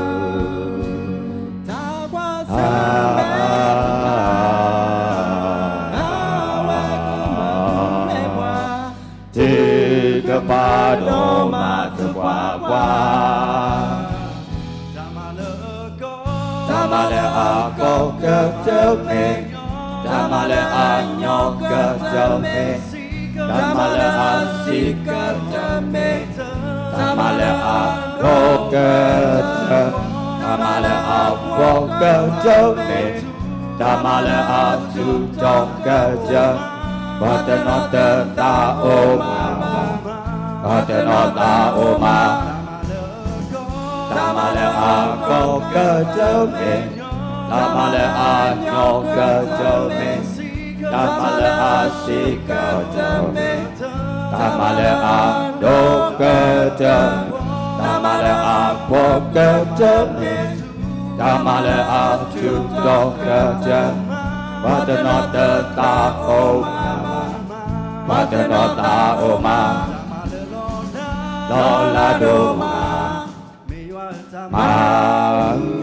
်, တၢ်ကွၢ်ဆၢၣ်မဲာ်တဖၣ်, အဝဲကမၤမ့ၢ်ပှၤ, တကပၤဒိၣ်မးသပှၢ်ပှၢ် တၢ်မၤလၢအကီ, တၢ်မၤလၢအကီကတၢၢ်မ့ၢ်, တၢ်မၤလၢအညီကတၢၢ်မ့ၢ်, တၢ်မၤလၢအဆံးကတၢၢ်မ့ၢ်, တၢ်မၤလၢအဒိၣ်ကတၢၢ်, တၢ်မၤလၢအဖှီၣ်ကတၢၢ်မ့ၢ်, တၢ်မၤလၢအထူးတီၤကတၢၢ်, ပှၤတနီၤတသးအိၣ်မး, ပှၤတနီၤသးအိၣ်မး တၢ်မၤလၢအကီကတၢၢ်မ့ၢ်, တၢ်မၤလၢအညီကတၢၢ်မ့ၢ်, တၢ်မၤလၢအဆံးကတၢၢ်မ့ၢ်, တၢ်မၤလၢအဒိၣ်ကတၢၢ်, တၢ်မၤလၢအဖှီၣ်ကတၢၢ်မ့ၢ်, တၢ်မၤလၢအထူးတီၤကတၢၢ်, ပှၤတနီၤတသးအိၣ်မး, ပှၤတနီၤသးအိၣ်မး လီၤလးဒိၣ်မး, မၤ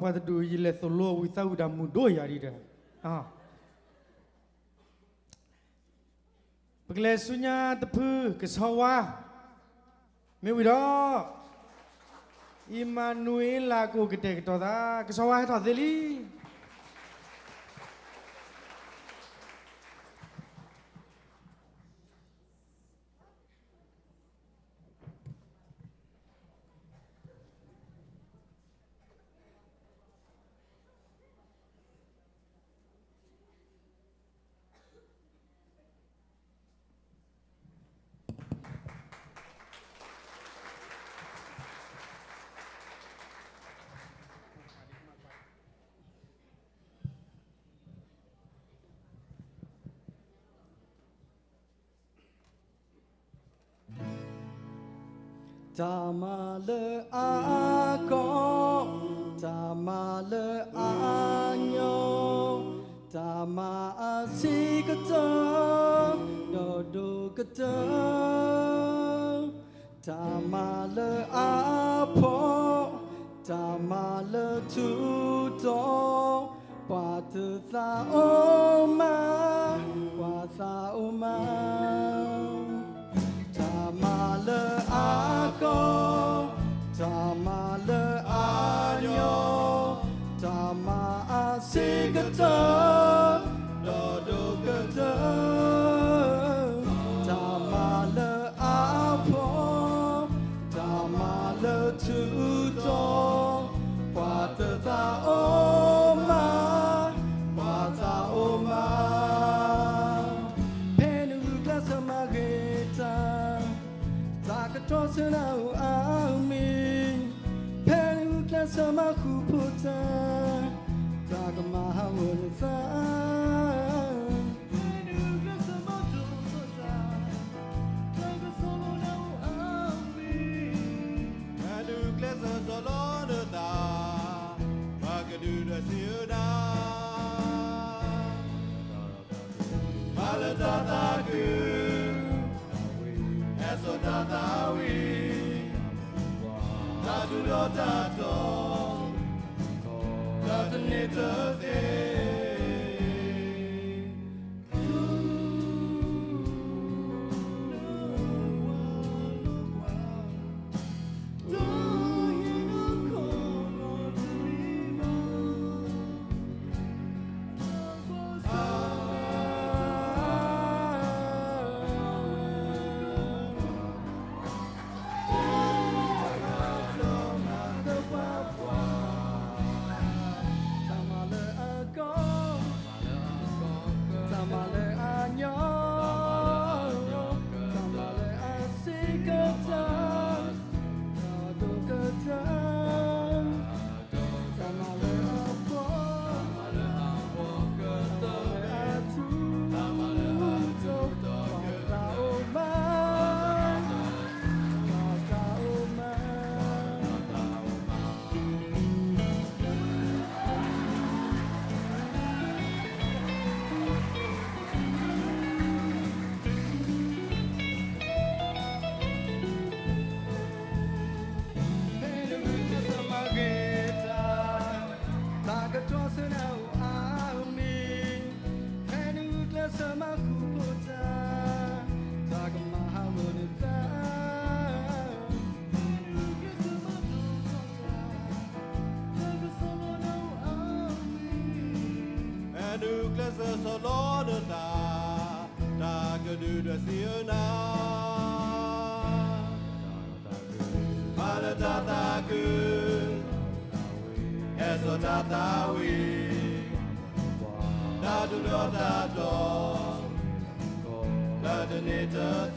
ပှၤတဒူၣ် ယလဲၤသိၣ်လိဝံသးဝံၣ်တၢ်မုာ်ဒိၣ်ယၤဒ်ဒီး, ပကလဲၤဆူညါတဖုကဆီဝါ, မ့ၢ်ဝံၤဒီး အံၣ်မၤနူၤအ့လး ကအိၣ်ကတဲာ်ကတီၤသး, ကဆီဝါဟဲထီၣ်သ့လံ. တၢ်မၤလၢအကီ, တၢ်မၤလၢအညီ, တၢ်မၤအဆံးကတၢၢ်, ဒီးဒိၣ်ကတၢၢ်, တၢ်မၤလၢအဖှီၣ်, တၢ်မၤလၢထူးတီၤ, ပှၤတသးအိၣ်မး, ပှၤသးအိၣ်မး တၢ်မၤလၢအကီ, တၢ်မၤလၢအညီ, တၢ်မၤအဆံးကတၢၢ်, ဒီးဒိၣ်ကတၢၢ်, တၢ်မၤလၢအဖှီၣ်, တၢ်မၤလၢထူးတီၤ, ပှၤတသးအိၣ်မး, ပှၤသးအိၣ်မး ဖဲနဂုာ်ကျဲးစၢးမၤဂ့ၤတၢ်, တၢ်ကတီၤဆၢနၤအိၣ်အါမံၤ, ဖဲနဂုာ်ကျဲးစၢးမၤဃူဖိတၢ်, တၢ်ကမၤဟးဂီၤနသး, ဖဲနဂုာ်ကျဲးစၢးမၤဒိၣ်ထီၣ်တၢ်, တၢ်ကစီၣ်လီၤနၤအိၣ်အါမံၤ, ဖဲနဂုာ်ကျဲးစၢးတီၤလီၤနသး, ပှၤကဒုးဒွဲၣ်စံးအၢနၤ မၤလၢတၢ်သးခု, ဟဲစိာ်တၢ်သးဝံၣ်, တၢ်ထူးဒီးတၢ်တီၤ, တၢ်တန့ၢ်တသ့. တၢ်ယဲၢ်နီၢ်ခီၣ်လီၤတလံၤ စီၤလီနသး, တၢ်ကဒုးဒွဲၣ်စံးအၢနၤ, မၤလၢတၢ်သးခု, ဟဲစိာ်တၢ်သးဝံၣ်, တၢ်တူၢ်လိာ်တၢ်တီ, လၢတနံၤတသ့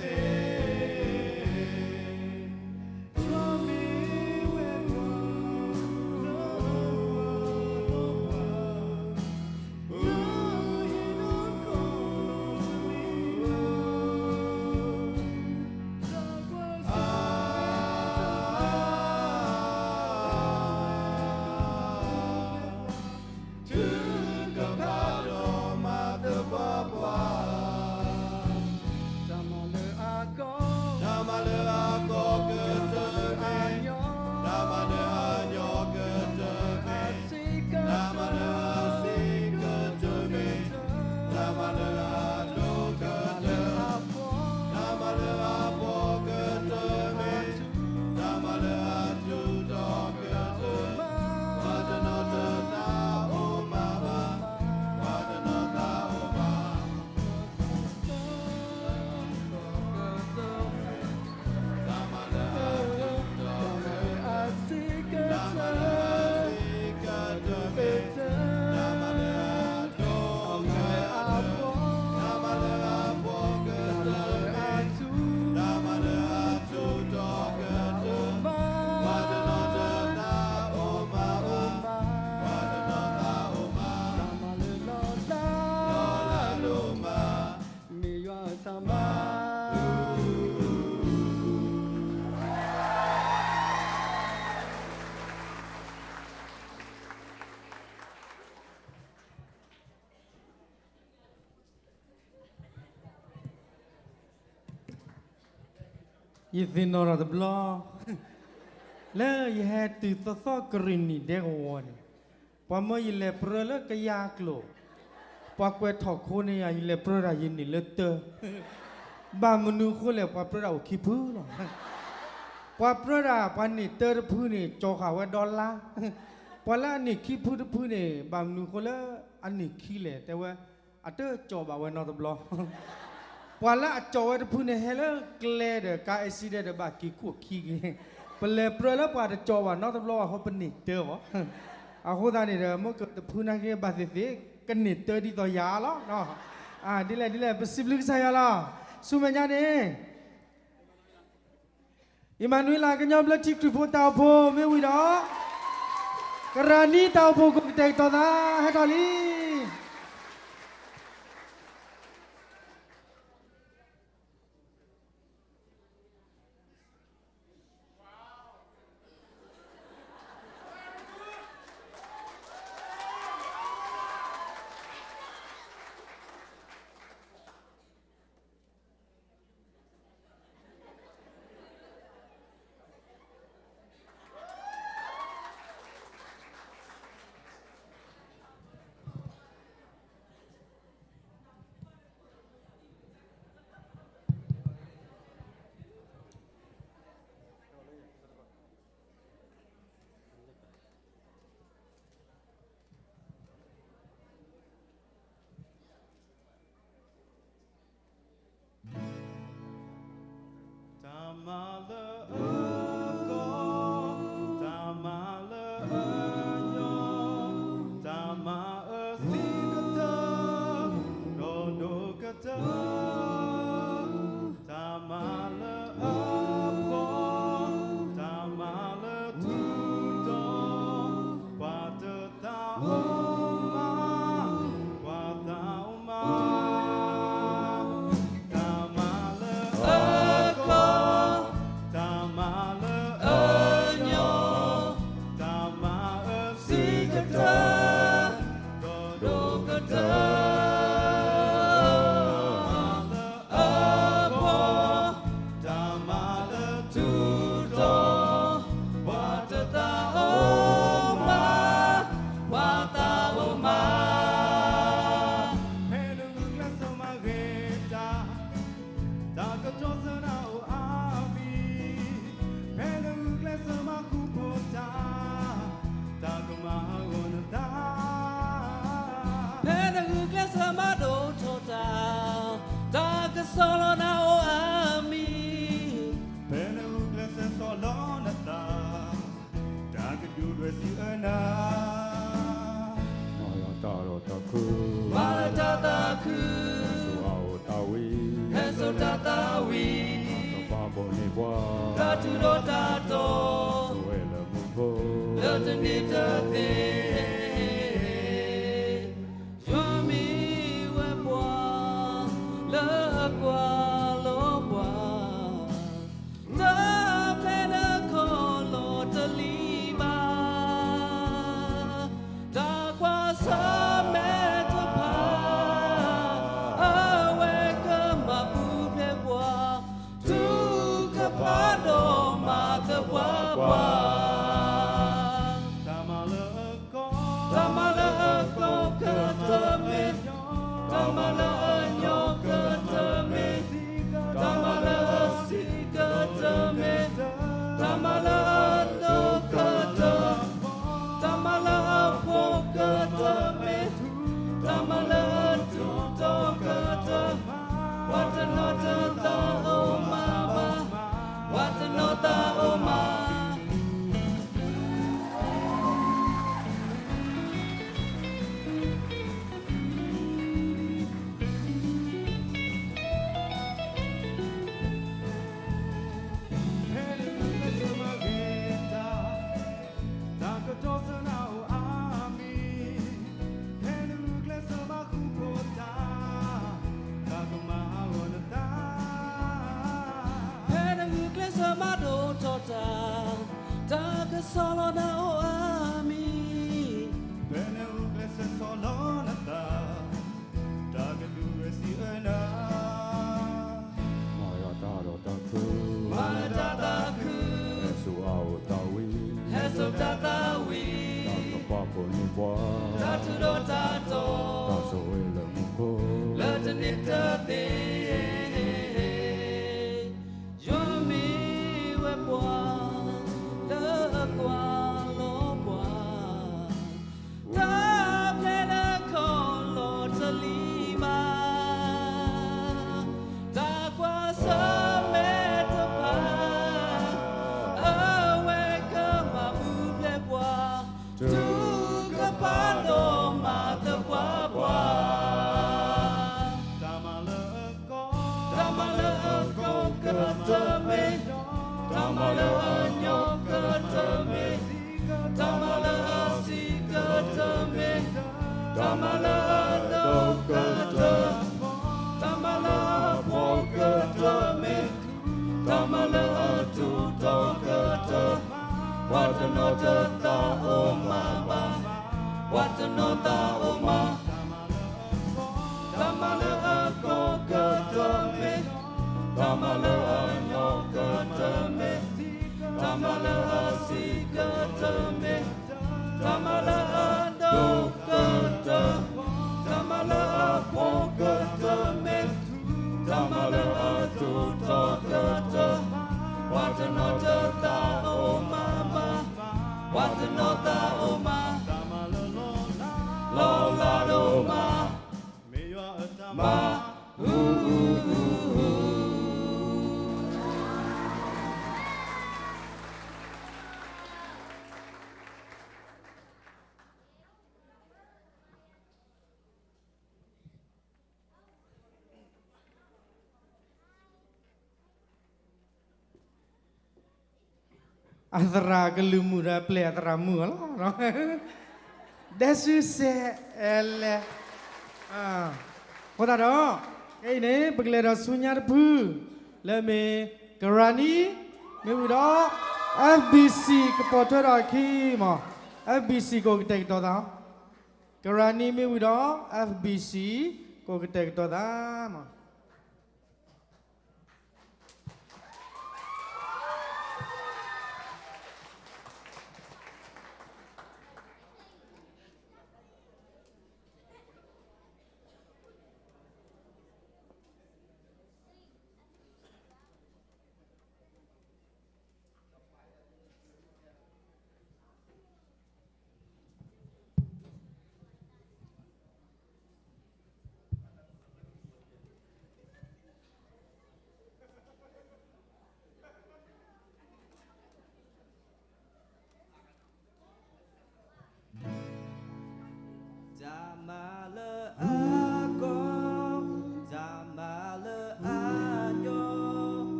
ထုကဖၣ်ဒီးမၤသပှၢ်ပှၢ်, တၢ်မၤလၢအကီကတၢၢ်မ့ၢ်, တၢ်မၤလၢအညီကတၢၢ်မ့ၢ်, တၢ်မၤလၢအစံးကတၢၢ်မ့ၢ်, တၢ်မၤလၢအဒိကတၢၢ်, တၢ်မၤလၢအဖှီၣ်ကတၢၢ်မ့ၢ်, တၢ်မၤလၢအထူးထီၣ်ကတၢၢ်, ပှၤတနီၤတသးအိၣ်မးဘၣ်, ပှၤတနီၤသးအိၣ်မး, တၢ်မၤလၢအထူးထီၣ်ကတၢၢ်, တၢ်မၤလၢအစံးကတၢၢ်မ့ၢ်, တၢ်မၤလၢအဒိကတၢၢ်, တၢ်မၤလၢအဖှီၣ်ကတၢၢ်မ့ၢ်, တၢ်မၤလၢအထူးထီၣ်ကတၢၢ်, ပှၤတနီၤတသးအိၣ်မးဘၣ်, ပှၤတနီၤသးအိၣ်မး, တၢ်မၤလၢလီၤလး, လီၤလးဒိၣ်မး, မ့ၢ်ယွၤအတၢ်မၤ ယသ့ၣ်နီၣ်ထီၣ်တဘျီ လၢယဟဲတုၤ သီသီကရံၣ်နံၣ်ဒဲကဝီၤန့ၣ်, ပှၤမၢယလဲၤပြၢလၢကယၤကျိာ်, ပှၤကွဲးထီၣ်ခိန့ၢ်ယၤ ယလဲၤပြၢတၢ်ယန့ၢ်လၢတၢ, ဘၣ်မနုၤအဃိလဲၣ် ပှၤပြၢတၢ်အိၣ်ခံဖုလီၤ. ပှၤပြၢတၢ် ပှၤန့ၢ်တၢတဖုန့ၣ် ကၠီၤဃာ်ဝဲဒီလါ, ပှၤလၢအန့ၢ်ခံဖုတဖုန့ၣ် ဘၣ်မနုၤအဃိလၢအန့ၢ်ခံလဲၣ် တဲဝဲ, အတကၠီၤဘၣ်ဝဲနီတဘျီ ပှၤလၢအကၠီၤဝဲတဖုန့ၣ် ဟဲလၢကျဲဒီး ကါ accident ဒီး ဘၣ်က့ၤခိၣ်ခံက့ၤ, ပလဲၤပြၢလၢပှၤတကၠီၤဘၣ်နီတဘျီဘၣ်အဃိ ပန့ၢ်တၢအီၤ, အဃိသတးန့ၣ်ဒီး မ့ၢ်ကတဖုနာ်က့ ဘၣ်သ့ၣ်သ့ၣ် ကန့ၢ်တၢဒ်သိးယၤလီၤ. ဒ်လဲၣ်ဒ်လဲၣ် ပစံးဘျုးကစၢ်ယွၤလီၤ. ဆူမဲာ်ညါန့ၣ် အံၣ်မၤနူၤအ့လး ကညီဘျၢထံခရံာ်ဖိတၢ်အိၣ်ဖှိၣ်မ့ၢ်ဝံၤဒီး ကရၢနံတၢ်အိၣ်ဖှိၣ် ကိးကတဲာ်ကတီၤသး ဟဲထီၣ်လံ. တၢ်မၤလၢအကီ, တၢ်မၤလၢအညီ, တၢ်မၤအစံးကတၢၢ်, ဒီးဒိၣ်ကတၢၢ်, တၢ်မၤလၢအဖှီၣ်, တၢ်မၤလၢထူးထီၣ်, ပှၤတသးအိၣ်မး, ပှၤသးအိၣ်မး, တၢ်မၤလၢအကီ, တၢ်မၤလၢအညီ, တၢ်မၤအစံးကတၢၢ်, ဒီးဒိၣ်ကတၢၢ်, တၢ်မၤလၢအဖှီၣ်, တၢ်မၤလၢထူးထီၣ်, ပှၤတသးအိၣ်မး, ပှၤသး စံးအၢနၤ, မၤလၢတၢ်ဒီးတၢ်ခု, မၤလၢတၢ်သးခု, ဟဲစိာ်အအိၣ်တၢ်ဝံ, ဟဲစိာ်တၢ်သးဝံ, တၢ်ကပာ်ဘိးန့ၢ်ပှၤ, တၢ်ထူးဒီးတၢ်တီၤ, ဆိၣ်ဂ့ၤလၢမူခိၣ်, လၢတနံၤတသ့ ယွၤမ့ၢ်ဝဲပှၤလၢအကွၢ်လီၤပှၤ, တၢ်ဖဲလၢခီလီၤတလံၤဘၣ်, တၢ်ကွၢ်ဆၢၣ်မဲာ်တဖၣ်, အဝဲကမၤပူၤဖျဲးပှၤ, ထုကဖၣ်ဒီးမၤသပှၢ်ပှၢ် တၢ်မၤလၢအကီကတၢၢ်မ့ၢ်, တၢ်မၤလၢအညီကတၢၢ်မ့ၢ်, တၢ်မၤလၢအဆံးကတၢၢ်မ့ၢ်, တၢ်မၤလၢအဒိၣ်ကတၢၢ်, တၢ်မၤလၢအဖိကတၢၢ်မ့ၢ်, တၢ်မၤလၢအထူးတီကတၢၢ်, ပှၤတနီၤတသးအိၣ်မးဘၣ်, ပှၤတနီၤသးအိၣ်မး ဖဲနဂုာ်ကျဲးစၢးမၤဂ့ၤတၢ်, တၢ်ကတိၤဆၢနၤအိၣ်အါမံၤ, ဖဲနဂုာ်ကျဲးစၢးမၤဃူဖိးတၢ်, တၢ်ကမၤဟးဂီၤနသး, ဖဲနဂုာ်ကျဲးစၢးမၤဒိၣ်ထီၣ်တၢ်, တၢ်ကဆီၣ်လီၤနၤအိၣ်အါမံၤ, ဖဲနဂုာ်ကျဲးစၢးဆီၣ်လီၤနသး တၢ်ကဒုးဝဲစံးအၢနၤ, မၤလၢတၢ်ဒီးတၢ်ခု, မၤလၢတၢ်သးခု, ဟဲစိာ်အအိၣ်တၢ်ဝံ, ဟဲစိာ်တၢ်သးဝံ, တၢ်ကပာ်ဘိးန့ၢ်ပှၤ, တၢ်ထူးဒီးတၢ်တီၤ, တၢ်ဆိၣ်ဂ့ၤလၢမူခိၣ်, လၢတနံၤတသ့ ယွၤမ့ၢ်ဝဲပှၤလၢအကွၢ်လီၤပှၤ, တၢ်ဖျဲးလၢခီလီၤတလံၤဘၣ်, တၢ်ကွၢ်ဆၢၣ်မဲာ်တဖၣ်, အဝဲကမၤပူၤဖျဲးပှၤ, ထုကဖၣ်ဒီးမၤသပှၢ်ပှၢ် တၢ်မၤလၢအကီ, တၢ်မၤလၢအကီကတၢၢ်မ့ၢ်, တၢ်မၤလၢအညီကတၢၢ်မ့ၢ်, တၢ်မၤလၢအဆံးကတၢၢ်မ့ၢ်, တၢ်မၤလၢအဒိၣ်ကတၢၢ်, တၢ်မၤလၢအဖိကတၢၢ်မ့ၢ်, တၢ်မၤလၢအထူးတီကတၢၢ်, ပှၤတနီၤတသးအိၣ်မးဘၣ်, ပှၤတနီၤသးအိၣ်မး တၢ်မၤလၢအကီကတၢၢ်မ့ၢ်, တၢ်မၤလၢအညီကတၢၢ်မ့ၢ်, တၢ်မၤလၢအဆံးကတၢၢ်မ့ၢ်, တၢ်မၤလၢအဒိၣ်ကတၢၢ်, တၢ်မၤလၢအဖိကတၢၢ်မ့ၢ်, တၢ်မၤလၢအထူးတီကတၢၢ်, ပှၤတနီၤတသးအိၣ်မးဘၣ်, ပှၤတနီၤသးအိၣ်မး လီၤလးဒိၣ်မး, မ့ၢ်ယွၤအတၢ်မၤ ဟူ အသရၣ်ကလုၢ်မုာ်ဒီး ပျဲၢ်အသရၣ်မုာ်အီၤလီၤ. ဒဲစုစဲးလဲၣ်. အဃိသတးဒီး ခဲအံၤန့ၣ် ပကလဲၤဒီးဆူညါတဖု လၢမ့ၢ် ကရၤနံ မ့ၢ်ဝံၤဒီး F B C ကပိာ်ထွဲထီၣ်အခံမး, F B C ကအိၣ်ကတဲာ်ကတီၤသး, ကရၤနံ မ့ၢ်ဝံၤဒီး F B C ကအိၣ်ကတဲာ်ကတီၤသးမး.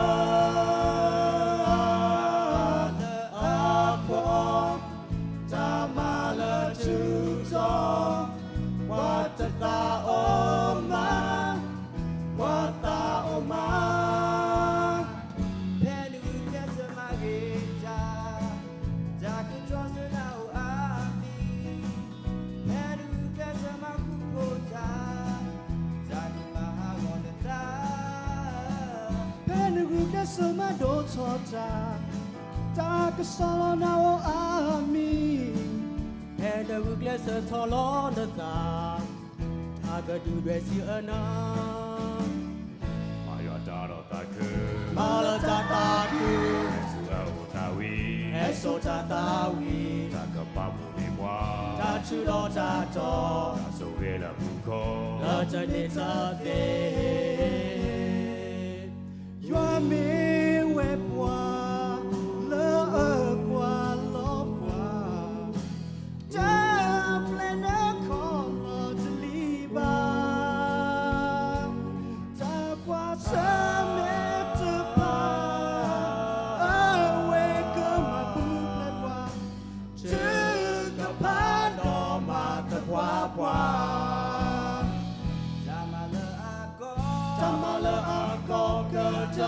လၢအဖိ, တၢ်မၤလၢထူတီ, ပှၤတသးအိၣ်မး, ပှၤသးအိၣ်မး, ဖဲနဂုာ်ကျဲးစၢးမၤဂ့ၤတၢ်, တၢ်ကတြီဆၢနၤအိၣ်အါမံၤ, ဖဲနဂုာ်ကျဲးစၢးမၤဃူဖိးတၢ်, တၢ်ကမၤဟးဂီၤနသး, ဖဲနဂုာ်ကျဲးစၢးမၤဒိၣ်ထီၣ်တၢ်, တၢ်ကစီၣ်လီၤနၤအိၣ်အါမံၤ, ဖဲနဂုာ်ကျဲးစၢးထီၣ်လီၤနသး, တၢ်ကဒုၣ်ဒွဲၣ်စံးအၢနၤ မၤယွၤတၢ်လီၢ်သးခု, မၤလၢတၢ်သးခု, ဟဲစိာ်အအိၣ်သးဝံၤ, ဟဲစိာ်တၢ်သးဝံၤ, တၢ်ကပာ်ဖှိၣ်န့ၢ်ပှၤ, တၢ်ထူးဒီးတၢ်တီၤ, တၢ်ဆိၣ်ဂ့ၤလၢမူခိၣ်, လၢတန့ၢ်သၢသ့ၣ်, ယွၤမ့ၢ်ဝဲပှၤ, လၢအကွၢ်လီၤပှၤ တၢ်ပျဲနခီၣ်လီၤတလံၤဘၣ်, တၢ်ကွၢ်ဆၢၣ်မဲာ်တဖၣ်, အဝဲကမၤပူၤဖျဲးပှၤ, ထုကဖၣ်ဒီးမၤသပှၢ်ပှၢ် တၢ်မၤလၢအကီ, တၢ်မၤလၢအကီ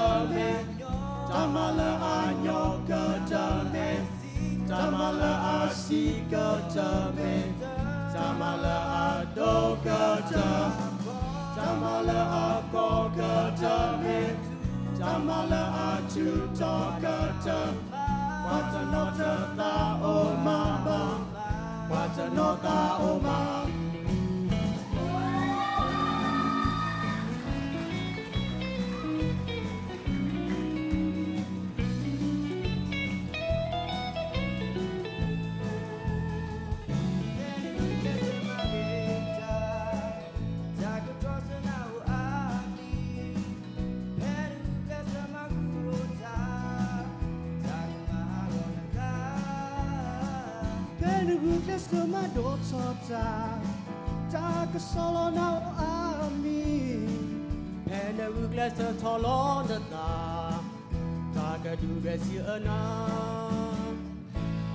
ကတၢၢ်မ့ၢ်, တၢ်မၤလၢအညီကတၢၢ်မ့ၢ်, တၢ်မၤလၢအဆံးကတၢၢ်မ့ၢ်, တၢ်မၤလၢအဒိၣ်ကတၢၢ်, တၢ်မၤလၢအကီကတၢၢ်မ့ၢ်, တၢ်မၤလၢအထူးတီၤကတၢၢ်, ပှၤတနီၤတသးအိၣ်မးဘၣ်, ပှၤတနီၤသးအိၣ်မး ဖဲနဂုာ်ကျဲးစၢးမၤဒိၣ်ထီၣ်တၢ်, တၢ်ကစီၣ်လီၤနၤအိၣ်အါမံၤ, ဖဲနဂုာ်ကျဲးစၢးထီၣ်လီၤနသး, တၢ်ကဒုၣ်ဒွဲၣ်စံးအၢနၤ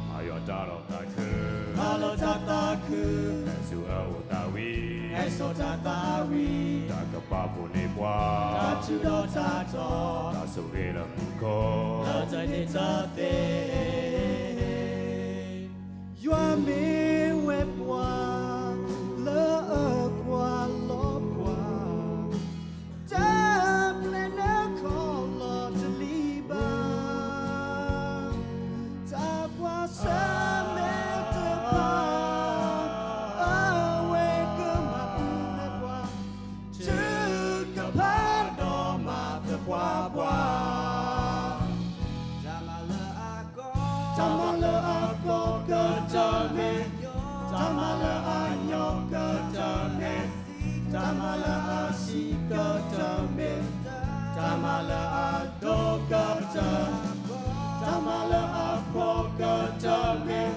မၤယွၤတၢ်လီၢ်သးခု, မၤလၢတၢ်သးခု, ဟဲစိာ်အအိၣ်သးဝံၤ, ဟဲစိာ်တၢ်သးဝံၤ, တၢ်ကပာ်ဖှိၣ်န့ၢ်ပှၤ, တၢ်ထူးဒီးတၢ်တီၤ, တၢ်ဆိၣ်ဂ့ၤလၢမူခိၣ်, လၢတန့ၢ်သၢသ့ၣ် ယွၤမ့ၢ်ဝဲပှၤ, လၢအကွၢ်လီၤပှၤ, တၢ်ပျဲနခီၣ်လီၤတလံၤဘၣ်, တၢ်ကွၢ်ဆၢၣ်မဲာ်တဖၣ်, အဝဲကမၤပူၤဖျဲးပှၤ, ထုကဖၣ်ဒီးမၤသပှၢ်ပှၢ် တၢ်မၤလၢအကီကတၢၢ်မ့ၢ်, တၢ်မၤလၢအညီကတၢၢ်မ့ၢ်, တၢ်မၤလၢအဆံးကတၢၢ်မ့ၢ်, တၢ်မၤလၢအဒိၣ်ကတၢၢ်, တၢ်မၤလၢအဖှီၣ်ကတၢၢ်မ့ၢ်,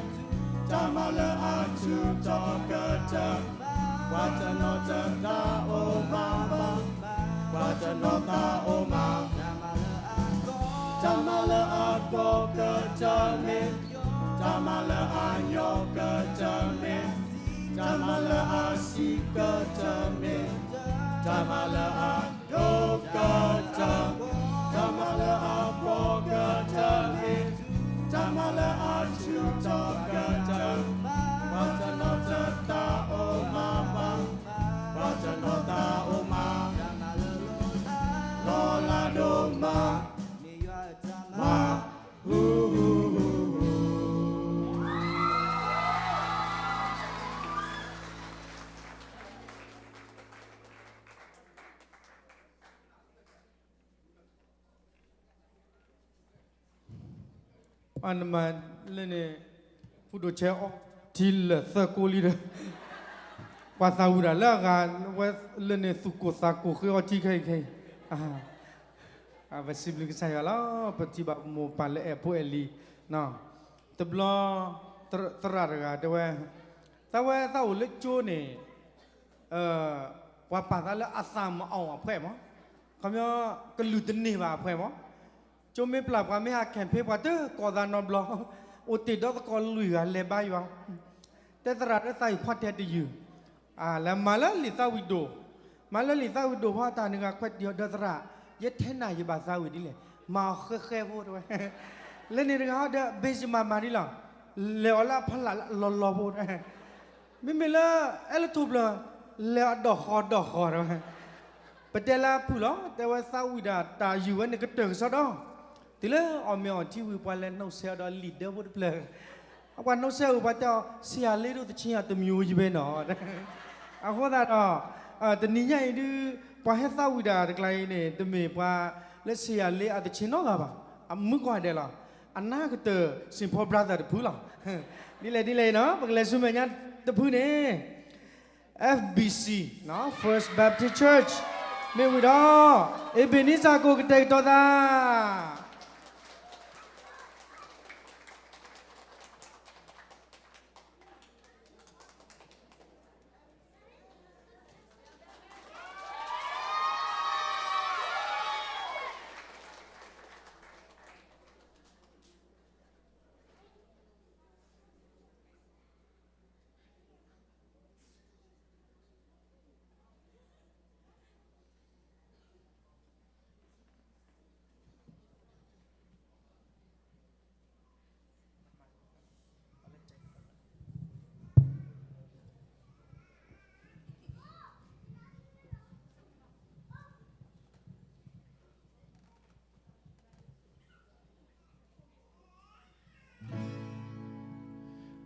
တၢ်မၤလၢအထူးတီၤကတၢၢ်, ပှၤတနီၤတသးအိၣ်မးဘၣ်, ပှၤတနီၤသးအိၣ်မး တၢ်မၤလၢအကီကတၢၢ်မ့ၢ်, တၢ်မၤလၢအညီကတၢၢ်မ့ၢ်, တၢ်မၤလၢအဆံးကတၢၢ်မ့ၢ်, တၢ်မၤလၢအဒိၣ်ကတၢၢ်, တၢ်မၤလၢအဖှီၣ်ကတၢၢ်မ့ၢ်, တၢ်မၤလၢအထူးတီၤကတၢၢ်, ပှၤတနီၤတသးအိၣ်မးဘၣ်, ပှၤတနီၤသးအိၣ်မး လီၤလးဒိၣ်မး, မး, ဟူ, ဟူ, ဟူ, ဟူ. အနမၤလၢန့ၣ် ဖုဒိၣ်ဆဲအီထံလၢာ်သၢကိးလံဒီး ပှၤသးဝံၣ်တၢ်လၢအဂၤဝဲလၢန့ၣ် သူၣ်ကိၢ်သးကိၢ်ဃ့အီထံခဲအံၤခဲအံၤ, ပစံးဘျုးကစၢ်ယွၤလီၤ. ပထံၣ်ဘၣ်မိၢ်ပၢ်လၢအဲၣ်ဖိအဲၣ်လံၤ, တဘျီ သရၣ်တဂၤတဲဝဲ, သးဝဲသးအိၣ်လၢကၠိန့ၣ် ပှၤပာ်သးလၢအသးမၤအီၣ်အဖှဲးမး, ခီပညီ ကလုၢ်တန့ၢ်ဘၣ်အဖှဲးမး, ဒိမ့ၢ်ပျၢ်ပှၤမ့ၢ်ဟး campaign ပှၤတကိးသးနီတဘျီ, အိၣ်တ့ၢ်ဒီးသကိးလွံၢ်ဂၤလဲၤဘါယွၤ, တဲသရၣ်ဒီးသးအုၣ်ခွါတဲတယုၢ်, လၢမၤလၢလံာ်သးဝံၣ်ဒိၣ်, မၤလၢလံာ်သးဝံၣ်ဒိၣ်ဖီတၢ်န့ၣ်ဂၤခွဲးတံၢ်အီၤဒီးသရၣ်, ယဲထဲနၤယဘၣ်သးဝံၣ်ဒ်လဲၣ်, မၤအီၤဃဲဃဲဖိတဲဝဲ, လၢန့ၣ်တဂၤဟီဒီး ဘ့ၣ်ယမၤမၤဒ်လီၤ, လဲၤအီၤလၢအဖီလာ်လီၤလီၤဖိတဲဝဲ မ့မ့ၢ်လၢ အဲလၢထူၣ်ဖျၢၣ်, လဲၤအဒီၣ်ဃီၤဒီၣ်ဃီၤတဲဝဲ, ပတဲလၢအဖုၣ်လီၤ, တဲဝဲသးဝံၣ်ဒၣ်တၢ်ယုၢ်ဝဲန့ၣ်ကတၢၢ်ကစီဒီ, တုၤလၢအီၣ်မ့ၤအီထံဝံၤ ပှၤလဲၤနှုတ်ဆက်အီၤဒီးလံာ်ဒၢဖိတဖျၢၣ်, အပှၤနှုတ်ဆက်အီၤ ပှၤတဲအီၤ ဆရာလေးတို့သီချင်းကတမျိုးကြီးပဲနော်, အဃိသတးဒီး, တနံၤညါအံၤဒုး, ပှၤဟဲသးဝံၣ်ဒၣ်တကျါအံၤန့ၣ် တမ့ၢ်ပှၤလၢ ဆရာလေး အသီချင်းနီတဂၤဘၣ်, အမုၢ်ကီၢ်ဒဲးလီၤ, အနၢ်ကတၢၢ် Saint Paul Brother တဖုလီၤ ဒ်လဲၣ်ဒ်လဲၣ်အံၤနီၤ ပကလဲၤဆူမဲာ်ညါတဖုန့ၣ်, F B C, First Baptist Church, မ့ၢ်ဝံၤဒီး အ့ဘ့ၣ်နံစၢ်ကိၣ်ကတဲာ်ကတီၤသး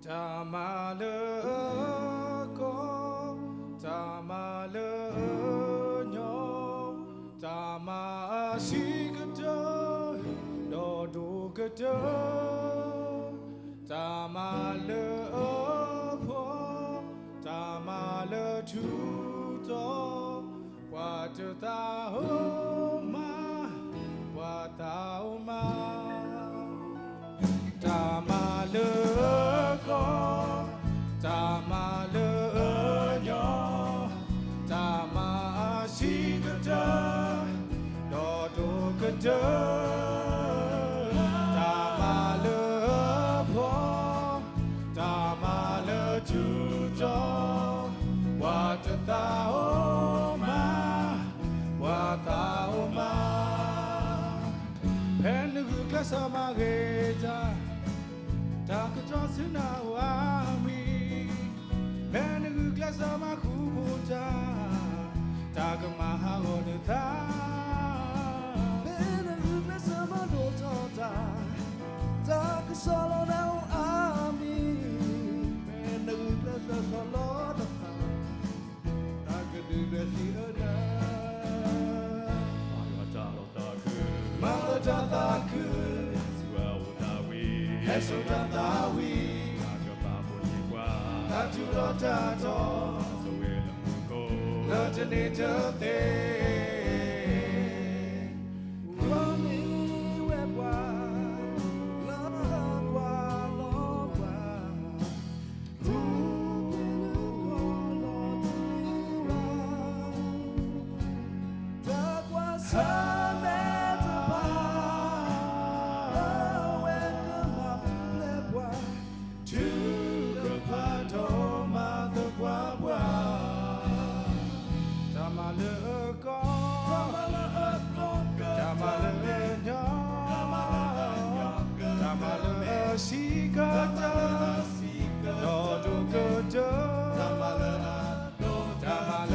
တၢ်မၤလၢအကီ, တၢ်မၤလၢအညီ, တၢ်မၤအဆံးကတၢၢ်, ဒီးဒိၣ်ကတၢၢ်, တၢ်မၤလၢအဖှီၣ်, တၢ်မၤလၢထူတီ, ပှၤတသးအိၣ်မး, ပှၤသးအိၣ်မး တၢ်မၤလၢအကီ, တၢ်မၤလၢအညီ, တၢ်မၤအဆံးကတၢၢ်, ဒီးဒိၣ်ကတၢၢ်, တၢ်မၤလၢအဖှီၣ်, တၢ်မၤလၢထူတီ, ပှၤတသးအိၣ်မး, ပှၤသးအိၣ်မး ဖဲနဂုာ်ကျဲးစၢးမၤဂ့ၤတၢ်, တၢ်ကစီၣ်ဆူနၤအိၣ်အါမံၤ, ဖဲနဂုာ်ကျဲးစၢးမၤဃူဖိတၢ်, တၢ်ကမၤဟးဂီၤနသး, ဖဲနဂုာ်ကျဲးစၢးမၤဒိၣ်ထီၣ်တၢ်, တၢ်ကစီၣ်လီၤနၤအိၣ်အါမံၤ, ဖဲနဂုာ်ကျဲးစၢးဆီၣ်လီၤနသး တၢ်ကဒုးဒွဲၣ်သံအနၢ, မၤယွၤတၢ်လီၢ်သးခု, မၤယွၤတၢ်သးခု, ဟဲဆူအအိၣ်သးဝံၤ, ဟဲဆူတၢ်သးဝံၤ, တၢ်ကပာ်ဖှိၣ်န့ၢ်ပှၤ, တၢ်ထူးဒီးတၢ်တီၤ, ဆိၣ်ဂ့ၤလၢမူခိၣ်, လၢတန့ၢ်တသ့ ကွၢ်မ့ၢ်ဝဲပှၤ, လၢကွၢ်လီၤပှၤ, ထူကလၢကီၢ်လီၤတလံၤဝါ, တၢ်ကွၢ်ဆၢမဲာ်တဖၣ်, အဝဲကမၤပူၤဖျဲးပှၤ, ထုကဖၣ်ဒီးမၤသပှၢ်ပှၢ်, တၢ်မၤလၢအကီ, တၢ်မၤလၢအကီ, တၢ်မၤလၢအညီ, တၢ်မၤလၢအဆံးကတၢၢ်, ဒီးဒိၣ်ကတၢၢ်, တၢ်မၤလၢအ တၢ်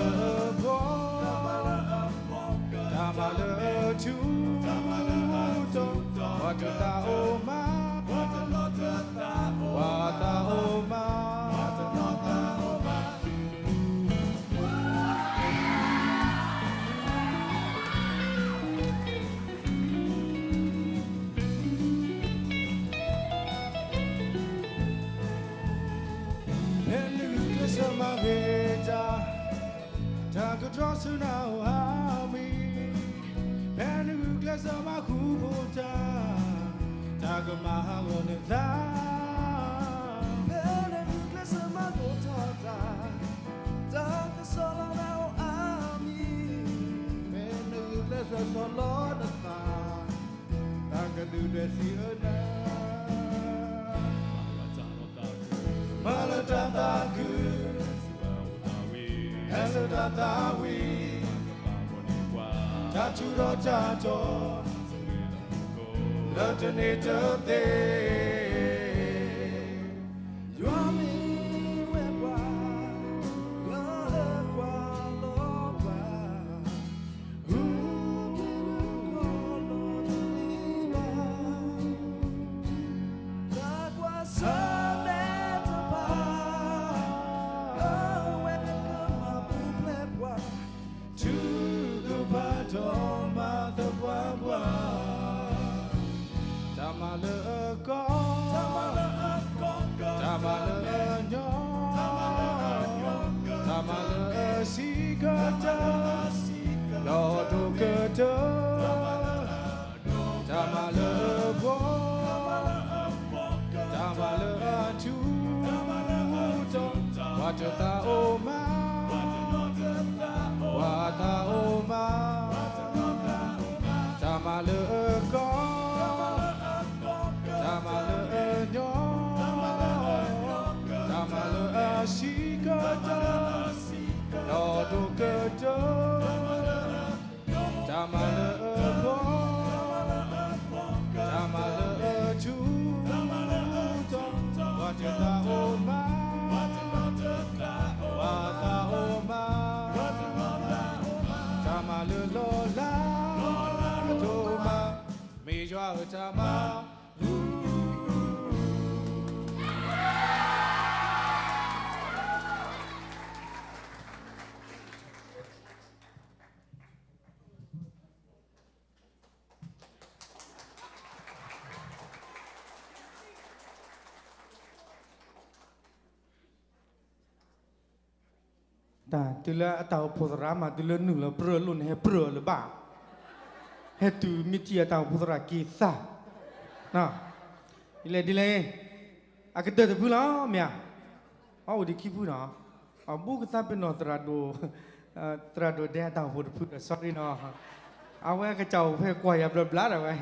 မၤလၢအဖှီၣ်, တၢ်မၤလၢအထူတီ, ပှၤတသးအိၣ်မး, ပှၤသးအိၣ်မး. ဖဲနဂုာ်ကျဲးစၢးမၤဂ့ၤတၢ်, တၢ်ကတြီဆူနၤအိၣ်အါမံၤ, ဖဲနဂုာ်ကျဲးစၢးမၤဃူဖိတၢ်, တၢ်ကမၤဟးဂီၤနသး, ဖဲနဂုာ်ကျဲးစၢးမၤဒိၣ်ထီၣ်တၢ်, တၢ်ကစီၣ်လီၤနၤအိၣ်အါမံၤ, ဖဲနဂုာ်ကျဲးစၢးဆီၣ်လီၤနသး, တၢ်က ကဒုးဒွဲၣ်စံးအၢနၤ, မၤလၢတၢ်သးခု, ဟဲလၢတၢ်သးဝံၣ်, တၢ်ထူးဒီးတၢ်တီၤ, လၢတန့ၢ်တသ့, ယွၤမ့ၢ်ဝဲပှၤ, လၢကွၢ်လီၤပှၤ တၢ်ကွၢ်ဆၢၣ်မဲာ်တဖၣ်, အဝဲကမၤပူၤဖျဲးပှၤ, ထုကဖၣ်ဒီးမၤသပှၢ်ပှၢ်, တၢ်မၤလၢအကီ, တၢ်မၤလၢအညီ, တၢ်မၤလၢအဆံးကတၢၢ်, ဒီးဒိၣ်ကတၢၢ် တၢ်မၤလၢအပှီၢ်, တၢ်မၤလၢအထူးတီၤ, ပှၤတသးအိၣ်မး, ပှၤသးအိၣ်မး, တၢ်မၤလၢအကီ, တၢ်မၤလၢအညီ, တၢ်မၤလၢအဆံးကတၢၢ်, ဒီးဒိၣ်ကတၢၢ် တၢ်မၤလၢအပှီၢ်, တၢ်မၤလၢအထူးတီၤ, ပှၤတသးအိၣ်မး, ပှၤသးအိၣ်မး, တၢ်မၤလၢလီၤလးဒိၣ်မး, မ့ၢ်ယွၤအတၢ်မၤ တၢ်တုၤလၢအတၢ်အိၣ်ဖှိၣ်သရၣ်မး တုၤလၢနုာ်လီၤပြၢလိာ်န့ၣ် ဟဲပြၢလၢၤဘၣ်, ဟဲတုၤမ့ၢ်ထံၣ်အတၢ်အိၣ်ဖှိၣ်သရၣ်က့ၤသး, ဒ်လဲၣ်ဒ်လဲၣ်, အကတၢၢ်တဖုလီၤ မ့ၢ်ဧါ, အအိၣ်ဒံးခံဖုနီၤ, အဘူးကသးပ့ၤနီၣ်သရၣ်ဒိၣ်, သရၣ်ဒိၣ်ဒဲအတၢ်အိၣ်ဖှိၣ်တဖုဒီး sorry နီၤ, အဝဲအကစၢ်အိၣ်ဖဲကွၢ်ယၤဘျီဘျီဒီးဝဲ,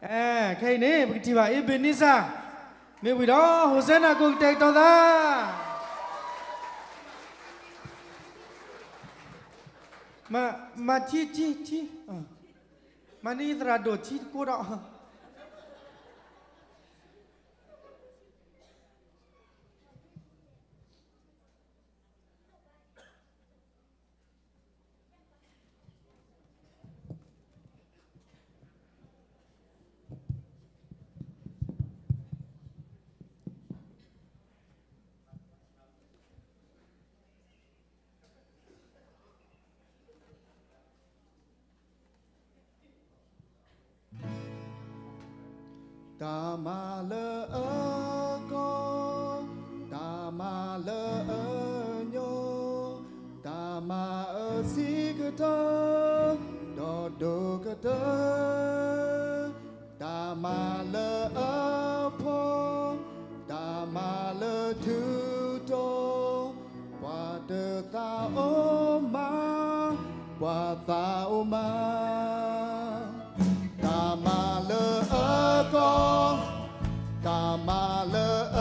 အဲ, ခဲအံၤန့ၣ် ပကထံၣ်ဘၣ် အ့ဘ့းနံစၢ်, မ့ၢ်ဝံၤဒီး ဟိၣ်စဲနၤ ကိးကတဲာ်ကတီၤသး မၤထံထံထံ, မၤန့ၢ်သရၣ်ဒိၣ်ထံတကိးဒီး တၢ်မၤလၢအကီ, တၢ်မၤလၢအညီ, တၢ်မၤအဆံးကတၢၢ်, ဒီးဒိၣ်ကတၢၢ်, တၢ်မၤလၢအဖှီၣ်, တၢ်မၤလၢထူးတီၤ, ပှၤတသးအိၣ်မး, ပှၤသးအိၣ်မး, တၢ်မၤလၢအကီ, တၢ်မၤလၢအ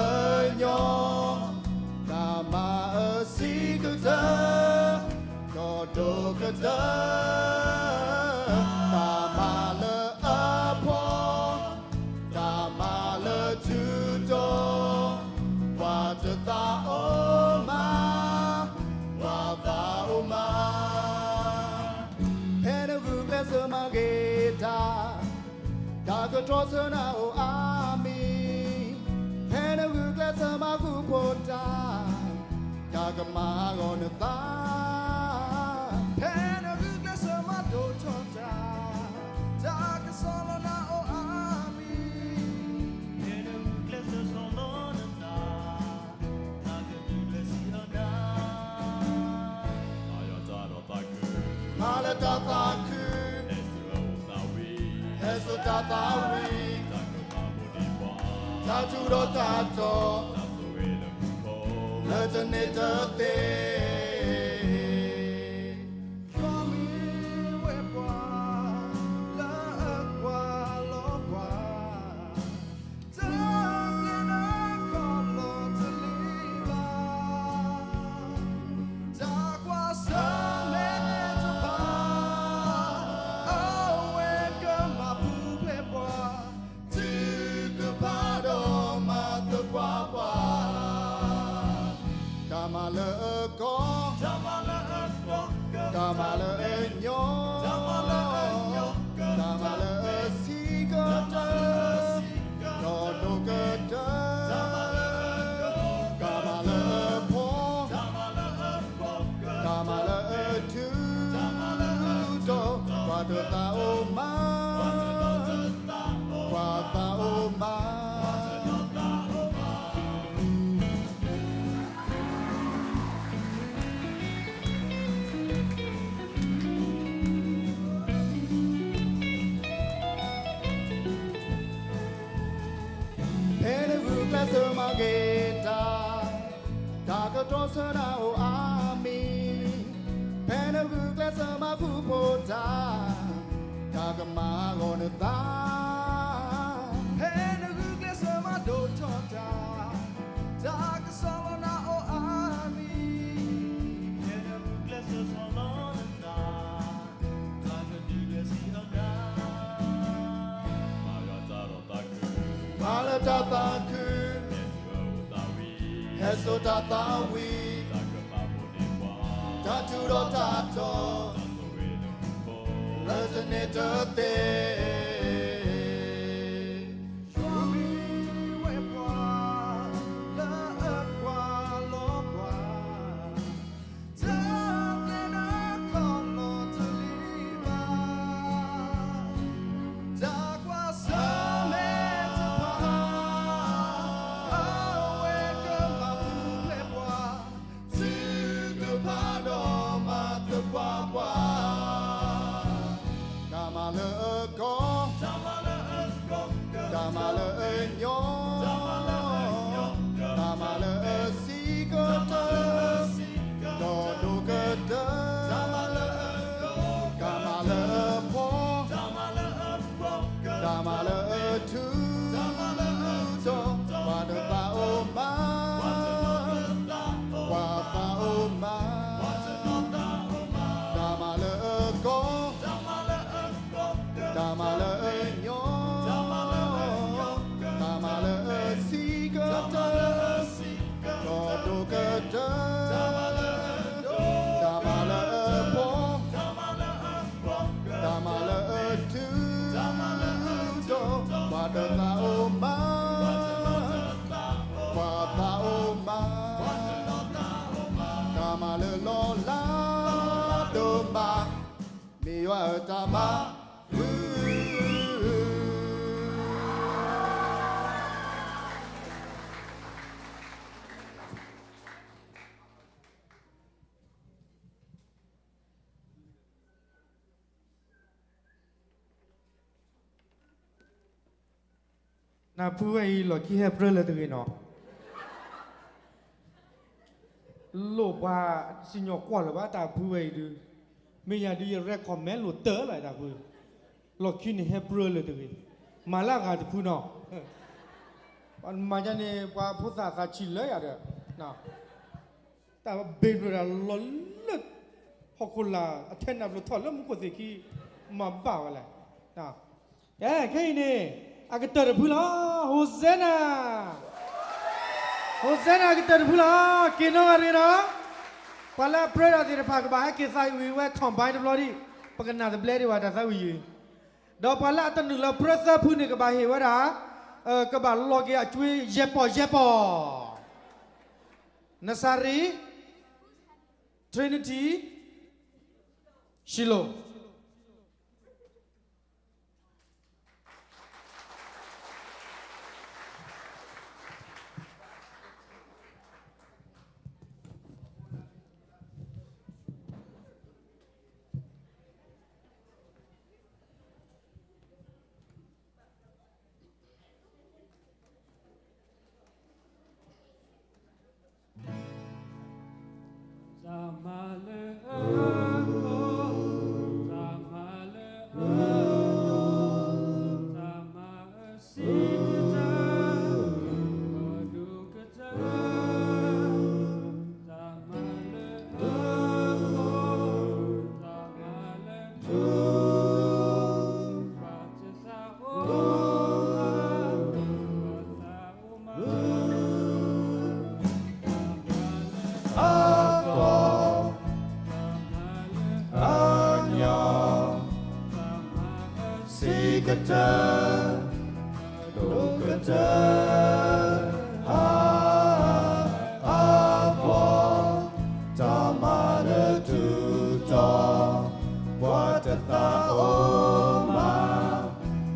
ညီ, တၢ်မၤအဆံးကတၢၢ်, ဒီးဒိၣ်ကတၢၢ်, တၢ်မၤလၢအဖှီၣ်, တၢ်မၤလၢထူးတီၤ, ပှၤတသးအိၣ်မး, ပှၤသးအိၣ်မး, ဖဲနဂုာ်ကျဲးစၢးမၤဂ့ၤတၢ် တၢ်ကတြီဆၢနၤအိၣ်အါမံၤ, ဖဲနဂုာ်ကျဲးစၢးမၤဃူဖိးတၢ်, တၢ်ကမၤအါဂီၢ်နသး, ဖဲနဂုာ်ကျဲးစၢးမၤဒိၣ်ထီၣ်တၢ်, တၢ်ကဆီၣ်လီၤနၤအိၣ်အါမံၤ, ဖဲနဂုာ်ကျဲးစၢးဆီၣ်လီၤနသး တၢ်ကဒုးဒွဲၣ်စံးအၢနၤ, မၤလၢတၢ်သးခု, မၤလၢတၢ်သးခု, ဟဲစိာ်တၢ်သးဝံၣ်, တၢ်ထူးဒီးတၢ်တီၤ, လၢတန့ၢ်တသ့, ယွၤမ့ၢ်ဝဲပှၤ, လၢအကွၢ်လီၤပှၤ ကျဲးစၢးမၤဂ့ၤတၢ်, တၢ်ကတိၤဆၢနၤအိၣ်အါမံၤ, ဖဲနဂုာ်ကျဲးစၢးမၤဃူဖိတၢ်, တၢ်ကမၤဟးဂီၤနသး, ဖဲနဂုာ်ကျဲးစၢးမၤဒိၣ်ထီၣ်တၢ်, တၢ်ကစီၣ်လီၤနၤအိၣ်အါမံၤ, ဖဲနဂုာ်ကျဲးစၢးဆီၣ်လီၤနသး, တၢ်ကဒုးဂဲၤဆံးအီၤနၤ, မၤဂ့ၤတၢ်ဒီးတၢ်ခု မၤလၢတၢ်သးခု, ဟဲစိာ်တၢ်သးဝံၣ်, တၢ်တူၢ်ဒီးတၢ်တီ, လၢတန့ၢ်တသ့, ယွၤမ့ၢ်ဝဲပှၤ, လၢအပှၤလီၤပှၤ တၢ်ပျဲနၤခီလီၤတလံၤဘၣ်, တၢ်ကွၢ်ဆၢၣ်မဲာ်တဖၣ်, အဝဲကမၤပူၤဖျဲးပှၤ, ထုကဖၣ်ဒီးမၤသပှၢ်ပှၢ် တၢ်မၤလၢအကီ, တၢ်မၤလၢအညီ, တၢ်မၤလၢအဆံးကတၢၢ်, ဒီးဒိၣ်ကတၢၢ်, တၢ်မၤလၢအဖှီၣ်, တၢ်မၤလၢအထူ, ပှၤတသးအိၣ်မး, ပှၤသးအိၣ်မး, တၢ်မၤလၢအကီ, တၢ်မၤလၢအညီ, တၢ်မၤလၢအဆံးကတၢၢ်, ဒီးဒိၣ်ကတၢၢ်, တၢ်မၤလၢအဖှီၣ်, တၢ်မၤလၢအထူ, ဒီးပှၤတသးအိၣ်မး, ပှၤသးအိၣ်မး, တၢ်မၤလၢလီၤလးဒိၣ်မး, မ့ၢ်ယွၤအတၢ်မၤ နၢ်ဖုဝဲအံၤ လီၢ်ခံဟဲပြၢလၢတဂ့ၤနီၤ, လိၣ်ပှၤစံၣ်ညီၣ်ကွီၢ်လၢၤဘၣ်တၢ်ဖုဝဲအံၤဒုး, မ့ၢ်ယၤဒုးယ recommend လိာ်တၢ်လီၤတၢ်ဖု, လီၢ်ခံန့ၣ်ဟဲပြၢလၢၤတဂ့ၤ, မၤလၢအဂၤတဖုနီၤ, မၤယါန့ၣ် ပှၤဖိသၣ်သးဆံးလၢယၤဒီး, တၢ်ဘ့ၣ်ဘျိးတၢ်လီၤလၢ ဟီၣ်ခိၣ်လာ် အထဲနၢ်ဘျိးထီၣ်လၢမူခိၣ်သ့ၣ်ခံ, မၤဘၣ်ဝဲလဲၣ်, ကဲ ခဲအံၤန့ၣ် အကတၢၢ်တဖုလီၤ, Hosanna, Hosanna အကတၢၢ်တဖုလီၤ, က့ၤနီၣ်ဂၤတဂ့ၤနီၤ, ပှၤလၢအပြၢတၢ်သ့ၣ်တဖၣ်ကဘၣ်ဟဲက့ၤသးဝံၣ်ဝဲ combine တဘျီဒံး, ပကနၣ်တဘျဲဒံးဘၣ်တၢ်သးဝံၣ်ယံၤ, ဒီးပှၤလၢအတနုာ်လၢပြၢသၢဖုန့ၣ် ကဘၣ်ဟ့ၣ်ဝဲဒၣ်, ကဘၣ်လီၤက့ၤအကွ့ယဲၢ်ပီၢ်ယဲၢ်ပီၢ်, နစၤရ့း, Trinity, Shiloh. တၢ်မၤလၢအကီ, တၢ်မၤလၢအညီ, တၢ်မၤအဆံးကတၢၢ်, ဒီးဒိၣ်ကတၢၢ်, တၢ်မၤလၢအကီ, တၢ်မၤလၢအညီ, ပှၤတသးအိၣ်မး, ပှၤသးအိၣ်မး, အကီ, အညီ, ဆံးကတၢၢ်, ဒိၣ်ကတၢၢ်, ဟါ, အကီ, တၢ်မၤလၢထူတီၤ, ပှၤတသးအိၣ်မး,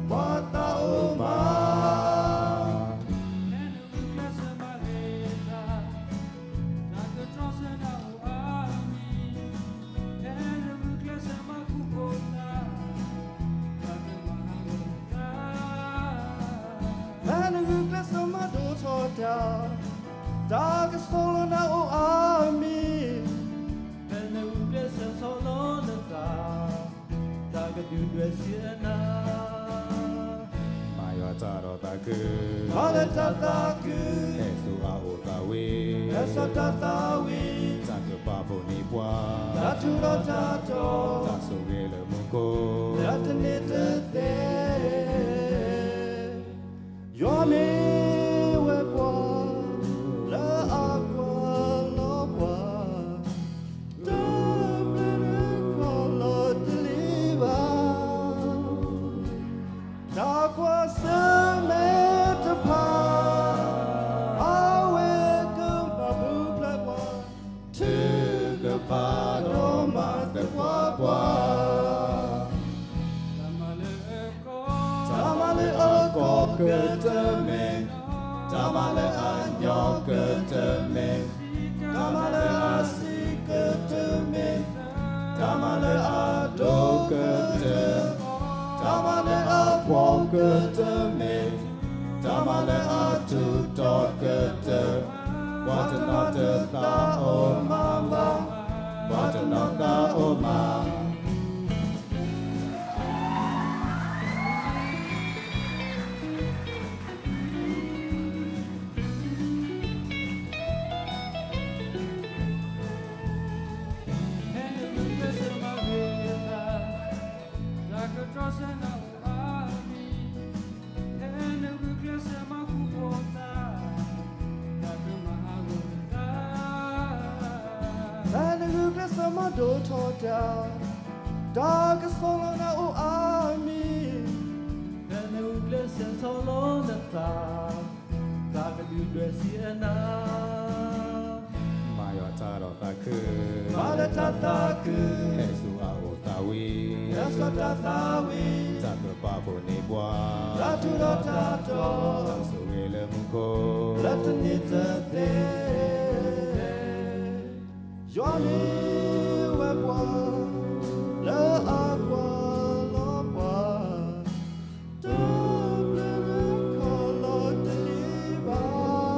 ပှၤသးအိၣ်မး. ဖဲနဂုာ်ကျဲးစၢး တၢ်, တၢ်ကစီၣ်လၢနအိၣ်အါမံၤ, ဖဲနဂုာ်ကျဲးစၢးဆီၣ်လီၤနသး, တၢ်ကဒုၣ်ဒွဲၣ်ဆံးအနၤ, မၤယွၤတၢ်ဒီးသးခု, မၤလၢတၢ်သးခု, ဟဲစိာ်အအိၣ်သးဝံၤ, ဟဲစိာ်တၢ်သးဝံၤ, တၢ်ကပာ်ဖှိၣ်န့ၢ်ပှၤ, တၢ်ထူးဒီးတၢ်တီၤ, တၢ်ဆိၣ်ဂ့ၤလၢမူခိၣ်, လၢတနံၤတသ့ ယွၤမ့ၢ်ဝဲပှၤ, လၢအကွၢ်လီၤပှၤ, တၢ်ဘျုးခီလီၤတလံၤဘၣ်. တၢ်ကွၢ်ဆၢၣ်မဲာ်တဖၣ်, အဝဲကဘၣ်ပူၤဖျဲးပှၤ, ထုကဖၣ်ဒီးမၤသပှၢ်ပှၢ် တၢ်မၤလၢအကီၢ်ကတၢၢ်မ့ၢ်, တၢ်မၤလၢအညီကတၢၢ်မ့ၢ်, တၢ်မၤလၢအဆံးကတၢၢ်မ့ၢ်, တၢ်မၤလၢအဒိၣ်ကတၢၢ်, တၢ်မၤလၢအဖှီၣ်ကတၢၢ်မ့ၢ်, တၢ်မၤလၢအထူးတီၤကတၢၢ်, ပှၤတနီၤတသးအိၣ်မးဘၣ်, ပှၤတနီၤသးအိၣ်မး ဖဲနဂုာ်ကျဲးစၢးမၤဒိၣ်ထီၣ်တၢ်, တၢ်ကစီၣ်လၢနအိၣ်အါမံၤ, ဖဲနဂုာ်ကျဲးစၢးဆီၣ်လီၤနသး, တၢ်ကဒုၣ်ဒွဲၣ်ဆံးအနၤ မၤယွၤတၢ်ဒီးသးခု, မၤလၢတၢ်သးခု, ဟဲစိာ်အအိၣ်သးဝံၤ, ဟဲစိာ်တၢ်သးဝံၤ, တၢ်ကပာ်ဖှိၣ်န့ၢ်ပှၤ, တၢ်ထူးဒီးတၢ်တီၤ, တၢ်ဆိၣ်ဂ့ၤလၢမူခိၣ်, လၢတနံၤတသ့ ယွၤမ့ၢ်ဝဲပှၤ, လၢအကွၢ်လီၤပှၤ, တၢ်ဘျုးခီလီၤတလံၤဘၣ်.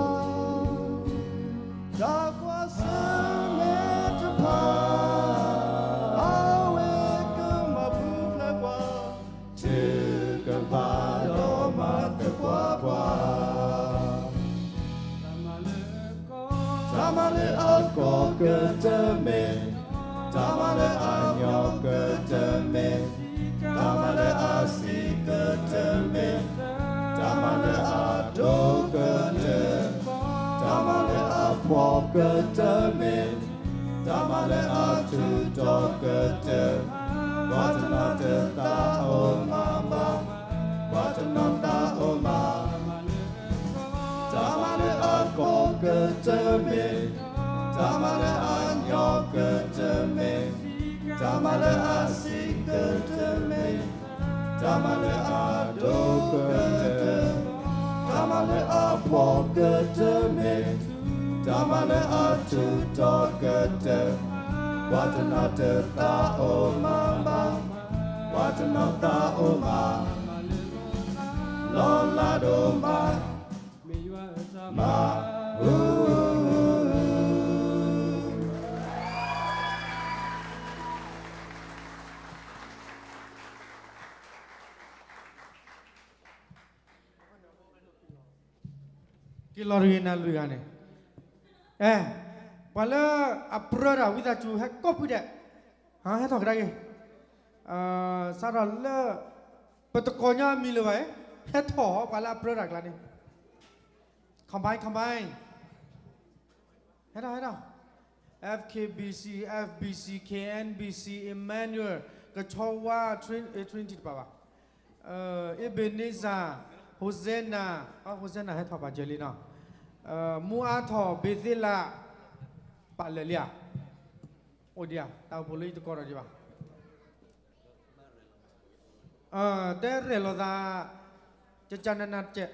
တၢ်ကွၢ်ဆၢၣ်မဲာ်တဖၣ်, အဝဲကမၤပူၤဖျဲးပှၤ, ထုကဖၣ်ဒီးမၤသပှၢ်ပှၢ် တၢ်မၤလၢအကီၢ်ကတၢၢ်မ့ၢ်, တၢ်မၤလၢအညီကတၢၢ်မ့ၢ်, တၢ်မၤလၢအဆံးကတၢၢ်မ့ၢ်, တၢ်မၤလၢအဒိၣ်ကတၢၢ်, တၢ်မၤလၢအဖှီၣ်ကတၢၢ်မ့ၢ်, တၢ်မၤလၢအထူးတီၤကတၢၢ်, ပှၤတနီၤတသးအိၣ်မးဘၣ်, ပှၤတနီၤသးအိၣ်မး တၢ်မၤလၢအကီၢ်ကတၢၢ်မ့ၢ်, တၢ်မၤလၢအညီကတၢၢ်မ့ၢ်, တၢ်မၤလၢအဆံးကတၢၢ်မ့ၢ်, တၢ်မၤလၢအဒိၣ်ကတၢၢ်, တၢ်မၤလၢအဖှီၣ်ကတၢၢ်မ့ၢ်, တၢ်မၤလၢအထူးတီၤကတၢၢ်, ပှၤတနီၤတသးအိၣ်မးဘၣ်, ပှၤတနီၤသးအိၣ်မး လီၤလးဒိၣ်မး, မ့ၢ်ယွၤအတၢ်မၤ က့ၤလီၤတဂ့ၤနၤလွံၢ်ဂၤန့ၣ်, အဲ, ပှၤလၢအပြၢတၢ်ဝံသးစူၤဟဲကိးဖုဒဲး, ဟးဟဲထီၣ်ကဒါက့ၤ, စးထီၣ်လၢ ပတကိးညီအမံၤလၢၤဘၣ်, ဟဲထီၣ်ပှၤလၢအပြၢတၢ်ကျါန့ၣ်, combine combine, ဟဲထီၣ်ဟဲထီၣ်, F K B C, F B C, K N B C, Emmanuel, ကဆီဝါ, Trin-, Trinity တပာ်ဘၣ်, Ebenezer, Hosanna, Hosanna ဟဲထီၣ်ပာ်စၢၤလံနီၤ, မူအါထီၣ် ဘ့းသ့လး, ပာ်လၢာ်လံဧါ, အိၣ်ဒံးဧါ, တၢ်အိၣ်ဖှိၣ်လၢယတကိးထီၣ်ဒံးဘၣ်, တဲရဲၣ်လိာ်သး, ကကနနတကဲး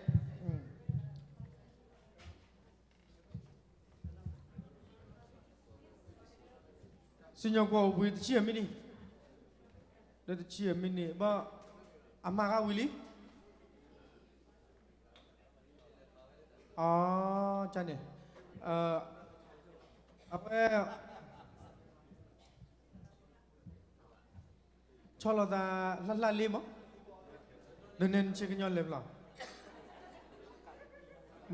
စံၣ်ညီၣ်ကွီၢ်အိၣ်ဘှံးတဆံယဲၢ်မံးနံး, လၢတဆံယဲၢ်မံးနံးဘၣ်, အမၤဂၤဝံၤလံ, အ န့ၣ်, အဝဲ ဆီၣ်လီၤသး လှၣ်လှၣ်လံမး, ဒ်န့ၣ်ဆ့ကညီလဲၤဘျီ,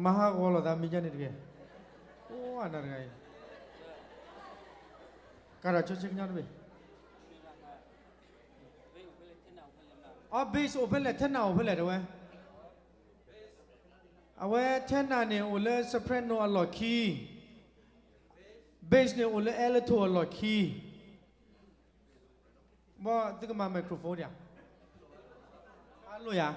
မၤဟးဂီၤလိာ်သးမံၤကန့ၣ်တဂ့ၤ, အိၣ်နၤတဂၤအံၤ, ကဒီးဆိဆ့ကညီတဘ့ၣ်, အ bass အိၣ်ဖဲလဲၣ် tenor အိၣ်ဖဲလဲၣ်တဲဝဲ, အဝဲ tenor န့ၣ် အိၣ်လၢ soprano အလီၢ်ခံ, bass န့ၣ် အိၣ်လၢ alto အလီၢ်ခံ, ဘၣ်သုကမၤ microphone ဒံးဧါ, အလိၣ်ယၤ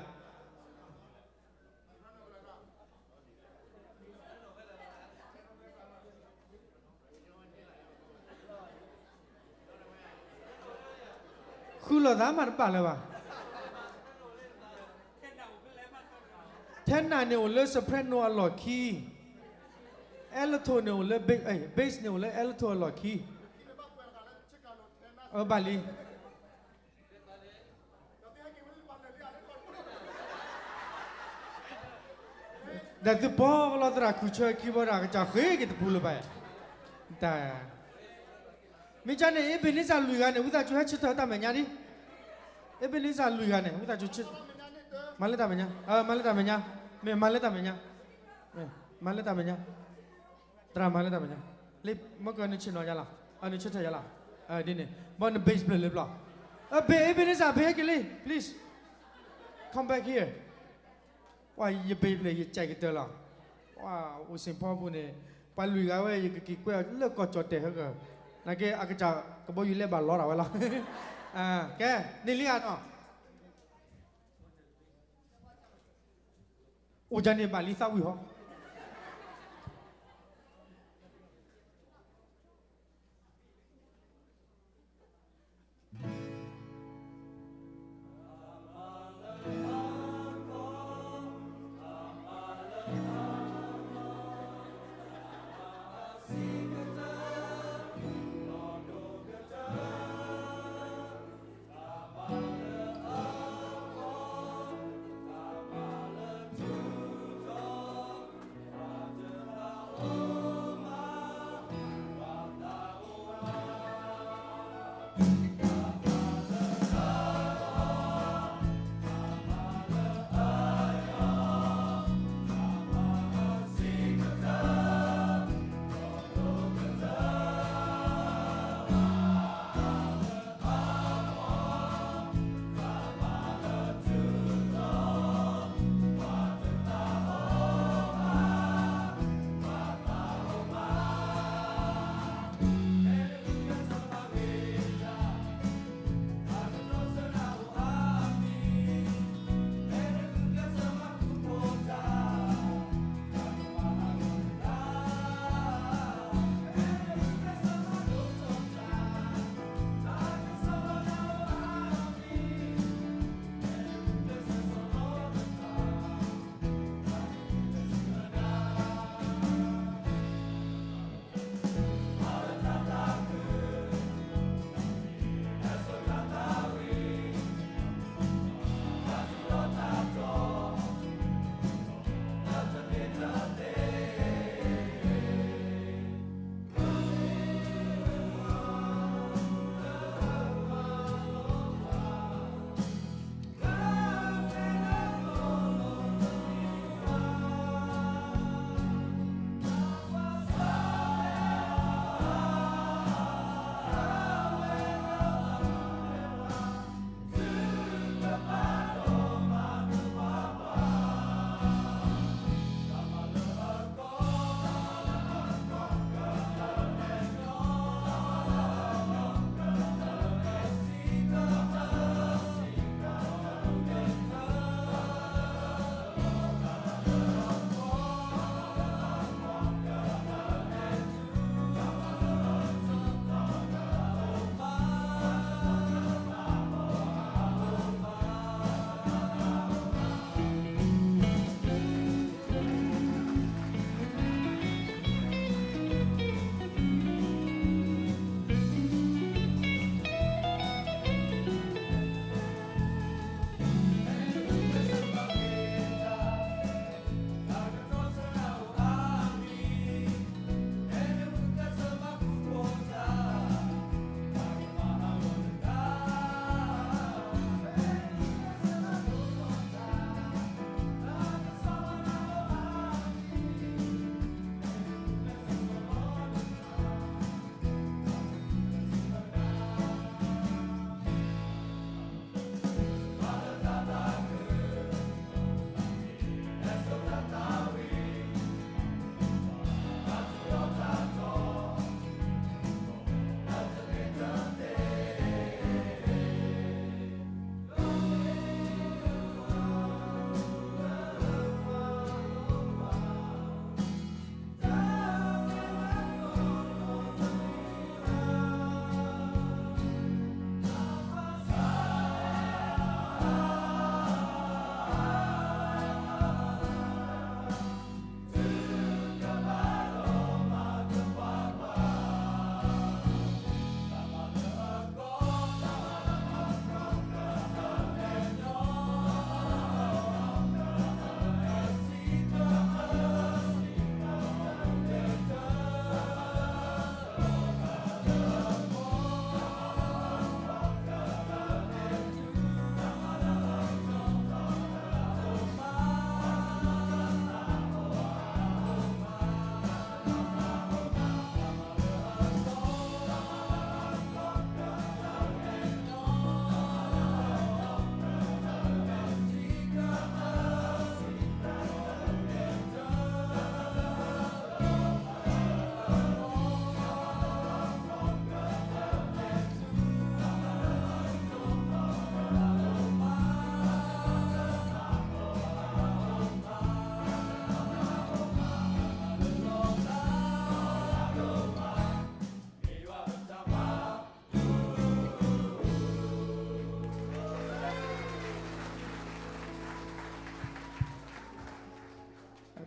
ဃုလိာ်သးမးတဘၣ်လၢၤဘၣ်. Tenor န့ၣ်အိၣ်လၢ soprano အလီၢ်ခံ, alto န့ၣ်အိၣ်လၢ bass, bass န့ၣ်အိၣ်လၢ alto အလီၢ်ခံ, အဘၣ်လံ. ဒီးသုပီၢ်ကလီသရၣ်ခူၣ်ဆၢခံဘီဒီး အကစၢ်ဃ့က့ၤတပူၤလၢၤဘၣ်, တၢ် မ့ၢ်ကန့ၣ် Ebenezer လွံၢ်ဂၤန့ၣ် ဝံသးစူၤဟဲဆၢထၢၣ်တၢ်မဲာ်ညါဒံး, Ebenezer လွံၢ်ဂၤန့ၣ် ဝံသးစူၤဆၢ, မၤလၢတၢ်မဲာ်ညါ, မၤလၢတၢ်မဲာ်ညါ, မ့ၢ်မၤလၢတၢ်မဲာ်ညါ, မၤလၢတၢ်မဲာ်ညါ, သရၣ်မၤလၢတၢ်မဲာ်ညါ, လၢမ့ၢ်ကနဆ့ၣ်နီၤယါလီၤ, နဆၢထၢၣ်ယါလီၤ, ဒ်န့ၣ်, ဘၣ်န bass ဘျၢၣ်လၢဘျီ, အ bass, Ebenezer ဖဲဟဲက့ၤလံ please, come back here. ပှၤယ bass ဘျၢၣ် ယကဲကတၢၢ်လီၤ, ပှၤအိၣ်စ့ၣ်ဖီပူၤန့ၣ်, ပှၤလွံၢ်ဂၤဝဲ ယကက့ၤကွဲအီၤလၢကီၢ်ကၠီၣ်တဲာ်ဟဲက, နာ်က့အကစၢ်ကဘီယူၤလဲၤဘၣ်လီတၢ်ဝဲလီၤ, ကဲ, န့ၣ်လံဧါနီၤ, အိၣ်ဒ်န့ၣ်ဘၣ်လံသးဝံၣ်ဟီ.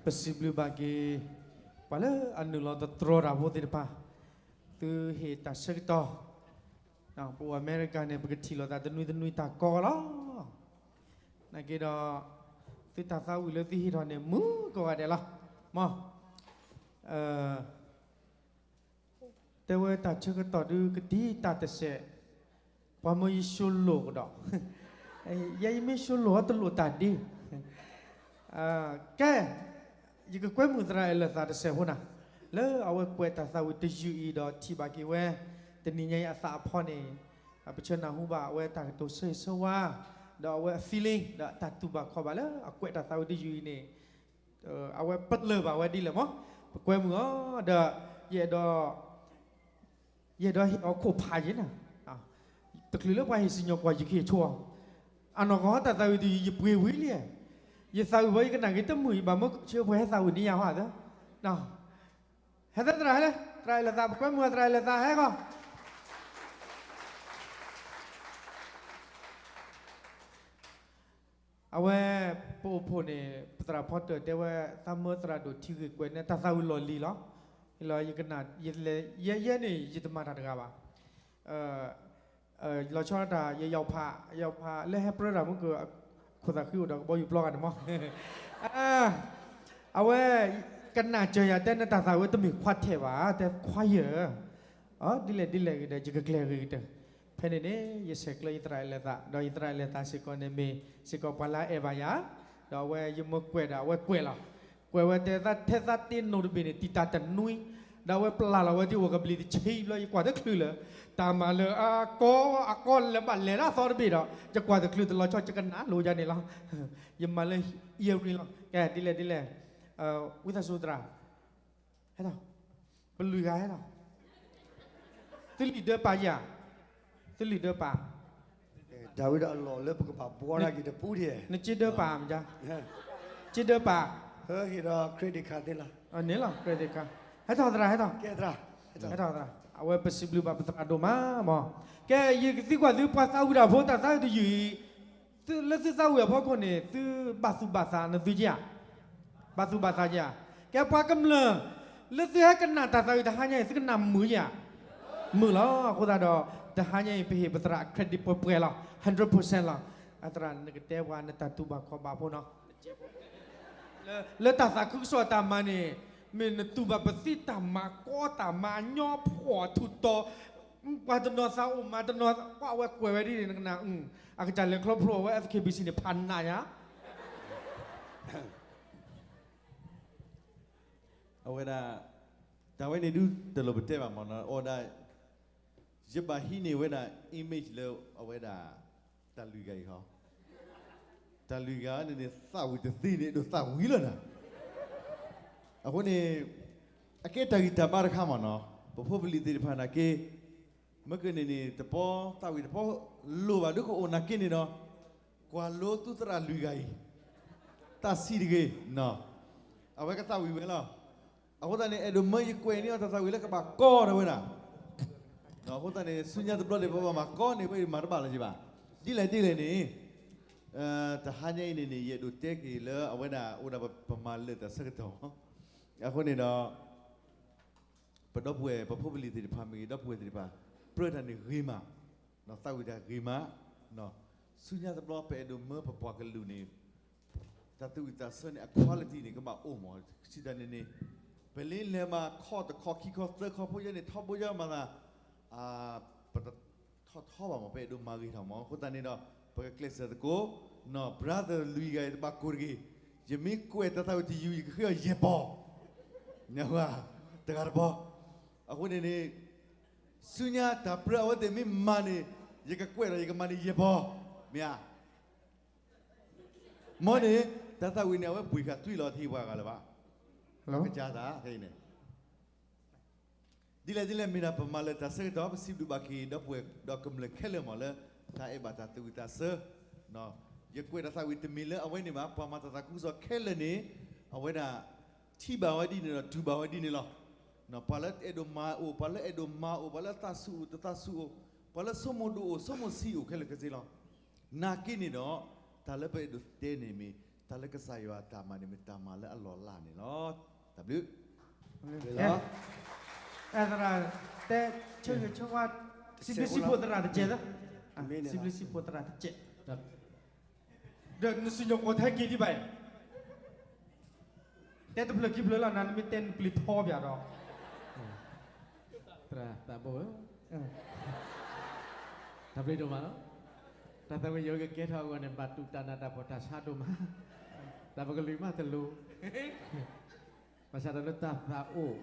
ပစံးဘျုးဘၣ်က့ၤ ပှၤလၢအနုာ်လီၤသတြီၤတၢ်ဖိသ့ၣ်တဖၣ်, သုဟ့ၣ်တၢ်ဆၢကတီၢ်, ပအိၣ်အမဲရကၤန့ၣ် ပကထံၣ်လိာ်သးတနွံတနွံတၢ်ကီလီၤ. နာ်က့ဒီး သုတၢ်သးဝံၣ်လၢသုဟ့ၣ်ထီၣ်န့ၣ် မုာ်ကိးဂၤဒဲးလီၤ. မ် တဲဝဲတၢ်ဆၢကတီၢ်ဒုးကတံာ်တၢ်တစဲး, ပှၤမၢယၡိလိာ်ကဒီး, ယဲယမ့ၢ်ၡိလိာ်အီၤတလိၣ်တၢ်ဒ့, ကဲ, ယကကွဲမုာ်သရၣ်အဲၣ်လၢာ်သးတစဲးဖိနၤ, လၢအဝဲကွဲးတၢ်သးဝံၣ်တယုၢ်အံၤဒီးထံၣ်ဘၣ်က့ၤဝဲ, တနံၤညါအံၤအသးအဖီန့ၣ်, ပဆၢနၢ်ဟူဘၣ်အဝဲတၢ်ကတိၤဆၢဂ့ၤဆၢဝါ, ဒီးအဝဲအ feeling ဒီးတၢ်တူၢ်ဘၣ်ခီၣ်ဘၣ်လၢအကွဲးတၢ်သးဝံၣ်တယုၢ်အံၤန့ၣ်, အဝဲပလၢၢ်ဘၣ်ဝဲဒ်လဲၣ်မး, ပကွဲမုာ်အီၤ, ဒီးယအဲၣ်ဒိး ယအဲၣ်ဒိးဟ့ၣ်အီၤခိၣ်ဖးယဲၢ်နၤ, တချုးလၢပှၤဟ့ၣ်စံၣ်ညီၣ်ကွီၢ်ယကဟ့ၣ်ဆိအီၤ, အနီၢ်ကီၢ်တၢ်သးဝံၣ်တယုၢ်ယပှ့ၤဝံၤလံ, ယသးဝံၣ်ဘၣ်ယကနၣ်ဂ့ၤတမုာ် ယဘၣ်မၢဆၢပှၤဟဲသးဝံၣ်န့ၢ်ယၤဟီသၢ, ဟဲသၢသရၣ်ဟဲလၢ သရၣ်အဲၣ်လၢာ်သး ပကွဲမုာ်သရၣ်အဲၣ်လၢာ်သးဟဲဂီၢ် အဝဲ ပအိၣ်ဖှိၣ်န့ၣ် ပသရၣ်ဖီတၢၢ်တဲဝဲ သးမၢသရၣ်ဒိၣ်ထံဂ့ၢ်ကွဲးန့ၣ် တၢ်သးဝံၣ်လီၢ်လံၤလီၤ. လီၤယကနၣ် ယဲယဲန့ၣ် ယတမၤတၢ်တဂၤဘၣ်. လီၤဆီဒၣ်တၢ် ယယီၤဖး ယီၤဖးလၢဟဲပြၢတၢ်မုၢ်က ခိၣ်သးဃံအိၣ်ဒီးကဘီယူၤပျီဂၤန့ၣ်မး အဝဲ ကနၣ်စၢၤယၤတဲန့ၣ် တၢ်သးဝံၣ်တမ့ၢ်ခွါထဲးဘၣ် တဲခွါယဲၢ် ဒ်လဲၣ်ဒ်လဲၣ်ဂ့ၤဒီး ယကကျဲၤဂ့ၤကတၢၢ်. ဖဲန့ၣ်န့ၣ် ယဆဲးကျၢယသရၣ်အဲၣ်လၢာ်သး ဒီးယသရၣ်အဲၣ်လၢာ်သးစ့ၢ်ကီးန့ၣ်မ့ၢ် စ့ၢ်ကီးပှၤလၢအအဲၣ်ဘၣ်ယၤ, ဒီးအဝဲယမၢကွဲးဒီးအဝဲကွဲးလီၤ. ကွဲးဝဲတဲ ထဲသးတ့နိးတဘ့ၣ်န့ၣ် တံာ်တၢ်တနွံ, ဒီးအဝဲပျၢ်လီၤဝဲဒ်အိၣ်ကဘျံးတဆ့ဘျီ ယကွၢ်တချုးလၢ်, တၢ်မၤလၢအကီအကီလဲၤဘၣ်လဲၤဒၣ်သီတဘ့ၣ်ဒီး ယကွၢ်တချုးတလီၤဆီ ယကနၣ်လိၤယၤန့ၣ်လီၤ. ယမၤလၢ earring လီၤ. ကဲ ဒ်လဲၣ်ဒ်လဲၣ်, ဝံသးစူၤသရၣ် ဟဲထီၣ်, ပလွံၢ်ဂၤဟဲထီၣ်, သုလံာ်ဒၢပာ်ယၤ, သုလံာ်ဒၢပာ်, ဒၣ်ဝဲဒၣ်အလီၢ်လၢပကဘၣ်ဘှီတၢ်က့ၤတပူၤဒံး, နစ့ဒၢပာ်မ့ၢ်, စ့ဒၢပာ်, ဟဲဒီး credit card သ့လီၤ, န့ၣ်လီၤ credit card, ဟဲထီၣ်သရၣ် ဟဲထီၣ်, ဟဲထီၣ်သရၣ်, အဝဲပစံးဘျုးဘၣ်ပသရၣ်ဒိၣ်မးမး. ကဲ ယကသံကွၢ်သုပှၤသးဝံၣ်တၢ်ဖိတၢ်သးဝံၣ်တယုၢ်အံၤ သုလၢသုသးဝံၣ်အဖီခိၣ်န့ၣ် သုဘၣ်သူၣ်ဘၣ်သးနသုက့ဧါ, ဘၣ်သူၣ်ဘၣ်သးက့ဧါ. ကဲပှၤကမျၢၢ် လၢသုဟဲကနၣ်တၢ်သးဝံၣ်တဟါညါအံၤ သုကနၣ်မုာ်ဧါ, မုာ်လီၤ. အဃိသတးဒီး တဟါညါအံၤ ပဟ့ၣ်ပသရၣ်အ credit ပှဲၤပှဲၤလီၤ, hundred percent လီၤ. အသရၣ်နကတဲပှၤနတၢ်တူၢ်ဘၣ်ခီၣ်ဘၣ်ဖိနီၤ လၢတၢ်သးခုကစီၣ်တၢ်မၤန့ၣ် မ့ၢ်နတူၢ်ဘၣ်ပသံတၢ်မၤကီတၢ်မၤညီဖှီၣ်ထူၣ်တီၤ, ပှၤတနီၤသးအိၣ်မၤတနီၤ ကွၢ်ဝဲကွဲးဝဲဒ်န့ၣ် နကနၣ်, အကစၢ်လဲၤချီဖျိအဝဲ F K B C န့ၣ် ဖးနးယါ အဝဲဒၣ် တၢ်ဝဲန့ၣ်ဒုးတလိၣ်ပတဲဘၣ်မ့ၢ်နီၤ, အဝဲဒၣ် ယဘၣ်ဟံးန့ၢ်ဝဲဒၣ် image လၢအဝဲဒၣ် တၢ်လုၢ်ဂၤအံၤဟီ, တၢ်လုၢ်ဂၤန့ၣ်န့ၣ် သးဝံၣ်တသ့န့ၣ် ဒိၣ်သးဝံၣ်လီၤနၤ. အဃိန့ၣ် အကဲတၢ်ဂံၢ်တၢ်ဘါတခါမ့ၢ်နီၤ, ပဖိပလံၤသ့ၣ်တဖၣ်နာ်က့ မ့ၢ်ကန့ၣ်န့ၣ် တပီသးဝံၣ်တပီလိၣ်ဘၣ်ဒုးကအိၣ်နာ်က့န့ၣ်ဒီး ကွၢ်လိသုသရၣ်လွံၢ်ဂၤအံၤ တၢ်ဆံးတဂ့ၤ, အဝဲကသးဝံၣ်ဝဲလီၤ. အဃိသတးန့ၣ် အဲၣ်ဒိးမၢယကွဲးန့ၢ်အီၤတၢ်သးဝံၣ်လၢကဘၣ်ကီတၢ်ဝဲဒၣ်, အဃိသတးန့ၣ် ဆူညါတဘျီန့ၣ် ပဘၣ်မၤကီန့ၢ်ဝဲအံၤမၤတဘၣ်လီၤက့ၤဘၣ်. ဒ်လဲၣ်ဒ်လဲၣ်န့ၣ် တဟါညါအံၤန့ၣ်န့ၣ် ယအဲၣ်ဒိးတဲက့ၤလၢအဝဲဒၣ်အိၣ်ဒၣ်ပမၤလၢာ်တၢ်ဆၢကတီၢ်, အဃိန့ၣ်ဒီး ပဒီပုၢ်ဝဲၢ် ပဖိပလံၤသ့ၣ်တဖၣ်မ့ၢ်ဂ့ၤ ဒီပုၢ်ဝဲၢ်သ့ၣ်တဖၣ် ပြၢတၢ်န့ၣ်ဂ့ၤမး, သးဝံၣ်တၢ်ဂ့ၤမး, ဆူညါတဘျီပအဲၣ်ဒိးမၢပပှၤကလုာ်န့ၣ် တၢ်သူၣ်ဝံၣ်သးဆၢန့ၣ် အ quality န့ၣ် ကဘၣ်အိၣ်မး, စံးတၢ်န့ၣ်န့ၣ် ပလၢလဲၤမၤခီတခီခံခီသၢခီဖိယဲန့ၣ် ထီဘိယဲမၤသး ပတထီၣ်ထီဘၣ်မး ပအဲၣ်ဒိးမၤဂ့ၤထီၣ်မး, အဃိသတးန့ၣ်ဒီး ပကကျဲးစၢးသကိး, နီၢ် brother လွံၢ်ဂၤအံၤတဘၣ်ကိၢ်တဂ့ၤ, ယမ့ၢ်ကွဲးတၢ်သးဝံၣ်တယုၢ် ယကဃ့အီၤယဲၢ်ပီၤ, တဂၤတဘီ, အဃိန့ၣ်န့ၣ် ဆူညါတၢ်ပြၢအဝဲသ့ၣ်မ့ၢ်မၤန့ၣ် ယကကွဲးဒီးယကမၤန့ၣ်ယဲၢ်ပီၤ, မ့ၢ်ဧါ. မ်န့ၣ် တၢ်သးဝံၣ်န့ၣ် အဝဲဘှံးဃာ်သွံၣ်လီၤ တဟ့ၣ်ပှၤဂၤလၢၤဘၣ်, ကစၢ်သးခဲအံၤန့ၣ် ဒ်လဲၣ်ဒ်လဲၣ် မ့ၢ်ဒၣ်ပမၤလၢာ်တၢ်ဆၢကတီၢ် ပစံးဘျုးဘၣ်က့ၤ ဒီပုၢ်ဝဲၢ်ဒီးကမျၢၢ်ခဲလၢာ်မးလၢ တၢ်အဲၣ်ဘၣ်တၢ်သူၣ်ဝံၣ်သးဆၢ, ယကွဲးတၢ်သးဝံၣ်တမ့ၢ်လၢအဝဲန့ၣ်ဘၣ်, ပှၤမၤတၢ်သးခုကစီၣ်ခဲလၢာ်န့ၣ် အဝဲဒၣ် ထံၣ်ဘၣ်ဝဲဒ်န့ၣ်ဒီးတူၢ်ဘၣ်ဝဲဒ်န့ၣ်လီၤ. ပှၤလၢအဲၣ်ဒိးမၤအိၣ် ပှၤလၢအဲၣ်ဒိးမၤအိၣ် ပှၤလၢအသးဆူၣ်အိၣ်တသးဆူၣ်အိၣ် ပှၤလၢဆိကမိၣ်ဒိၣ်အိၣ်ဆိကမိၣ်ဆံးအိၣ်ခဲလၢာ်ခဲဆ့လီၤ. နာ်က့န့ၣ်ဒီး တၢ်လၢပအဲၣ်ဒိးတဲန့ၣ်မ့ၢ် တၢ်လၢကစၢ်ယွၤအတၢ်မၤန့ၣ် မ့ၢ်တၢ်မၤလၢအလီၢ်အလၤန့ၣ်လီၤ. တၢ်ဘျုး, လီၤ, သရၣ်, တဲဆၢဂ့ၤဆၢဝါ, စံးဘျုးစံးဖှိၣ် သရၣ်တကဲးလၢ, စံးဘျုးစံးဖှိၣ်သရၣ်တကဲး, ဒီးနစံၣ်ညီၣ်ကွီၢ်ထဲက့ၤဒံးဘၣ်အံၤ တဲတဖျၢၣ်ခံဖျၢၣ်လီၤနၤ နမ့ၢ်တဲနပျံၤထီဘၣ်ဒီး, သရၣ်သးဘိဧၢ, တၢ်ဘျုးဒိၣ်မးလီၤ. တၢ်သးဝံၣ်ယိၤကကဲထီၣ်အဂီၢ်န့ၣ် ဘၣ်တူၢ်တၢ်နးတၢ်ဖှီၣ်တၢ်ဆါဒိၣ်မး, တၢ်ပကလုာ်မးတလိၤ, ဘၣ်ဆၣ်ဒီးလၢတၢ်သးအိၣ်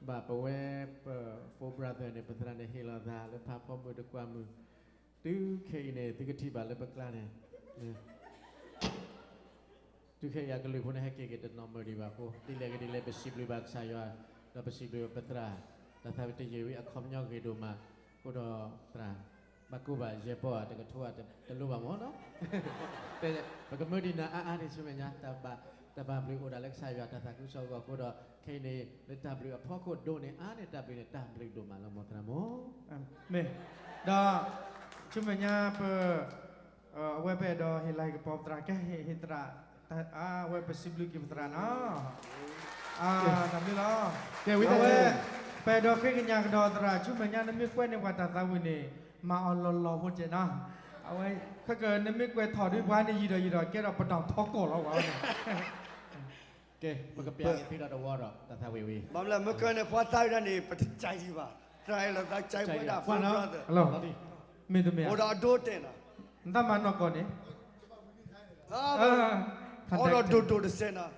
ဘၣ်ပဝဲပ four brother န့ၣ် ပသရၣ်န့ၣ်ဟ့ၣ်လီၤသးလၢဖးဖီမုၢ် တကွၢ်မုၢ်, တုၤခဲအံၤန့ၣ် သုကထံၣ်ဘၣ်လၢပကျါန့ၣ် တုၤခဲအံၤအကလုၢ်ဖိန့ၣ် ဟဲက့ၤက့ၤတနီၤမုၢ်ဒံးဘၣ်အဃိ ဒ်လဲၣ်ဂ့ၤဒ်လဲၣ် ပစံးဘျုးဘၣ်ကစၢ်ယွၤ, ဒီးပစံးဘျုးပသရၣ်, ဒီးသးဝံၣ်တယံာ်ဝံၤအခီပညီဂ့ၤဒိၣ်မး, အဃိဒီးသရၣ်, ဘၣ်ကိၢ်ဘၣ်ယဲၢ်ပီၢ်ဧါ တကထိဧါ တလိၣ်ဘၣ်မ့ၢ်နီၤ, ပကမၢဒံးနၤအါအါန့ၣ် ဆူမဲာ်ညါ တၢ်ဘၣ်ဘျုးအိၣ်ဒၣ်လၢကစၢ်ယွၤတၢ်သးခုကစီၣ်အဂီၢ်အဃိဒီး ခဲအံၤန့ၣ် လၢတၢ်ဘျုးအဖီခိၣ်ဒိၣ်န့ၢ်အါန့ၢ်တၢ်ဘျုးန့ၣ် တၢ်ဘျုးဒိၣ်မးလီၤ မ်သရၣ်မိၢ်, မ့ၢ်, ဒီး ဆူမဲာ်ညါပ အဝဲပအဲၣ်ဒိးဟ့ၣ်လၤဟ့ၣ်ကပီၤပသရၣ် ကဟ့ၣ်သရၣ်, အဝဲပစံးဘျုးက့ၤပသရၣ်နီၤ, တၢ်ဘျုးလီၤ, အဝဲ ပအဲၣ်ဒိးဃ့ကညးကဒီးသရၣ် ဆူမဲာ်ညါနမ့ၢ်ကွဲးန့ၢ်ပှၤတၢ်သးဝံၣ်န့ၣ် မၤအီၤလီၤလီၤဖိကဲနီၤ, အဝဲ ခဲကနမ့ၢ်ကွဲးထီၣ်ဒုးပှၤန့ၣ်ယံာ်ဒီးယံာ်ဒီး ကဲထီၣ်ပတီၢ်ထီကီၢ်လီၤဝဲန့ၣ် ကဲ ပကပျးက့ၤဖဲဒီးတဝီဒီး တၢ်သးဝံၣ်ဝံၤ, ဘၣ်မနုၤလဲၣ် မ့ၢ်ကဲန့ၣ် ပှၤသးဝံၣ်တၢ်န့ၣ် ပတကးဒံးဘၣ်, သရၣ်အဲၣ်လီၤသးကးပဝဲဒၣ် မ့ၢ်တမ့ၢ် အိၣ်ဒီးအဒိတဲာ်နီၤ, နတၢ်မၤနီၢ်ကီၢ်န့ၣ် အိၣ်ဒီးဒိၣ်ဒိၣ်တစဲးနီၤ,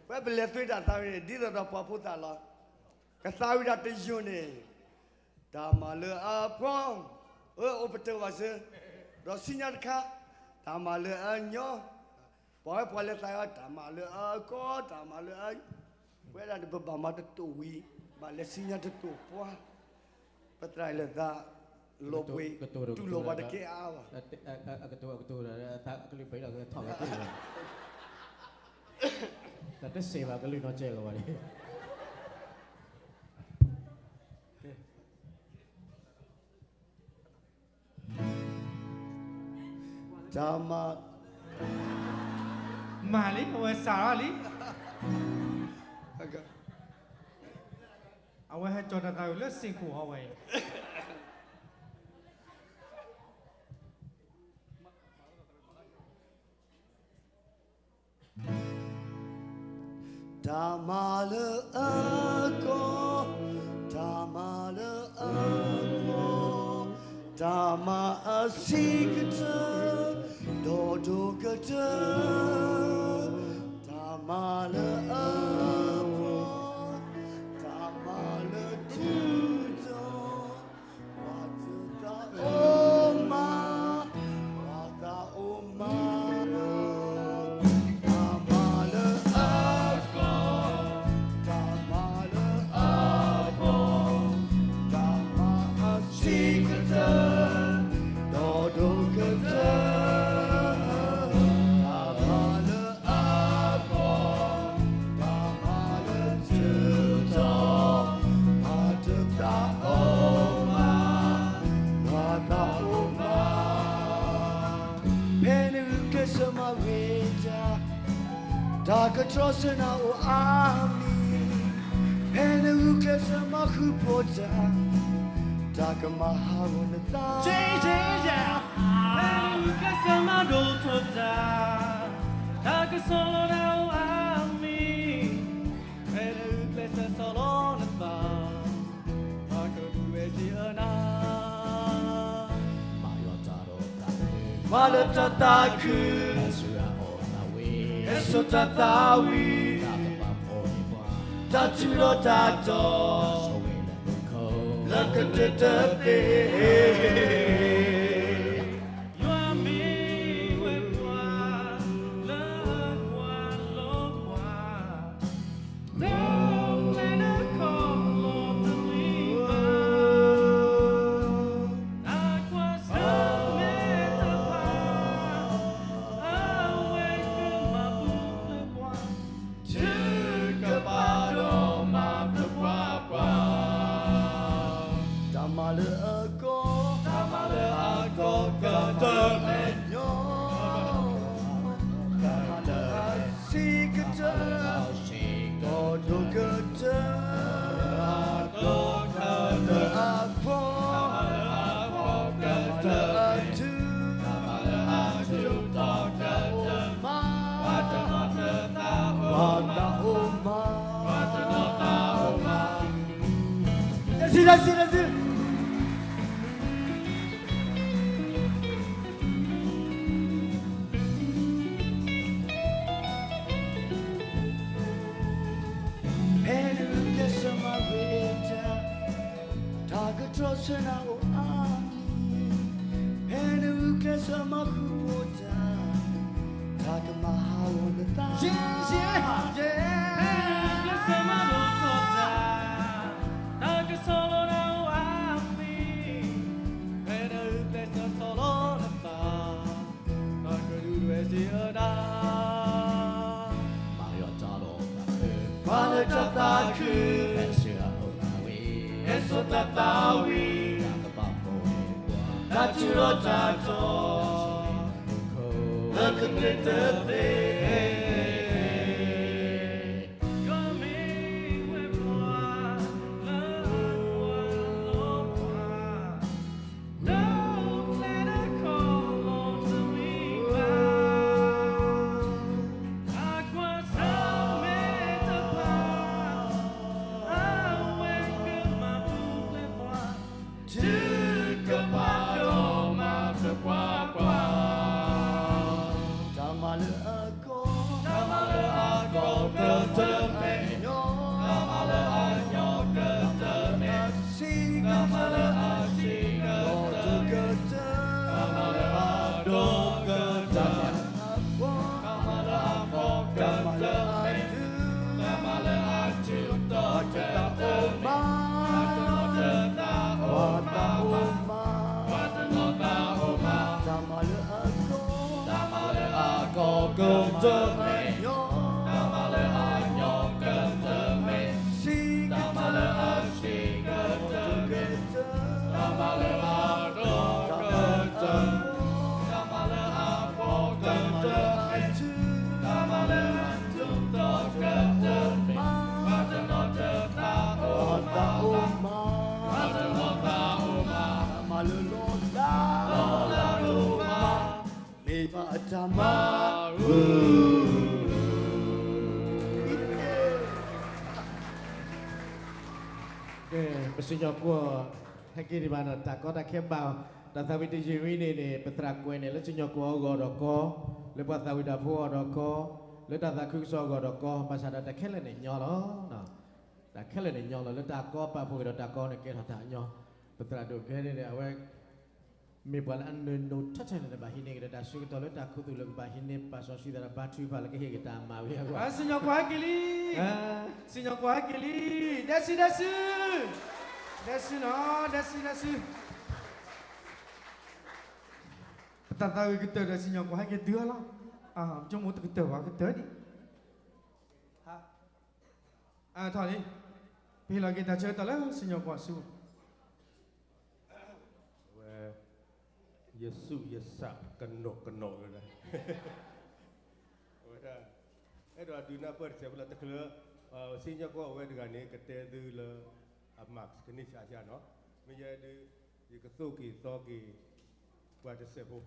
ဝဲပလဲၤသွ့တၢ်သးဝံၣ်န့ၣ် ဒ်သိးဒီးပှၤဖိသၣ်လီၤ, ကသးဝံၣ်တၢ်တယိာ်န့ၣ် တၢ်မၤလၢအပှီၢ်, အၢ အိၣ်ပတၢၢ်ဘၣ်စၢၤ, ဒီးဆူညါတခါ, တၢ်မၤလၢအညီ, ပှၤဝဲပှၤလဲၤသးအီၤ တၢ်မၤလၢအကီ, တၢ်မၤလၢအ, ဝဲဒၣ်န့ၣ် ပဘၣ်မၤတတိာ်ဝံၤ, ဘၣ်လဲၤဆူညါတတိာ်ပှၢ်, ပသရၣ်အဲၣ်လီၤသး, လီၤဘှံး, တူၢ်လိာ်ပှၤတကဲအါဘၣ်, အကတိၤ, အကတိၤ, အကလုၢ်ပှဲၤလီၤကထီၣ်ဝဲ, တၢ်တစဲးဘၣ်ကလုၢ်နီၢ်ကဲလီၤဘၣ်န့ၣ် တၢ်မၤ, မၤလံ အဝဲစးထီၣ်လံ, အဝဲဟဲကၠီၤတၢ်သးဝံၣ်လၢစ့ၢ်ကီးအဝဲအံၤ တၢ်မၤလၢအကီ, တၢ်မၤလၢအကီ, တၢ်မၤအဆံးကတၢၢ်, ဒီးဒိၣ်ကတၢၢ်, တၢ်မၤလၢအပှီၢ်, တၢ်မၤလၢထူးတီၤ ပှၤသးအိၣ်မး, ပှၤသးအိၣ်မး, တၢ်မၤလၢအကီ, တၢ်မၤလၢအပှီၢ်, တၢ်မၤအဆံးကတၢၢ်, ဒီးဒိၣ်ကတၢၢ်, တၢ်မၤလၢအကီ တၢ်မၤလၢထူးတီၤ, ပှၤတသးအိၣ်မး, ပှၤသးအိၣ်မး, ဖဲနဂုာ်ကျဲးစၢးမၤဝံၤတၢ်, တၢ်ကတြီဆၢနၤအိၣ်အါမံၤ, ဖဲနဂုာ်ကျဲးစၢးမၤဃုာ်ဖိတၢ်, တၢ်ကမၤဟးဂီၤနသး, ဖဲနဂုာ်ကျဲးစၢးမၤဒိၣ်ထီၣ်တၢ်, တၢ်ကဆီၣ်လီၤနၤအိၣ်အါမံၤ, ဖဲနဂုာ်ကျဲးစၢးဆီၣ်လီၤနသး, တၢ်ကဒုးဝဲစ့အနၤ, မၤလီၤတၢ်ဒီးတၢ်ခု, မၤလီၤတၢ်သးခု, ဟဲစိာ်တၢ်သးဝံၣ်, ဟဲစိာ်တၢ်သးဝံၣ်, တၢ်ထူးဒီးတၢ်တီၤ, လၢကတၢၢ်တသ့ ယွၤမ့ၢ်ဝဲပှၤ, လၢကွၢ်လိပှၤ, လၢပျဲနခီၣ်လီၢ်တမံၤဘၣ်, တၢ်ကွၢ်ဆၢၣ်မဲာ်တဖၣ်, အဝဲကမၤပူၤဖျဲးပှၤ, ထုကဖၣ်ဒီးမၤပျံၤပှၤပှၤ, တၢ်မၤလၢအကီ, တၢ်မၤလၢအ ကီၢ်ဒိၣ်ကတၢၢ်, ကီၢ်ဒိၣ်ကတၢၢ်အဖီ, တၢ်မၤလၢအထူး, တၢ်မၤလၢအထူး, တၢ်အိၣ်မး, တၢ်အိၣ်မး, တၢ်အိၣ်မး, တၢ်စံး, တၢ်စံး, တၢ်စံး. ဖဲနဂုာ်ကျဲးစၢးမၤဂ့ၤတၢ်, တၢ်ကတြီဆၢနၤအိၣ်အါမံၤ, ဖဲနဂုာ်ကျဲးစၢးမၤဃူဖိးတၢ်, တၢ်ကမၤဟးဂီၤနသး, ဖဲနဂုာ်ကျဲးစၢးမၤဒိၣ်ထီၣ်တၢ်, တၢ်ကဆီၣ်လီၤနၤအိၣ်အါမံၤ, ဖဲနဂုာ်ကျဲးစၢးဆီၣ်လီၤနသး, တၢ်ကဒုးဒွဲၣ်စံးအၢနၤ, မၤယွၤတၢ်လီၤသးခု, မၤလၢတၢ်သးခု, ဟဲစိာ်တၢ်သးဝံၣ်, ဟဲစိာ်တၢ်သးဝံၣ်, တၢ်ကဘၣ်ဖှီၣ်န့ၢ်ပှၤ, တၢ်ထူးဒီးတၢ်တီၤ, လၢကသ့ၣ်တသ့ၣ် တၢ်မၤလၢအကီ, တၢ်မၤလၢအကီကတၢၢ်မဲာ်, တၢ်မၤလၢအကီကတၢၢ်မဲာ်, တၢ်မၤလၢအဆံးကတၢၢ်မဲာ်, တၢ်မၤလၢအဒိၣ်ကတၢၢ်, တၢ်မၤလၢအဖှီၣ်ကတၢၢ်မဲာ်, တၢ်မၤလၢအထူး, တၢ်မၤလၢအထူးကတၢၢ်မဲာ်, တၢ်တနီၤတသးအိၣ်မး, တၢ်တနီၤတသးအိၣ်မး, တၢ်မၤလၢအကီ, တၢ်မၤလၢအကီကတၢၢ်မဲာ်, တၢ်မၤလၢအညီကတၢၢ်မဲာ်, တၢ်မၤလၢအဆံးကတၢၢ်မဲာ်, တၢ်မၤလၢအဒိၣ်ကတၢၢ်, တၢ်မၤလၢအဖှီၣ်ကတၢၢ်မဲာ်, တၢ်မၤလၢအထူးကတၢၢ်မဲာ်, တၢ်တနီၤတသးအိၣ်မး, တၢ်တနီၤတသးအိၣ်မး, တၢ်မၤလၢလီၤလး, လီၤလးဒိၣ်မး, မ့ၢ်ဘၣ်တၢ်မၤ, ကဲ, ပစံၣ်ညီၣ်ကွီၢ် ဟဲက့ၤဒံးဘၣ်နီၤ, တၢ်ကီတၢ်ခဲဘၣ်, တၢ်သးဝံၣ်တယုၢ်ဝံၤန့ၣ်န့ၣ် ပသရၣ်ကွဲးန့ၣ် လၢစံၣ်ညီၣ်ကွီၢ်အဂီၢ်ဒီးကီ, လၢပှၤသးဝံၣ်တၢ်ဖိအဂီၢ်ဒီးကီ, လၢတၢ်သးခုကစီၣ်အဂီၢ်ဒီးကီ, ဘၣ်ဆၣ်ဒီးတၢ်ခဲလၢာ်န့ၣ်ညီလီၤ. တၢ်ခဲလၢာ်န့ၣ်ညီလီၤ, လၢတၢ်ကီပာ်ဖှိၣ်က့ၤဒီးတၢ်ကီန့ၣ်ကဲထီၣ်တၢ်ညီ, ပသရၣ်ဒိၣ်ကဲန့ၣ်န့ၣ် အဝဲ မ့ၢ်ပှၤလၢအနၢၤနိထီထီၣ်န့ၣ် ဘၣ်ဟံးန့ၢ်က့ၤဒီးတၢ်ဆၢကတီၢ်လၢတၢ်ခူသူၣ်လၢကဘၣ်ဟံးန့ၢ်ပာ်စီဆှံသးဒီးဘါထုကဖၣ်လၢကဟ့ၣ်က့ၤတၢ်မၤဝံၤအဂီၢ်, စံၣ်ညီၣ်ကွီၢ်ဟဲက့ၤလံ, စံၣ်ညီၣ်ကွီၢ်ဟဲက့ၤလံ, ဒဲစူဒဲစူ, ဒဲစူနီၤ, ဒဲစူဒဲစူ, ပတၢ်သးဝံၣ်ကတၢၢ်ဒီးစံၣ်ညီၣ်ကွီၢ်ဟဲက့ၤတုၤလီၤ, ဆိကမိၣ်တကတၢၢ်ဘၣ်ကတၢၢ်ဒံး အါထီၣ်လံ, ပဟ့ၣ်လီၤက့ၤတၢ်ဆၢကတီၢ်လၢစံၣ်ညီၣ်ကွီၢ်ဆူ, အဝဲ, ယဆူးယဆါကနိးကနိးလၢ, အဝဲဒၣ်, အဲၣ်ဒိးဒုးနၢ်ပၢၢ်တစဲးဖိလၢတချုး, စံၣ်ညီၣ်ကွီၢ်အဝဲတဂၤန့ၣ် ကတဲသုလၢ, အမၤကန့ၢ်ဆါဆါနီၤ, မ့ၢ်ယဲဒုး, ယကသိၣ်က့ၤသီက့ၤ, ပှၤတစဲးဖိ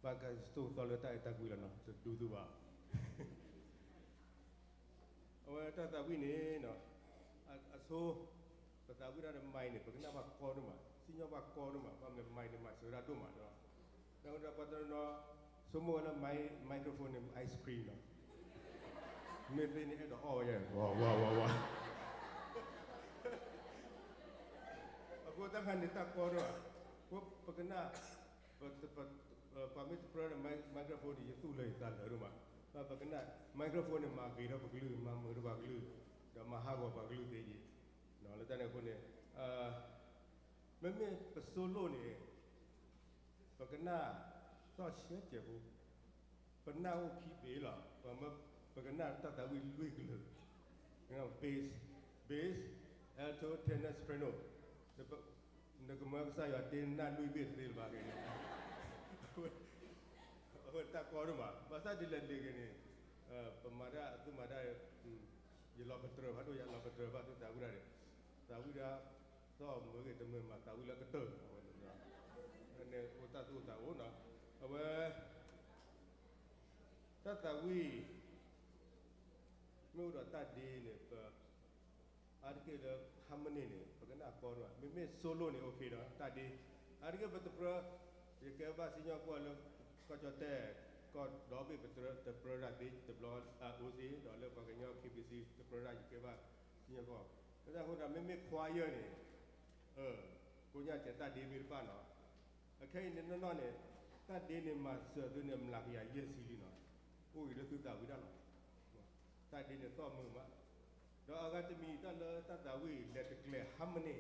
ဘၣ်ကသိၣ်ကသီလၢတၢ်အဲၣ်တၢ်ကွံလီၤနီၤ, တဒူသူဘၣ်. အဝဲတၢ်သးဝံၣ်န့ၣ်, အဆိ, ပသးဝံၣ်တၢ်ဒီး mic န့ၣ် ပကနၣ်ပှၤကီဒိၣ်မး, စံၣ်ညီၣ်ပှၤကီဒိၣ်မး, ဘၣ်မနုၤ mic န့ၣ် မၤစၢၤဝဲဒၣ်ဒိၣ်မးနီၤ, ဒီးပှၤတနီၤ, ဆိကမိၣ်ဝဲလၢ mic, microphone န့ၣ် ice cream နီၤ, မ့ၢ်သ့န့ၣ်အဲၣ်ဒိးအီၣ်ဝဲယဲ, ဝါဝါဝါဝါ အဃိတၢ်ခါန့ၣ်တၢ်ကီဒိၣ်, ပကနၣ်, ပှၤမ့ၢ်တပြၢဒီး microphone န့ၣ် ယသူၣ်လၢာ်ယသးလၢာ်ဒိၣ်မး, ပကနၣ် microphone န့ၣ် မၤဂ့ၤထီၣ်ပကလုၢ်, မၤမုာ်ထီၣ်ပှၤကလုၢ်, ဒီးမၤဟးဂီၤပှၤကလုၢ်သ့ယံၤ, လၢတၢ်န့ၣ်အဃိန့ၣ်, မ့မ့ၢ်ပ solo န့ၣ်, ပကနၣ်, သီၣ်ဆၢကဲးဖိ ပနၢ်အိၣ်ခံဘ့ၣ်လီၤ, ပကနၣ်တၢ်သးဝံၣ်လွံၢ်ကလုာ်, bass, bass, alto, tenor, soprano, နကမၢကစၢ်ယွၤတ့နနၢ်လွံၢ်ဘ့ၣ်တသ့လၢၤဘၣ်က့ၤန့ၣ်, အဝဲတၢ်ကီဒိၣ်မး, ဘၣ်ဆၣ်ဒ်လဲၣ်ဒ်လဲၣ်ဂ့ၤန့ၣ်, ပမၤတၢ်အသုမၤတၢ်, ယလီၤပတြၢၤဘၣ်ဒိၣ်ယၤ လီၤပတြၢၤဘၣ်သုသးဝံၣ်တၢ်န့ၣ်, သးဝံၣ်ဒၣ်, သီၣ်မုာ်ဂ့ၤတမုာ်မး သးဝံၣ်လၢကတၢၢ်, န့ၣ်အိၣ်တၢ်သူၣ်အိၣ်သးအိၣ်နီၤ, အဝဲ, တၢ်သးဝံၣ်, မ့ၢ်အိၣ်ဒီးတၢ်ဒ့န့ၣ် ပ အါတက့ၢ်လၢ harmony န့ၣ် ပကနၣ်ကီဒိၣ်, မ့မ့ၢ် solo န့ၣ် okay ဒီး တၢ်ဒ့, အါတက့ၢ်ပတပြၢ, ယကဲဘၣ်စံၣ်ညီၣ်ကွီၢ်လၢ ကီၢ်ကၠီၣ်တဲၣ်, ကီၢ်ဒီဘ့ၣ်ပတြၢ, တပြၢဒၣ်သ့တဘျီ, အိၣ်သ့, ဒီးလၢပှၤကညီ K B C တပြၢဒၣ် ယကဲဘၣ်စံၣ်ညီၣ်ကွီၢ်, လၢတၢ်ဃိသတး မ့မ့ၢ် choir န့ၣ်, ကိးညါကဲတၢ်ဒ့မ့ၢ်တဖၣ်နီၤ, အခဲအံၤန့ၣ်နီၢ်နီၢ်န့ၣ်, တၢ်ဒ့န့ၣ်မၤစၢၤသုန့ၣ် မျးကယၤယဲၢ်ဆံလံနီၤ, အိၣ်ဂ့ၤလၢသုသးဝံၣ်တၢ်လီၤ, တၢ်ဒ့န့ၣ်သီၣ်မုာ်မး, ဒီးအဂၤတမံၤတၢ်လၢတၢ်သးဝံၣ်လဲၤတကျဲၤ harmony,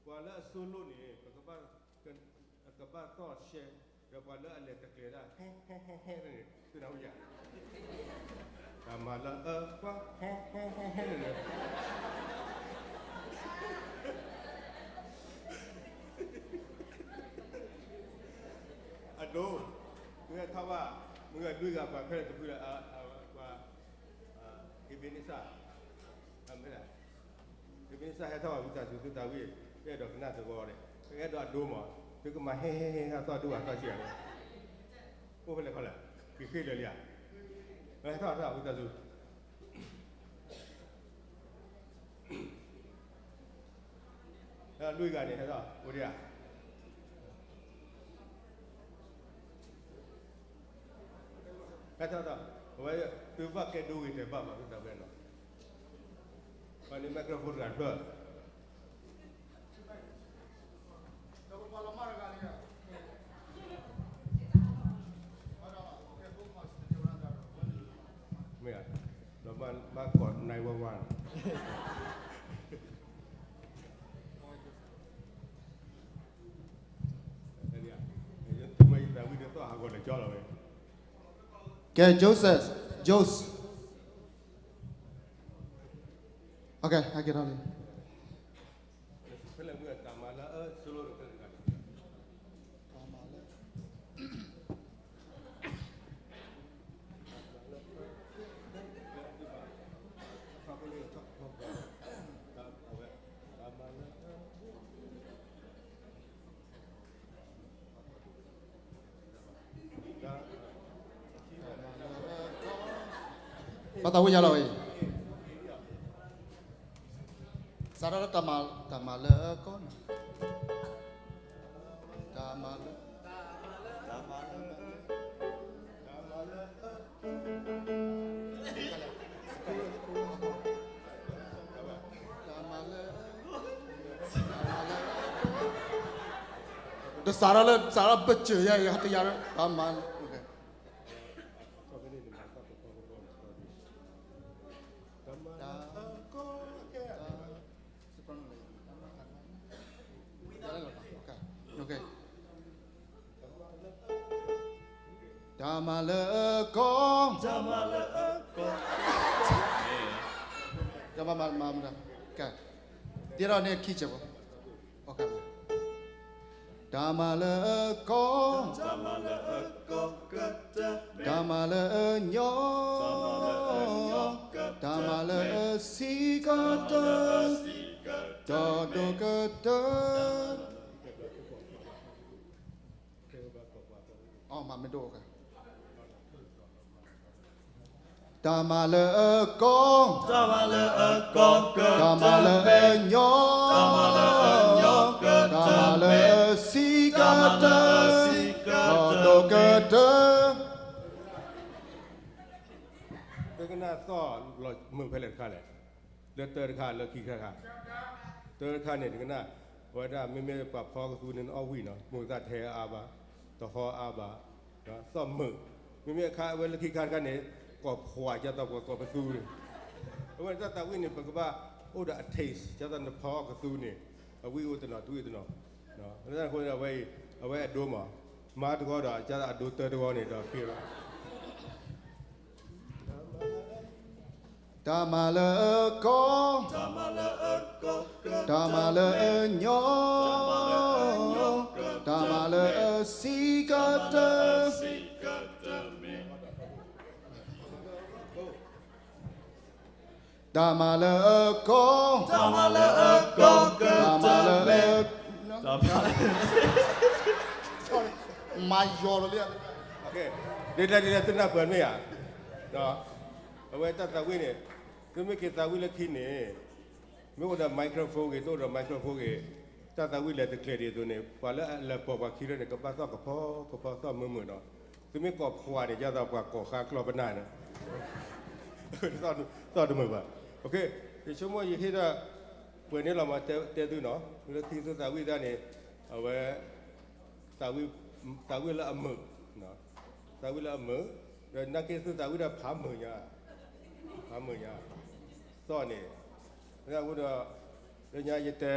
ပှၤလၢအ solo န့ၣ် ပကဘၣ်, ကဘၣ်သီၣ်ရှဲ, ဒီးပှၤလၢအလဲၤတကျဲၤဒၣ် ဟဲဟဲဟဲဟဲန့ၣ် သုနၢ်ဟူယၤ, တၢ်မၤလၢအကီ, ဟဲဟဲဟဲဟဲန့ၣ် အဒိ, မုၢ်ဂၤထီၣ်ဘၣ်, မုၢ်ဂၤလွံၢ်ဂၤပှၤဖဲလဲၣ်တဖုလၢ, ပှၤ, Ebenezer, မ့ၢ်လဲၣ်, Ebenezer ဟဲထီၣ်ဘၣ်ဝံသးစူၤသုသးဝံၣ်, ပအဲၣ်ဒိးကနၣ်သကိးဒီး, ပအဲၣ်ဒိးအဒိမး, သုကမၤဟဲဟဲဟဲဟဲသီၣ်ဒိၣ်ဂၤသီၣ်ဆံးဂၤန့ၣ်, အိၣ်ဖဲလဲၣ်ခီလဲၣ်, က့ၤဃ့လၢာ်လံဧါ, ဟဲထီၣ်ထီၣ်ဝံသးစူၤ လွံၢ်ဂၤန့ၣ် ဟဲထီၣ်, အိၣ်ဒံးဧါ, ဟဲထီၣ်ထီၣ်, အဝဲ, သုဘၣ်ကဲဒိဂ့ၤတဲာ်ဘၣ်မး သုသးဝံၣ်နီၤ, ပှၤန့ၣ် microphone တဂၤဖျၢၣ် မ့ၢ်ဧါ, ဒီးဘၣ်, ဘၣ်ကိး nine one one ကဲ Joseph, Joseph, okay, ဟဲက့ၤထီၣ်လံ. ဘၣ်သးဝံၣ်ညါလီၤအံၤ, စးထီၣ်လၢတၢ်မၤ, တၢ်မၤလၢကီၢ်န့ၣ်, တၢ်မၤလၢ, တၢ်မၤလၢ, တၢ်မၤလၢ, တၢ်မၤလၢ, ဒီးစးထီၣ်လၢ, စးထီၣ်ဘၢၣ်စၢၤယၤ, ယဟဲတယၤ, တၢ်မၤလၢ, တၢ်, okay, တၢ်မၤလၢကီၢ်, တၢ်မၤလၢကီၢ်, တၢ်မၤ, မၤ, မၤ, ကဲ, တ့ထီၣ်န့ၣ်ခံစဲးဖိ, okay, တၢ်မၤလၢကီၢ်, တၢ်မၤလၢကီၢ်, တၢ်မၤလၢညီ, တၢ်မၤလၢဆံးကတၢၢ်, ဒီးဒိၣ်ကတၢၢ်, အမၤမ့ၢ်ဒိၣ်, okay. တၢ်မၤလၢကီၢ်, တၢ်မၤလၢကီၢ်, တၢ်မၤလၢညီ, တၢ်မၤလၢဆံးကတၢၢ်, ဒီးဒိၣ်ကတၢၢ်. သုကနၣ်သီၣ်လီၤမုာ်ဖဲလဲၣ်တခါလဲၣ်. လၢတၢတခါလၢခံခါတခါ, တၢတခါန့ၣ် တကနၣ်, အဝဲဒၣ်မ့မ့ၢ်ပှၤဖီကသူန့ၣ် နအီၣ်ဝံၣ်နီၤ, မိၢ်သၣ်ထဲအါဘၣ်, တဟီအါဘၣ်, သီၣ်မုာ်, မ့မ့ၢ်အခါအဝဲလၢခံခါတခါန့ၣ်, ကိးဖှၤကၢ်သီၣ်ပှၤကိးပသူန့ၣ်, အဝဲတၢ်သးဝံၣ်န့ၣ် ပကဘၣ်အိၣ်ဒီးအ taste ကၢ်သီၣ်နဖီကသူန့ၣ်, အဝံၣ်အိၣ်တနီၤ တဝံၣ်တနီၤ, လၢတၢ်ဃိန့ၣ် အဝဲအံၤ, အဝဲအဒိမး, မၤတဂီၤဒီး ကၢ်သီၣ်အဒိတၢတဂီၤန့ၣ်ဒီးက့ၤလီၤ. တၢ်မၤလၢကီၢ်, တၢ်မၤလၢညီ, တၢ်မၤလၢဆံးကတၢၢ်. တၢ်မၤလၢအကီ, တၢ်မၤလၢအကီ, တၢ်မၤလၢအ, တၢ်မၤလၢ, မၤယီၤလီၤလံ, ဒ်လဲၣ်ဒ်လဲၣ် သုနၢ်ပၢၢ်မ့ၢ်ဧါ, အဝဲတၢ်သးဝံၣ်န့ၣ်, သုမ့ၢ်က့ၤသးဝံၣ်လၢခံန့ၣ်, မ့ၢ်အိၣ်ဒီး microphone ဂ့ၤ, တအိၣ်ဒီး microphone ဂ့ၤ, တၢ်သးဝံၣ်လဲၤတကျဲၤဒ်သိးန့ၣ် ပှၤလၢအလဲၤပိာ်ပှၤခံဖျၢၣ်န့ၣ် ကဘၣ်သီၣ်ကဖီကဖီသီၣ်မုာ်မုာ်နီၤ, သုမ့ၢ်ကိးဖှၤန့ၣ် ဒ်သိးပှၤကိးဃါကျီၢ်ပနၢ်န့ၣ် သီၣ်တမုာ်ဘၣ်. ယဆိကမိၣ်ယဟ့ၣ်ဒီး ပှဲၤန့ၣ်လီၤမး တဲသုနီၤ, လၢခံသုသးဝံၣ်တၢ်န့ၣ်, အဝဲ သးဝံၣ်လၢအမုာ်, သးဝံၣ်လၢအမုာ်, ဒီးနာ်က့သုသးဝံၣ်တၢ်ဖးမုာ်ညါ, ဖးမုာ်ညါ, သီၣ်န့ၣ်, အဃိဒီး လၢညါယတဲ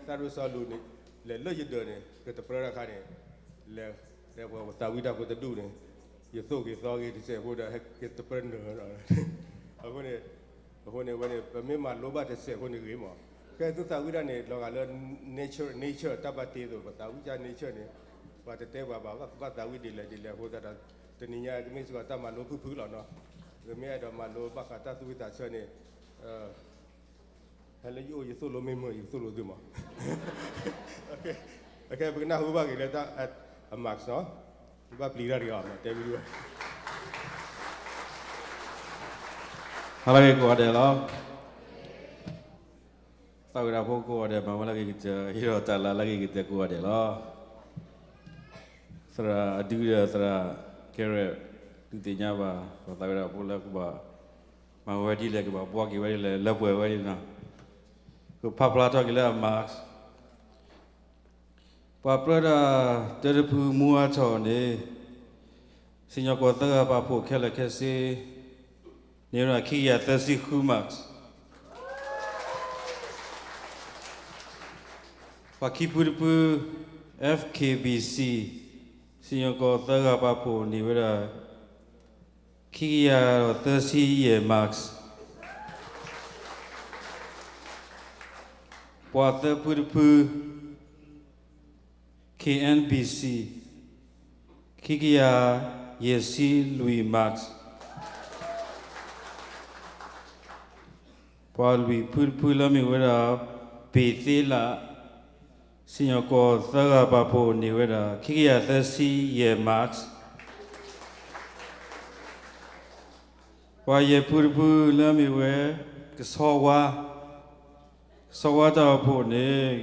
သးရ့စီလူၤန့ၣ်, လဲၤလၢယဒၢးန့ၣ် ကတပြၢတၢ်ခါန့ၣ်, လဲၤ, လဲၤပှၤသးဝံၣ်တၢ်ဖိတဒူၣ်န့ၣ်, ယသိၣ်က့ၤသီက့ၤတစဲးဖိဒီး ဟဲက့ၤတပြၢနၢၤ, အဃိန့ၣ်, အဃိန့ၣ် ဝဲန့ၣ် ပမ့ၢ်မၤလိဘၣ်တစဲးဖိန့ၣ်ဂ့ၤမး, ခဲသုသးဝံၣ်တၢ်န့ၣ် လီၤဂာ်လၢ nature, nature တၢ်ဘၣ်တ့သိး ပသးဝံၣ်တၢ် nature န့ၣ်, ပှၤတတဲပှၤဘၣ် ဘၣ်သးဝံၣ်ဒ်လဲၣ်ဒ်လဲၣ်အဃိသတးဒီး, တနံၤညါကမ့ၢ်စ့ၢ်ကီးတၢ်မၤလိဖုၣ်ဖုၣ်လီၤနီၤ, ပမ့ၢ်အဲၣ်ဒိးမၤလိဘၣ်ဃးတၢ်သူၣ်ဝံၣ်သးဆၢန့ၣ်, ဟဲလၢယအိၣ်ယသိၣ်လိမ့ၢ်မုာ် ယသိၣ်လိသုမး, အခဲ ပကနၢ်ဟူဘၣ်က့ၤလၢတၢ်အ mask နီၤ, ဘၣ်ပျံၤတၢ်တဂၤအီၤ တဲမ့ၢ်ဒ်ဝဲ, ဟါလၢဂ့ၤကိးဂၤဒဲးလီၤ. သးဝံၣ်ဒၣ်ဖိကိးဂၤဒဲး မၤဝဲလၢဂ့ၤကတၢၢ် ဟ့ၣ်ဒီးတၢ်လၢလၢဂ့ၤကတၢၢ်ကိးဂၤဒဲးလီၤ. သရၣ်အဒုဒီးသရၣ် Garrett ဒုးသ့ၣ်ညါဘၣ် ပှၤသးဝံၣ်ဒၣ်ဖိလၢကဘၣ် မၤဝဲဒ်လဲၣ် ကဘၣ်ဘှီက့ၤဝဲဒ်လဲၣ် လၢပှဲၤဝဲဒ်နီၤ, ကဖးဖျါထီၣ်က့ၤလၢအ mask ပှၤပြၢတၢ်တၢတဖုမူအါထီၣ်န့ၣ်, စံၣ်ညီၣ်ကွီၢ်သၢဂၤပာ်ဖှိၣ်ခဲလၢာ်ခဲဆ့, န့ၢ်ဝဲဒၣ်ခံကယၤသၢဆံဃု marks. ပှၤခံဖုတဖု F K B C, စံၣ်ညီၣ်ကွီၢ်သၢဂၤပာ်ဖှိၣ်န့ၢ်ဝဲဒၣ် ခံကယၤဒီးသၢဆံယဲၢ် marks. ပှၤသၢဖုတဖု K N B C, ခံကယၤယဲၢ်ဆံလွံၢ် marks. ပှၤလွံၢ်ဖုတဖုလၢမ့ၢ်ဝဲဒၣ် ပ့ၤသ့လး, စံၣ်ညီၣ်ကွီၢ်သၢဂၤပာ်ဖှိၣ်န့ၢ်ဝဲဒၣ် ခံကယၤသၢဆံယဲၢ် marks. ပှၤယဲၢ်ဖုတဖုလၢမ့ၢ်ဝဲ ကဆီဝါ, ကဆီဝါတၢ်အိၣ်ဖှိၣ်န့ၣ်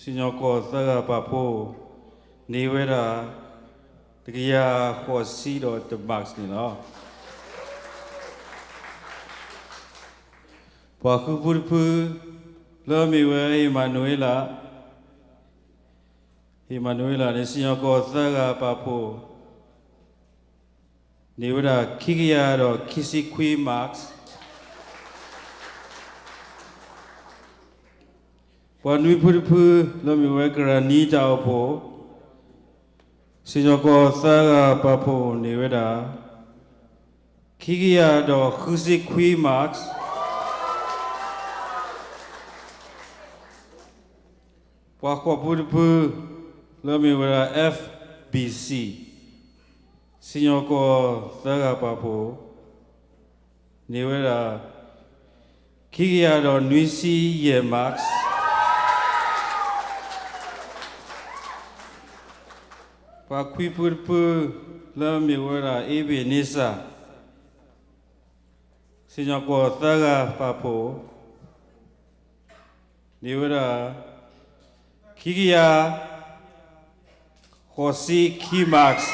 စံၣ်ညီၣ်ကွီၢ်သၢဂၤပာ်ဖှိၣ်န့ၢ်ဝဲဒၣ် တကယၤဃိးဆံဒီးတ marks န့ၣ်လီၤ. ပှၤဃုဖုတဖု လၢမ့ၢ်ဝဲ အ့မၤနူၤအ့လး, အ့မၤနူၤအ့လးန့ၣ် စံၣ်ညီၣ်ကွီၢ်သၢဂၤပာ်ဖှိၣ် န့ၢ်ဝဲဒၣ် ခံကယၤဒီးခံဆံခွံ marks. ပှၤနွံဖုတဖု လၢမ့ၢ်ဝဲကရၤနံတၢ်အိၣ်ဖှိၣ်, စံၣ်ညီၣ်ကွီၢ်သၢဂၤပာ်ဖှိၣ်န့ၢ်ဝဲဒၣ် ခံကယၤဒီးဃုဆံခွံ marks. ပှၤဃိးဖုတဖု လၢမ့ၢ်ဝဲဒၣ် F B C, စံၣ်ညီၣ်ကွီၢ်သၢဂၤပာ်ဖှိၣ် န့ၢ်ဝဲဒၣ် ခံကယၤဒီးနွံဆံယဲၢ် marks. ပှၤခွံဖုတဖု လၢမ့ၢ်ဝဲဒၣ် အ့ဘ့ၣ်န့စၢ်, စံၣ်ညီၣ်ကွီၢ်သၢဂၤပာ်ဖှိၣ် န့ၢ်ဝဲဒၣ် ခံကယၤ ဃိးဆံခံ marks.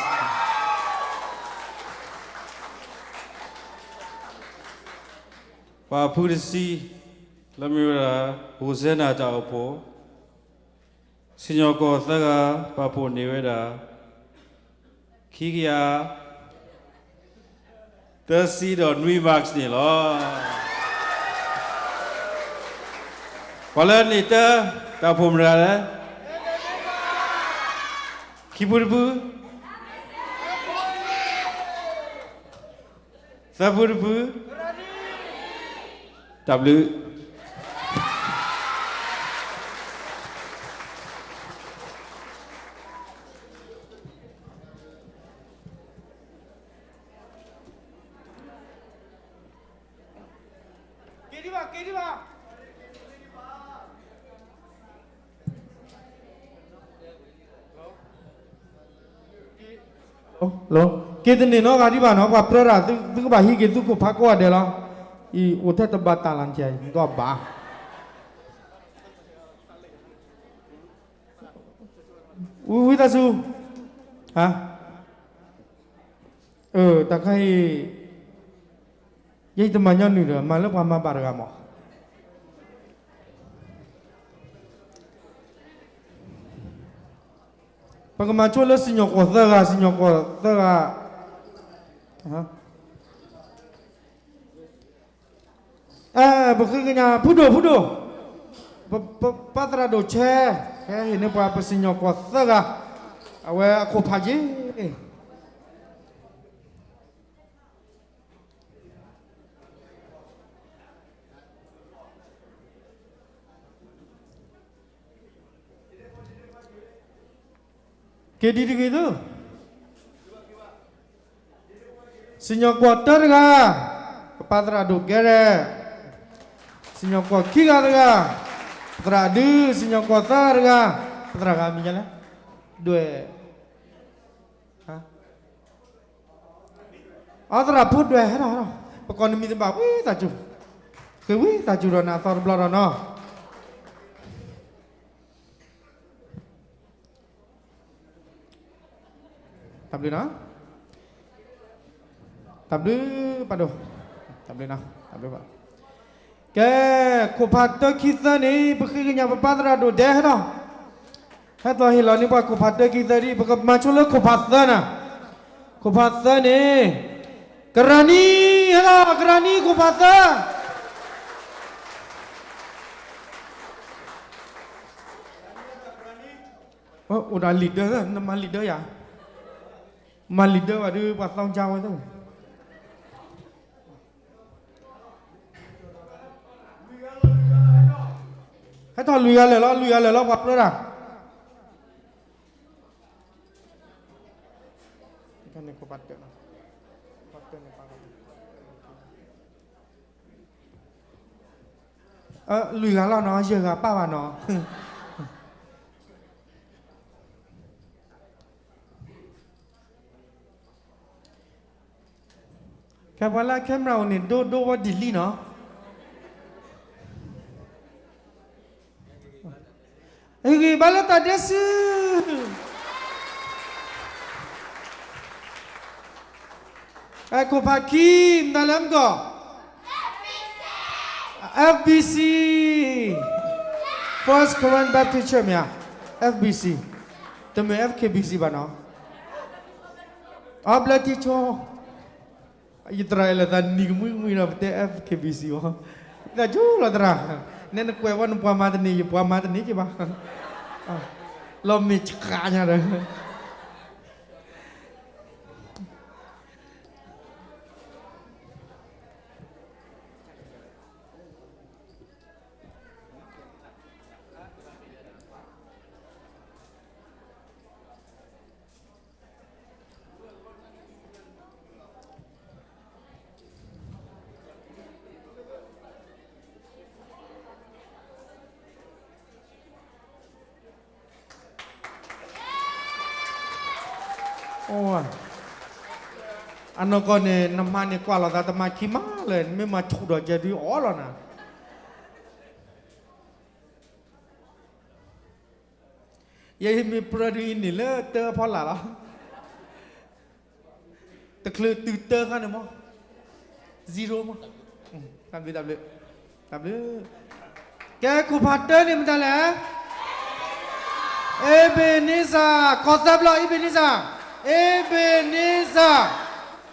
ပှၤဖုတဆံ လၢမ့ၢ်ဝဲဒၣ် ဟိၣ်စဲနၤတၢ်အိၣ်ဖှိၣ်, စံၣ်ညီၣ်ကွီၢ်သၢဂၤပာ်ဖှိၣ်န့ၢ်ဝဲဒၣ် ခံကယၤ သၢဆံဒီးနွံ marks န့ၣ်လီၤ. ပှၤလၢန့ၣ်တၢ် တၢ်အိၣ်ဖှိၣ်မတၤလဲၣ်, ခံဖုတဖု, သၢဖုတဖု, တၢ်ဘျုး. က့ၤဒံးဘၣ်, က့ၤဒံးဘၣ်. က့ၤတန့ၢ်နီတဂၤဒံးဘၣ်နီၤ, ပှၤပြၢတၢ် သုကဘၣ်ဟံးက့ၤသုကိၣ်ဖးကိးဂၤဒဲးလီၤ. အံၤအိၣ်ထဲတဘၣ်တၢ်လီၤန့ၣ်, ယကဘၣ် ဝံသးစူၤ, တၢ်ခါအံၤ ယတမၤညီနုၢ်ဒီး မၤလၢပှၤမၤဘၣ်တဂၤမး. ပကမၤဆိလၢစံၣ်ညီၣ်ကွီၢ်သၢဂၤ, စံၣ်ညီၣ်ကွီၢ်သၢဂၤ, ပဃ့ကညး ဖုဒိၣ် ဖုဒိၣ်, ပပၢ်သရၣ်ဒိၣ်ဆဲ, ဟဲဟ့ၣ်န့ၢ်ပှၤပစံၣ်ညီၣ်ကွီၢ်သၢဂၤ, အဝဲအခိၣ်ဖးယ့ၣ် က့ၤဒံးတဂ့ၤသု, စံၣ်ညီၣ်ကွီၢ်တၢတဂၤ, ပပၢ်သရၣ်ဒိၣ်ကဲရဲ, စံၣ်ညီၣ်ကွီၢ်ခံဂၤတဂၤ, ပသရၣ်အဒု, စံၣ်ညီၣ်ကွီၢ်သၢဂၤတဂၤ, ပသရၣ်ဂၤမံၤညါလဲၣ်, ဒွဲၣ် အသရၣ်ဖိဒွဲၣ် ဟဲထီၣ် ဟဲထီၣ်, ပကိးနမံၤတဘၣ်ဝံသးစူၤ, ဃ့ဝံသးစူၤဒီးနၤအသီတဘျီဒီးနီၤ. တၢ်ဘျုးနီၤ, တၢ်ဘျုးပၢ်ဒိၣ်, တၢ်ဘျုးနီၤ, တၢ်ဘျုးပၢ်, ကဲ, ခိၣ်ဖးတၢခံသၢန့ၣ် ပဃ့ကညးပပၢ်သရၣ်ဒိၣ်ဒဲးဟဲထီၣ်, ဟဲထီၣ်ဟ့ၣ်လီၤန့ၢ်ပှၤခိၣ်ဖးတၢခံသၢဒ်, ပကမၤဆိလၢခိၣ်ဖးသၢနၤ, ခိၣ်ဖးသၢန့ၣ်, ကရၤနံ, ဟဲထီၣ် ကရၤနံ ခိၣ်ဖးသၢ အိၣ်ဒီးလံာ်ဒၢ, နမၤလံာ်ဒၢယၤ, မၤလံာ်ဒၢဘၣ်ဒီး ပှၤသီကါဝဲသၢ, ဟဲထီၣ်လွံၢ်ဂၤလၢာ်လီၤ, လွံၢ်ဂၤလၢာ်လီၤ ပှၤပြၢတၢ်, လွံၢ်ဂၤလီၤနီၤ, ယဲၢ်ဂၤပၢ်ဘၣ်နီၤ. ကဲပှၤလၢ camera အိၣ်န့ၣ် ဒိဒိဝဲ delete နီၤ. အဂ့ၢ်ဘၣ်လၢတၢ်ဒဲးစူၤ, အခိၣ်ဖးခံ မတၤလဲၣ်မ့ၢ်ကီး, FBC, First Karen Baptist Church မ့ၢ်ဧါ, FBC, တမ့ၢ် FKBC ဘၣ်နီၤ. အဘျၢထံဆိ, ယသရၣ်အဲၣ်လၢသးနံၤကမှံကမှံဒီး ပတဲ FKBC အီၤ, တၢ်ကၠိလီၤသရၣ်, နဲနကွဲးဝဲနပှၤမၤတန့ၢ် ယပှၤမၤတန့ၢ်က့ဘၣ်, လီၤမ့ၢ်ဆှးညါဒီးအနီၢ်ကီၢ်န့ၣ် နမၤန့ၣ်ကွၢ်လီၤသး တမၤခံမးလၢ နမ့ၢ်မၤဆူၣ်ဒီးကဲဒုးအီလီၤနၤ. ယဲယမ့ၢ်ပြၢဒုးအံၤန့ၣ်လၢတၢ်ဖီလာ်လီၤ. တချုးတုၤတၢ်ခါန့ၣ်မး, zero မး, တၢ်ဘျုး, တၢ်ဘျုး, တၢ်ဘျုး. ကဲခိၣ်ဖးတၢန့ၣ်မတၤလဲၣ်, Ebenezer, ကိးသၢဘျီ Ebenezer, Ebenezer,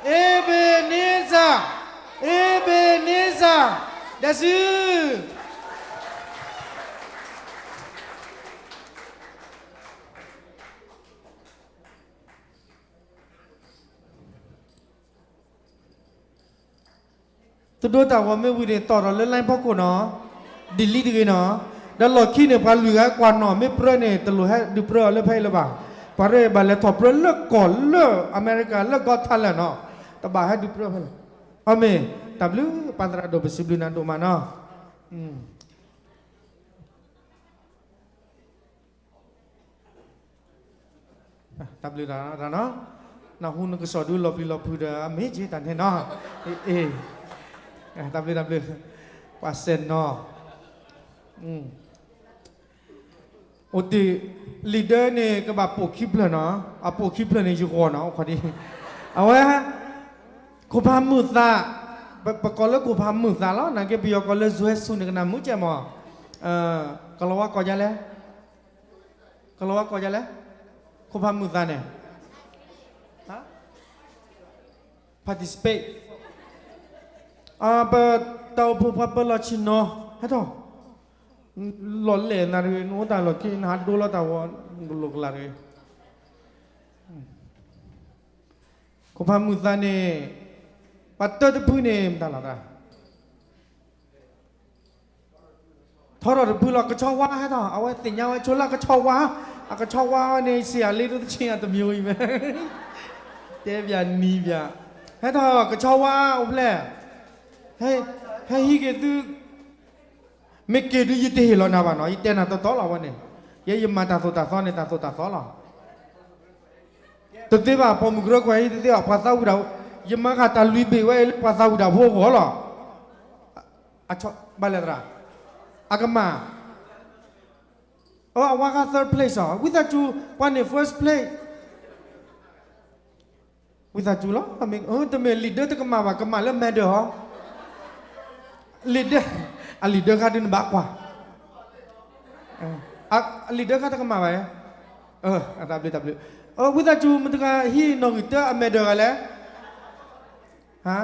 Ebenezer, Ebenezer, ဒဲးစူၤ တဒိတၢ်ဂီၤမ့ၢ်ဝံၤန့ၣ် တီၢ်ထီၣ်လၢ line ဖီခိၣ်နီၤ, delete တဂ့ၤနီၤ. ဒီးလီၢ်ခံန့ၣ် ပှၤလွံၢ်ဂၤကွၢ်နီၣ် မ့ၢ်ပြၢန့ၣ် တလိၣ်ဟဲဒုးပြၢအီၤလၢဖဲအံၤလၢၤဘၣ်. ပှၤရဲၣ်ဘၣ်လဲၤထီၣ်ပြၢလၢကီၢ်လၢအမဲရကၤလၢ Got Talent နီၤ, တဘၣ်ဟဲဒုးပြၢဖဲလဲၣ်. အမ့ၢ်တၢ်ဘျုး ပၢ်သရၣ်ဒိၣ် ပစံးဘျုးနၤဒိၣ်မးနီၤ. တၢ်ဘျုးတၢ်နီၤ, နၢ်ဟူနကစီၣ်ဒုလီၤပျံၤလီၤဖုးဒီး အမ့ၢ်က့တၢ်န့ၣ်နီၤ, တၢ်ဘျုးတၢ်ဘျုး, ပှၤစဲနီၤ, အိၣ်တ့ၢ် leader န့ၣ် ကဘၣ်ပိာ်ခံဖျၢၣ်နီၤ, အပိာ်ခံဖျၢၣ်န့ၣ် ယဂီၢ်နီၤ, အိၣ်ခိးဒံး, အဝဲ ခိၣ်ဖးမုာ်သး, ပကိးလၢခိၣ်ဖးမုာ်သးလီၤ, နာ်က့ပယီၤကိးလၢ ဇွဲဆူ န့ၣ် ကနၣ်မုာ်ကဲမး, ကလီၤဝါကိးဒ်လဲၣ်, ကလီၤဝါကိးဒ်လဲၣ်, ခိၣ်ဖးမုာ်သးန့ၣ် participate, ပတၢ်အိၣ်ဖှိၣ်ပှၤပၢၤလီၢ်ဆ့ၣ်နီၤ ဟဲထီၣ်, လီၤလဲၣ်နၤတဂ့ၤ, နအိၣ်တၢ်လီၢ်ခံ နဟးဒိလီၤတၢ်ဂီၤ, နကလိာ်ကလၤတဂ့ၤ, ခိၣ်ဖးမုာ်သးန့ၣ်, ပှၤတၢတဖုန့ၣ် မတၤလီၤတၢ် ထီထီၣ်တဖုလီၤ, ကဆီဝါဟဲထီၣ်, အဝဲသ့ၣ်ညါဝဲဆိလၢကဆီဝါ, အကဆီဝါဝဲန့ၣ် ဆံးအလ့ဒိတဆံအတမံၤအံၤဝဲ, တဲဘၣ်နံၤဘၣ်, ဟဲထီၣ်ကဆီဝါအိၣ်ဖျဲၣ်, ဟဲဟံးက့ၤသု, မ့ၢ်က့ၤဒုးယတဟ့ၣ်လီၤနၤဘၣ်နီၤ, ယတဲနၤတီတီလီၤဝဲန့ၣ်, ယဲယမၤတၢ်သိၣ်တၢ်သီန့ၣ် တၢ်သိၣ်တၢ်သီလီၤ, တသ့ဘၣ်, ပိာ်မုၣ်ကရၢခွဲးဟံးတသ့ဘၣ်, ပှၤသးဝံၣ်ဒၣ်, ယမၤဃာ်တၢ်လွံၢ်ဘ့ၣ်ဝဲအံၤလၢပှၤသးဝံၣ်ဒၣ်ဖိအဂီၢ်လီၤ. ဘၣ်လဲၣ်သရၣ်, အကမၣ်, အဝါဃါ third place အီၤ, ဝံသးစူၤ, ပှၤန့ၣ် first place, ဝံသးစူၤလီၤ, တမ့ၢ် leader တကမၣ်ဘၣ်, ကမၣ်လၢ medal ဟီ, leader, အ leader ခါဒုးနဘၣ်ကွၢ်, အ leader ခါတကမၣ်ဘၣ်, တၢ်ဘျုးတၢ်ဘျုး, ဝံသးစူၤ မတၤတဂၤဟံးနီၣ်ဂံၢ်တၢအ medal ဂၤလဲၣ်, ဟါ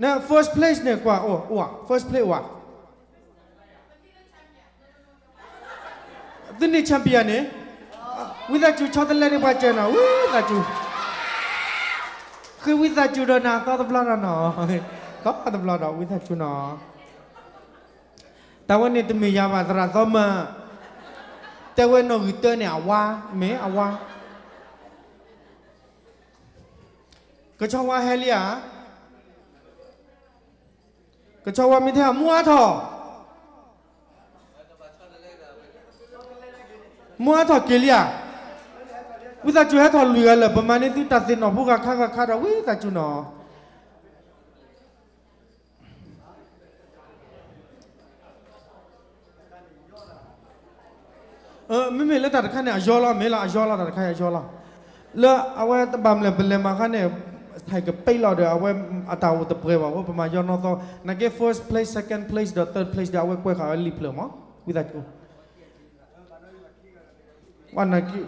န first place န့ၣ် ကွၢ်အိၣ်, first place အိၣ်ဧါ, သုန့ၣ် champion န့ၣ်, ဝံသးစူၤဆီတလဲန့ၣ် ပှၤစၢၤနီၤ, ဝံသးစူၤ, ဃ့ဝံသးစူၤဒီးနၤသီတဘျီဒီးနီၤ, သီတဘျီဒီးဝံသးစူၤနီၤ, တၢ်ဝဲန့ၣ်တမ့ၢ်ယၤဘၣ် သရၣ်သီမၢ, တဲဝဲနီၣ်ဂံၢ်တၢန့ၣ် အဝါ, မ့ၢ်အဝါ ကဆီဝါဟဲလံဧါ, ကဆီဝါမ့ၢ်ထဲအမူအါထီၣ်, မူအါထီၣ်က့ၤလံဧါ, ဝံသးစူၤဟဲထီၣ်လွံၢ်ဂၤလၢာ် ပမၤန့ၢ်သုတၢ်သ့ၣ်နီၣ်ဖိဂၤခါဂၤခါဒီးဝံသးစူၤနီၤ. မ့မ့ၢ်လၢတၢ်တခါန့ၣ် အယီလီၤ, မ့ၢ်လီၤ အယီလီၤ, တၢ်တခါအံၤအယီလီၤ, လၢအဝဲတဘၣ်မလဲၣ် ပလဲၤမၤခါန့ၣ် ဟဲကပ့လီၤဒီး အဝဲအတၢ်အိၣ်တပှဲၤဘၣ်အဃိ ပမၤယီနီၢ်သီ, နာ်က့ first place, second place ဒီး third place ဒီး အဝဲကွဲးဃာ်ဝဲလံာ်ဖျၢၣ်မး, ဝံသးစူၤ ဝဲနာ်က့,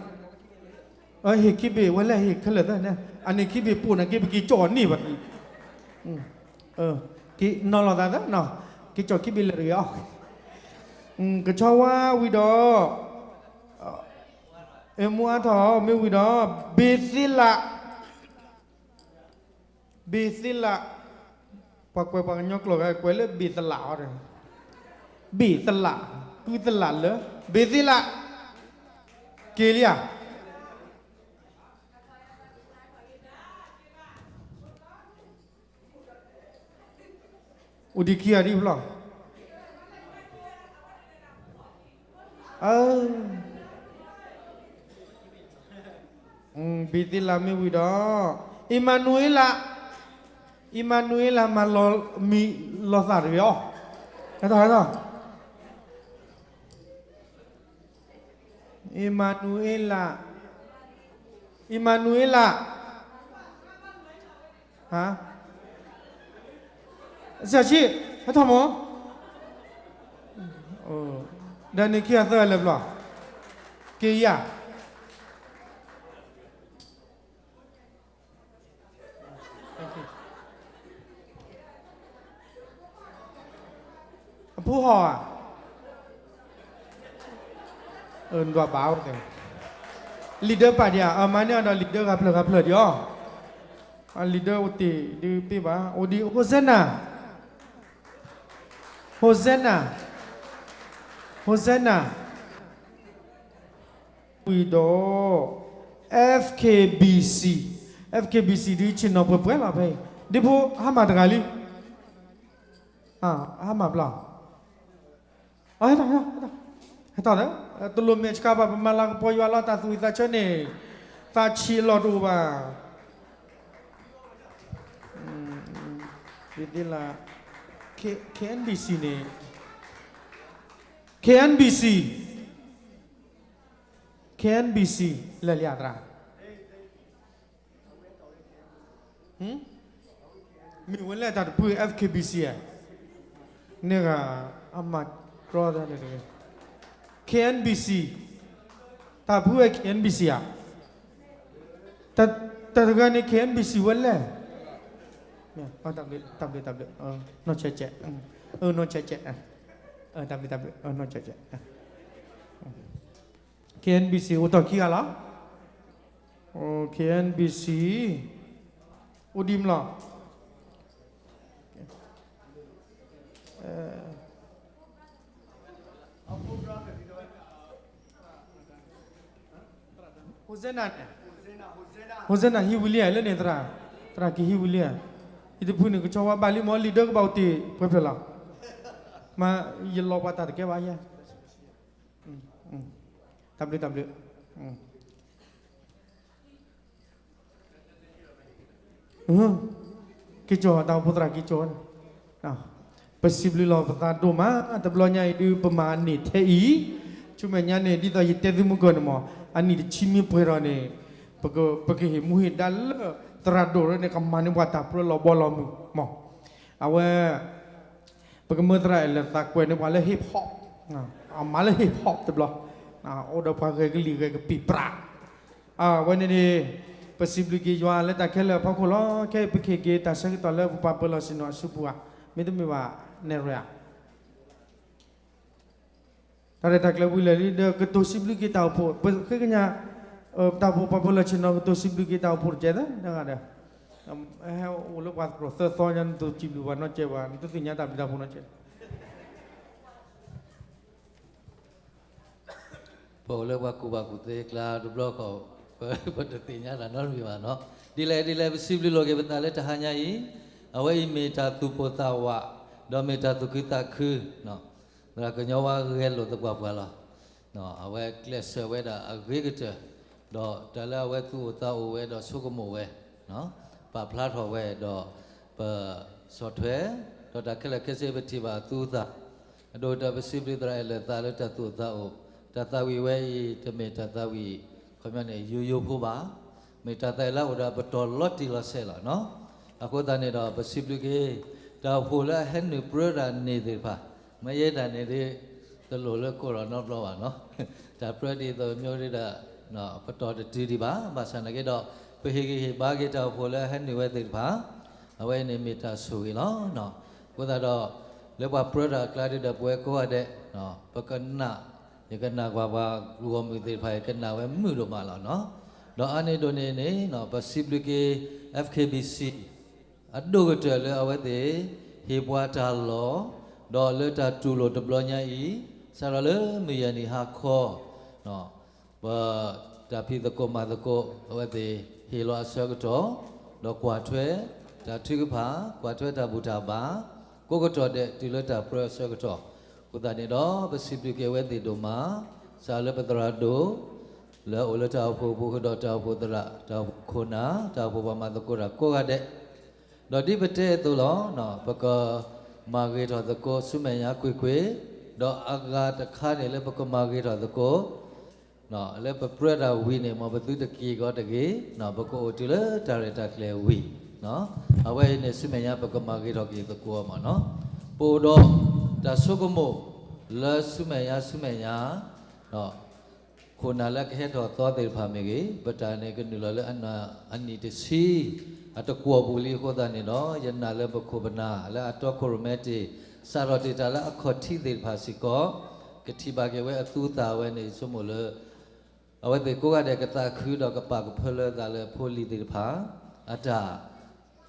ဟ့ၣ်ခံဘ့ၣ်ဝဲလဲၣ်, ဟ့ၣ်ခဲလၢာ်သၢန့ၣ်, အန့ၣ်ခံဘ့ၣ်ပိာ်နာ်က့ ပက့ၤကၠီၣ်န့ၢ်ဘၣ်, က့ၤနီၤလီၤသးသၢနီၤ, က့ၤကၠီၣ်ခံဘ့ၣ်လၢာ်တဂ့ၤအီၤ, ကဆီဝါဝံၤဒီး, မူအါထီၣ်မ့ၢ်ဝံၤဒီး, ဘ့ၤသ့လး ဘ့ၤသ့လး, ပှၤကွဲးပှၤကညီကျိာ်ဂၤ ကွဲးလၢဘ့ၤသလးအီၤဒီး, ဘ့ၤသလး, ကုသလးလၢ, ဘ့ၤသ့လး, က့ၤလံဧါ, အိၣ်ဒံးခံဂၤဒံးဖျီၣ်, ဘ့ၤသ့လးမ့ၢ်ဝံၤဒီး, အံၣ်မၤနူၤအ့လး, အံၣ်မၤနူၤအ့လးမၤလီၤမံၤလီၤသးတဂ့ၤအီၤ, ဟဲထီၣ်ဟဲထီၣ်, အံၣ်မၤနူၤအ့လး, အံၣ်မၤနူၤအ့လး, ဟါ, စၢ်ဆံ, ဟဲထီၣ်မး, ဒီးန့ၣ်ခံဂၤသၢဂၤလၢာ်ဘျီ, က့ၤယၤ အဖိဟီၣ်ဧါ, ဒွးဘၣ်အိၣ်တဲ, leader ပာ်ဒံးဧါ, မၤန့ၢ်အီၤဒီး leader ဂၤဖျၢၣ်ဂၤဖျၢၣ်ဒံးအီၤ, leader အိၣ်တ့ၢ်ဒုးပ့ၢ်ဘၣ်, အိၣ်ဒံး Hosanna, Hosanna, Hosanna ဝံၤဒီး F K B C, F K B C ဒ်ဆ့ၣ်နီၤပှဲၤပှဲၤလီၤဖဲအံၤ, ဒ့ဖိဟါမၢ်တဂၤလံ, ဟါမၢ်ဘျီ, ဟဲထီၣ်, တလိၣ်မဲာ်ဆှးဘၣ် ပမၤလၤကပီၤယွၤလီၤ တၢ်သူၣ်ဝံၣ်သးဆၢန့ၣ်, သးဆံးအလီၢ်တအိၣ်ဘၣ်. ဒ်လၢ K-, KNBC န့ၣ်, KNBC, KNBC လဲၤလံဧါသရၣ်, မ့ၢ်ဝဲလဲၣ်တၢ်တပူၤ F K B C ဧါ, န့ၣ်ဂၤ အမၤတြီတၢ်န့ၣ်တဂ့ၤ, KNBC, တၢ်ပူၤဝဲ KNBC ဧါ, တၢ်တဂၤန့ၣ် KNBC ဝဲလဲၣ်, တၢ်ဘျုး, တၢ်ဘျုး, နီၢ်ဆဲးကဲး, နီၢ်ဆဲးကဲး, တၢ်ဘျုး, တၢ်ဘျုး, နီၢ်ဆဲးကဲး, KNBC အိၣ်တီၢ်ခံဂၤလီၤ, KNBC အိၣ်ဒံးမလီၤ. Hosanna န့ၣ်, Hosanna ဟံးဝံၤလံဧါ လၢန့ၣ်သရၣ်, သရၣ်က့ၤဟံးဝံၤလံဧါ, ယတဖုန့ၣ် ကဆီဝါဘၣ်လံမ့ၢ် လံာ်ဒၢကဘၣ်အိၣ်တ့ၢ်ပှဲၤဖျၢၣ်လီၤ, မ့ၢ်ယလီၤပှၤတၢ်တကဲဘၣ်ယဲ, တၢ်ဘျုး တၢ်ဘျုး. က့ၤကၠီၣ် တၢ်အိၣ်ဖှိၣ်သရၣ်က့ၤကၠီၣ်, ပစံးဘျုးလီၤပသးဒိၣ်မး တဘျီညါအံၤဒုး ပမၤန့ၢ်ထဲအံၤ, ဆူမဲာ်ညါန့ၣ် ဒ်သိးယတဲသုမုၢ်ကၢၢ်န့ၣ်မး အနံၣ်တဆံမ့ၢ်ပှဲၤထီၣ်န့ၣ်, ပက, ပကဟ့ၣ်မူဟ့ၣ်ဒါလၢ သရၣ်ဒိၣ်ရၢန့ၣ် ကမၤန့ၢ်ပှၤတၢ်ပြၢလီၤဘီလီၤမုၢ်မး, အဝဲ ပကမၢသရၣ်အဲၣ်လၢာ်သးကွဲးန့ၢ်ပှၤလၢ hip hop, အမၤလၢ hip hop တဘျီ, အိၣ်ဒီးပှၤဂဲၤကလံၣ်ဂဲၤကပံာ်ပြး, အဝဲန့ၣ်န့ၣ်, ပစံးဘျုးက့ၤယွၤလၢတၢ်ခဲလၢာ်အဖီခိၣ်လီၤ. ခဲအံၤပကဟ့ၣ်က့ၤတၢ်ဆၢကတီၢ်လၢပပှၤပၢၤလီၢ်ဆ့ၣ်နီၤအစုပူၤဧါ, မ့တမ့ၢ်ဘၣ် နဲၣ်ရွဲၣ်ဧါ တၢ်ရဲၣ်တၢ်ကျဲၤဝံၤလၢာ်လံ ဒီးကတိၤစံးဘျုးက့ၤတၢ်အိၣ်ဖှိၣ် ပဃ့ကညး, တၢ်အိၣ်ဖှိၣ်ပှၤပၢၤလီၢ်ဆ့ၣ်နီၤ ကတိၤစံးဘျုးက့ၤတၢ်အိၣ်ဖှိၣ်တကဲသၢ, တဂၤဒီး, ဟဲအိၣ်လၢပှၤသရိာ်သၢသီညါ နတစံးဘျုးဘၣ်နီတကဲဘၣ် နတသ့ၣ်ညါတၢ်ဘျုးတၢ်ဖှိၣ်နီတကဲ ပအိၣ်လၢပှၤကူၣ်ဘၣ်ကူၣ်သ့ကျါတဘျီဃီ, ပတသ့ၣ်ညါတၢ်နီတမံၤဘၣ်နီၤ. ဒ်လဲၣ်ဒ်လဲၣ် ပစံးဘျုးလိာ်က့ၤပသးလၢတဟါညါအံၤ, အဝဲအံၤမ့ၢ်တၢ်သူၣ်ပိၢ်သးဝး, ဒီးမ့ၢ်တၢ်သူၣ်ခုသးခု, သရၣ်ကညီဝါဂဲၤလိာ်သပှၢ်ပှၢ်လီၤ. အဝဲကျဲးစၢးဝဲဒၣ်အဂ့ၤကတၢၢ်, ဒီးတၢ်လၢအဝဲသူၣ်အိၣ်သးအိၣ်ဝဲဒီးဆိကမိၣ်ဝဲ, ပာ်ဖျါထီၣ်ဝဲဒီး, ပဆီၣ်ထွဲ, ဒီးတၢ်ခဲလၢာ်ခဲဆ့ပထံၣ်ဘၣ်အသူအသၣ်, အဒိ တၢ်ပစံးဘျုးသရၣ်အဲၣ်လၢာ်သးလၢတၢ်သူၣ်အိၣ်သးအိၣ်, တၢ်သးဝံၣ်ဝဲအံၤ တမ့ၢ်တၢ်သးဝံၣ်, ခီပညီန့ၣ် ယိယိဖိဘၣ်, မ့ၢ်တၢ်သးဝံၣ်လၢအအိၣ်ဒီးပတီၢ်လီၤတံၢ်လီၤဆဲးလီၤနီၤ. အဃိသတးန့ၣ်ဒီး ပစံးဘျုးက့ၤ, တၢ်အိၣ်ဖှိၣ်လၢအဟဲနုာ်ပြၢတၢ်န့ၣ်သ့ၣ်တဖၣ်, မ့ၢ်ယဲဒၣ်န့ၣ်ဒ်, တလိၣ်လၢကိးလီၤနီတဘျီဘၣ်နီၤ. တၢ်ပြၢဒ်သိးမ့ၢ်ဒ်ဒီး, ပတီၢ်တတုၤဒံးဘၣ်, ဘၣ်ဆၣ်နာ်က့ဒီး, ပဟ့ၣ်ဂံၢ်ဟ့ၣ်ဘါက့ၤတၢ်အိၣ်ဖှိၣ်လၢအဟဲနုာ်ဝဲသ့ၣ်တဖၣ်, အဝဲအံၤန့ၣ်မ့ၢ်တၢ်ဆိၣ်ဂ့ၤလီၤ. အဃိသတးဒီး, လၢပှၤပြၢတၢ်အကျါဒ်ဒီးပဝဲကိးဂၤဒဲး, ပကနၣ်, ယကနၣ်ကွၢ်ပှၤဂီၢ်မုၢ်သ့ၣ်တဖၣ် ယကနၣ်ဝဲမုာ်ဒိၣ်မးလီၤနီၤ. ဒီးအါန့ၢ်ဒိၣ်န့ၣ်န့ၣ်, ပစံးဘျုးက့ၤ, F K B C အဒိၣ်ကတၢၢ်လၢအဝဲသ့ၣ်, ဟ့ၣ်ပှၤတၢ်လီၢ်, ဒီးလၢတၢ်တူၢ်လိာ်တဘျီညါအံၤ, စးထီၣ်လၢမုၢ်ယဲၢ်နံၤဟါခီ, ပ, တၢ်ဖံးသကိးမၤသကိး အဝဲသ့ၣ်ဟ့ၣ်လီၤအဆၢကတီၢ်, ဒီးကွၢ်ထွဲ, တၢ်ထုကဖၣ်, ကွၢ်ထွဲတၢ်ဘူၣ်တၢ်ဘါ, ကိးကတီၢ်ဒဲးတုၤလၢတၢ်ပြၢအဆၢကတီၢ်, အဃိသတးန့ၣ်ဒီး ပစံးဘျုးက့ၤအဝဲသ့ၣ်ဒိၣ်မး, စးလၢပသရၣ်ဒိၣ်, လၢအအိၣ်လၢတၢ်အိၣ်ဖှိၣ်အပူၤဃုာ်ဒီးတၢ်အိၣ်ဖှိၣ်သရၣ်, တၢ်အိၣ်ဖှိၣ်ခိၣ်နၢ်, တၢ်အိၣ်ဖှိၣ်ပှၤမၤသကိးတၢ်ကိးဂၤဒဲး, ဒီးဒ်ပတဲအသိးလီၤ, ပက, မၤဂ့ၤထီၣ်သကိးဆူမဲာ်ညါကွ့ၢ်ကွ့ၢ်, ဒီးအဂၤတခါန့ၣ်လၢပကမၤဂ့ၤထီၣ်သကိး လၢပပြၢတၢ်ဝံၤန့ၣ် မ်ပသုတက့ၤကီးတဂ့ၤ, ပကအိၣ်တုၤလၢတၢ်ရဲၣ်တၢ်ကျဲၤဝံၤ, အဝဲအံၤန့ၣ်ဆူမဲာ်ညါပကမၤဂ့ၤထီၣ်က့ၤသကိးအီၤမးနီၤ. ပအိၣ်ဒီး, တၢ်ဆိကမိၣ်, လၢဆူမဲာ်ညါဆူမဲာ်ညါ, ခိၣ်နၢ်လၢကဟဲထီၣ်သီသ့ၣ်တဖၣ်မ့ၢ်ဂ့ၤ, ပတၢ်န့ၣ်ကနုာ်လီၤလၢ, အနံၣ်တဆံ, အတကွီၢ်ပူၤလံအဃိသတးန့ၣ်ဒီး ယနာ်လၢပခိၣ်ပနၢ်လၢအတီခိၣ်ရိၣ်မဲတ့ၢ်, စးထီၣ်တ့ၢ်တၢ်လၢအခီၣ်ထံးသ့ၣ်တဖၣ်စ့ၢ်ကီး, ကထံၣ်ဘၣ်က့ၤဝဲအသူအသၣ်ဝဲန့ၣ် ယဆိကမိၣ်လၢ အဝဲသ့ၣ်ကိးဂၤဒဲးကသးခုဒီးကပာ်ကဖၢလၢသးလၢဖိလံၤသ့ၣ်တဖၣ်, အတၢ်,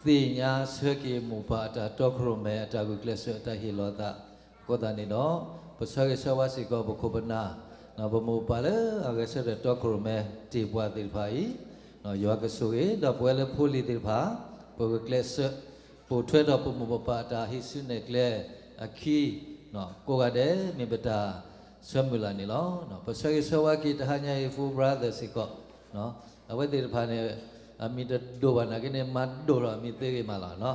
သ့ၣ်ညါဆၢက့ၤမိၢ်ပၢ်အတၢ်တီခိၣ်ရိၣ်မဲ အတၢ်ဂုာ်ကျဲးစၢးအတၢ်ဟ့ၣ်လီၤသး, အဃိသတးန့ၣ်ဒီး, ပဆၢဂ့ၤဆၢဝါစ့ၢ်ကီးပခိၣ်ပနၢ်, ပမိၢ်ပၢ်လၢအဂဲၤဆၢထၢၣ်တီခိၣ်ရိၣ်မဲတ့ၢ်ပှၤသ့ၣ်တဖၣ်အံၤ, ယွၤကဆိၣ်ဂ့ၤ ဒီးပဝဲလၢဖိလံၤသ့ၣ်တဖၣ် ပဂုာ်ကျဲးစၢး ပိာ်ထွဲဒီးပမိၢ်ပပၢ်အတၢ်ဟံးစုနဲၣ်ကျဲအခံ ကိးဂၤဒဲး မ့ၢ်ပတၢ်ဆၢမုၢ်လၢ်န့ၣ်လီၤ. ပဆၢဂ့ၤဆၢဝါက့ၤတဟါညါအံၤ Full Brother စ့ၢ်ကီး အဝဲသ့ၣ်တဖၣ်န့ၣ် အမံၤတဒိၣ်ဘၣ်နာ်က့န့ၣ် မၤဒိၣ်ထီၣ်အမံၤသ့ဂ့ၤမးလီၤ.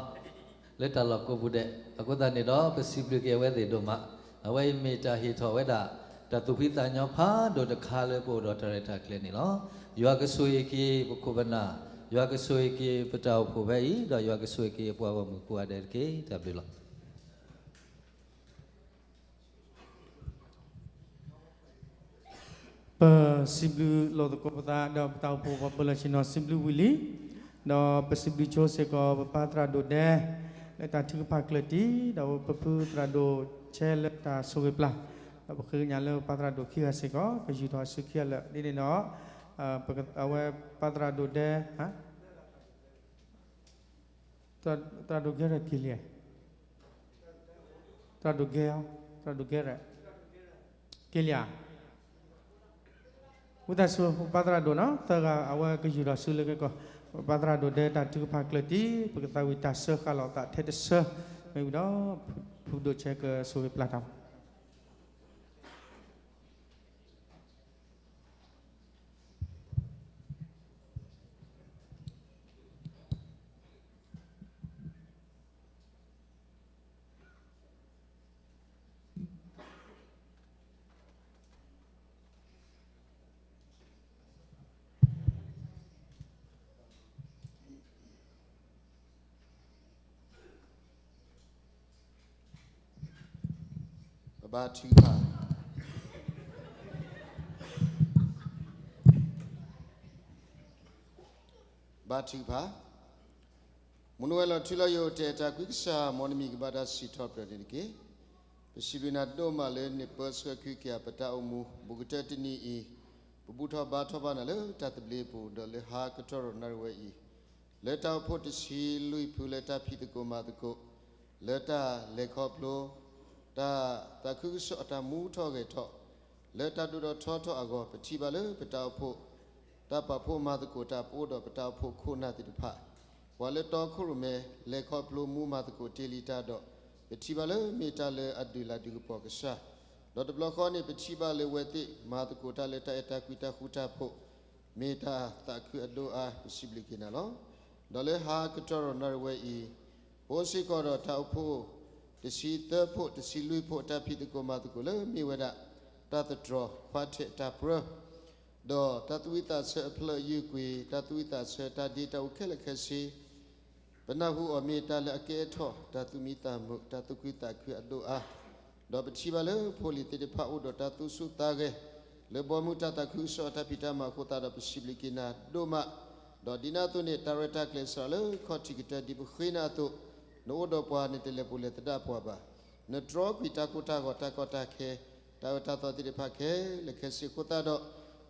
လၢတၢ်လီၢ်ကိးပူၤဒဲး အဃိသတးန့ၣ်ဒီး ပစံးဘျုးက့ၤအဝဲသ့ၣ်ဒိၣ်မး, အဝဲအံၤမ့ၢ်တၢ်ဟ့ၣ်ထီၣ်ဝဲဒၣ် တၢ်သူၣ်ဖှံသးညီဖးဒိၣ်တခါလၢပအိၣ်ဒီးတၢ်ရဲၣ်တၢ်ကျဲၤန့ၣ်လီၤ. ယွၤကဆိၣ်ဂ့ၤက့ၤပခိၣ်ပနၢ်, ယွၤကဆိၣ်ဂ့ၤက့ၤပတၢ်အိၣ်ဖှိၣ်ဖဲအံၤ, ဒီးယွၤကဆိၣ်ဂ့ၤက့ၤပှၤဂီၢ်မုၢ်ကိးဂၤဒဲးတက့ၢ်. တၢ်ဘျုးလီၤ. ပစံးဘျုးလိာ်သကိးပသးဒီးပတၢ်အိၣ်ဖှိၣ်ပှၤပၢၤလီၢ်ဆ့ၣ်နီၤ စံးဘျုးဝံၤလံ, ဒီးပစံးဘျုးဆိစ့ၢ်ကီး ပပၢ်သရၣ်ဒိၣ်ဒဲ လၢတၢ်ထုကဖၣ်ကျၢၢ်တံၢ်, ဒီးပဖုသရၣ်ဒိၣ်ဆဲလၢတၢ်ဆိၣ်ဂ့ၤပျၢ်, ဒီးပဃ့ကညးလၢပပၢ်သရၣ်ဒိၣ်ခံဂၤစ့ၢ်ကီး ကယူၢ်ထီၣ်အစုခံဂၤလၢာ် ဒ်န့ၣ်ဒီး အဝဲပၢ်သရၣ်ဒိၣ်ဒဲ သရၣ်ဒိၣ်ကဲရဲၣ်က့ၤလံ, သရၣ်ဒိၣ်ကဲ, သရၣ်ဒိၣ်ကဲရဲၣ် က့ၤလံဧါ. ဝံသးစူၤ ပပၢ်သရၣ်ဒိၣ်နီၤ သၢဂၤအဝဲကယူၢ်ထီၣ်စုလၢကဲကီၢ်, ပပၢ်သရၣ်ဒိၣ်ဒဲတၢ်ထုကဖၣ်ကျၢၢ်တံၢ် ပကသးဝံၣ်တၢ်စၢဃာ်လီၤသးထဲတစၢ မ့ၢ်ဝံၤဒီး ဖုဒိၣ်ဆဲကဆိၣ်ဂ့ၤပျၢ်တၢ် ပဘါထုကဖၣ်, ဘါထုကဖၣ်. မုၢ်နဝဲလီၤထူလီၤယိာ် တဲာ်တၢ်ကွံကစၢ် မ်နမံၤကဘၣ်တၢ်စံးထီၣ်ပတြၢၤန့ၣ်တက့ၢ်. ပစံးဘျုးနၤဒိၣ်မးလၢနပၢဆှၢခုကယၤပတၢ်အိၣ်မူ ဘူးကတၢၢ်တနံၤအံၤ, ပဘူၣ်ထီၣ်ဘါထီၣ်ဘၣ်နၤလၢတၢ်သဘျ့အပူၤ ဒီးလၢဟါကတီၢ်ရိၣ်နၣ်ရံၣ်ဝဲအံၤ လၢတၢ်အိၣ်ဖှိၣ်တဆံလွံၢ်ဖု လၢတၢ်ဖံးသကိးမၤသကိး လၢတၢ်လဲၤခီဖျိ တၢ်သးခုကစီၣ်အတၢ်မူထီၣ်ဂဲၤထီၣ် လၢတၢ်ဒိၣ်ထီၣ်ထီထီၣ်အဂီၢ် ပထံၣ်ဘၣ်လၢပတၢ်အိၣ်ဖှိၣ် တၢ်ပာ်ဖှိၣ်မၤသကိးတၢ် ပအိၣ်ဒီးပတၢ်အိၣ်ဖှိၣ်ခိၣ်နၢ်သ့ၣ်တဖၣ် ပှၤလၢတီခိၣ်ရိၣ်မဲ လဲၤခီဖျိမူမၤသကိးတ့ၢ်လံတၢ်ဒီး ပထံၣ်ဘၣ်လၢမ့ၢ်တၢ်လၢအဒုးလၤဒုးကပီၤကစၢ်, ဒီးတဘျီဃီန့ၣ် ပထံၣ်ဘၣ်လၢအဝဲသ့ၣ်မၤသကိးတၢ်လၢတၢ်အဲၣ်တၢ်ကွံတၢ်ဃူတၢ်ဖိး မ့ၢ်တၢ်သးခုအဒိၣ်အါ ပစံးဘျုးက့ၤနၤလီၤ. ဒီးလၢဟါကတီၢ်ရိၣ်နၣ်ရံၣ်ဝဲအံၤ ပအိၣ်စ့ၢ်ကီးဒီးတၢ်အိၣ်ဖှိၣ် တဆံသၢဖှိၣ် တဆံလွံၢ်ဖှိၣ် တၢ်ဖံးသကိးမၤသကိးလၢမ့ၢ်ဝဲဒၣ် တၢ်သတြီၤခွါထဲးတၢ်ပြၢ ဒီးတၢ်သူၣ်ဝံၣ်သးဆၢအဖျၢၣ်ယုၢ်ကွံာ် တၢ်သူၣ်ဝံၣ်သးဆၢတၢ်ဒ့တၢ်အူခဲလၢာ်ခဲဆ့ ပနၢ်ဟူအီၤမ့ၢ်တၢ်လၢအကဲထီၣ် တၢ်သူၣ်မံသးမုာ် တၢ်သူၣ်ခုသးခုအဒိၣ်အါ, ဒီးပထံၣ်ဘၣ်လၢဖိလံၤသ့ၣ်တဖၣ်အိၣ်ဒီးတၢ်သူၣ်ဆူၣ်သးဂဲၤ လၢဘီမုၢ်တၢ်သးခုကစီၣ်အတၢ်ဖံးတၢ်မၤအဃိသတးဒီး ပစံးဘျုးက့ၤနၤဒိၣ်မး, ဒီးဒ်န့ၣ်အသိးန့ၣ် တၢ်ရဲၣ်တၢ်ကျဲၤစးလၢခီၣ်ထံးကတၢၢ်ဒ်ပဃ့နၤအသိး, နအိၣ်ဒီးပှၤ နတလဲၤပူၤလဲၤသဒၣ်ပှၤဘၣ်, နတြီကွံာ်တၢ်ကိၢ်တၢ်ဂီၤတၢ်ကီတၢ်ခဲ တၢ်အၢတၢ်သီသ့ၣ်တဖၣ်ခဲလၢာ်ခဲဆ့အဃိသတးဒီး,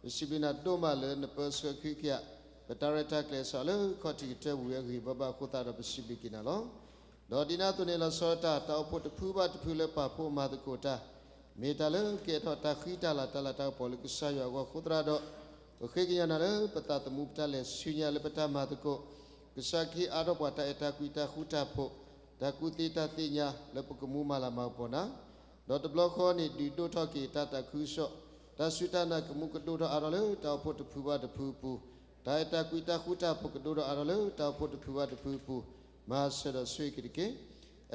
ပစံးဘျုးနၤဒိၣ်မးလၢနပၢဆှၢခုကယၤ ပတၢ်ရဲၣ်တၢ်ကျဲၤစးလၢခီၣ်ထံးကတၢၢ်ဝံၤအဂ့ၤဘၣ်ဘၣ်အဃိသတးဒီး ပစံးဘျုးက့ၤနၤလီၤ. ဒီးဒ်န့ၣ်အသိးန့ၣ် လီၤဆီဒၣ်တၢ် တၢ်အိၣ်ဖှိၣ်တဖုဘၣ်တဖုလၢပာ်ဖှိၣ်မၤသကိးတၢ်, မ့ၢ်တၢ်လၢကဲထီၣ်တၢ်ဃံတၢ်လၤတၢ်လၤတၢ်ကပီၤလၢကစၢ်ယွၤအဂီၢ်အဃိသတးဒီး, ပဃ့ကညးနၤလၢပသးသမူပတၢ်လဲၤဆူညါလၢပတၢ်မၤသကိး, ကစၢ်ခ့အါထီၣ်ပှၤတၢ်အဲၣ်တၢ်ကွံတၢ်ဃူတၢ်ဖိး, တၢ်ကူၣ်သ့တၢ်သ့ၣ်ညါလၢပကမူမၤလၤမၤကပီၤနၤ ဒီးတဘျီဃီန့ၣ် ဒုးဒိၣ်ထီၣ်က့ၤတၢ်သးခုကစီၣ်, တၢ်စူၢ်တၢ်နာ်ကမူကဒိၣ်ထီၣ်အါထီၣ်လၢတၢ်အိၣ်ဖှိၣ်တဖုဘၣ်တဖုအပူၤ, တၢ်အဲၣ်တၢ်ကွံတၢ်ဃူတၢ်ဖိးကဒိၣ်ထီၣ်အါထီၣ်လၢတၢ်အိၣ်ဖှိၣ်တဖုဘၣ်တဖုအပူၤ, မၤစၢၤဒီးဆိၣ်ဂ့ၤက့ၤတက့ၢ်.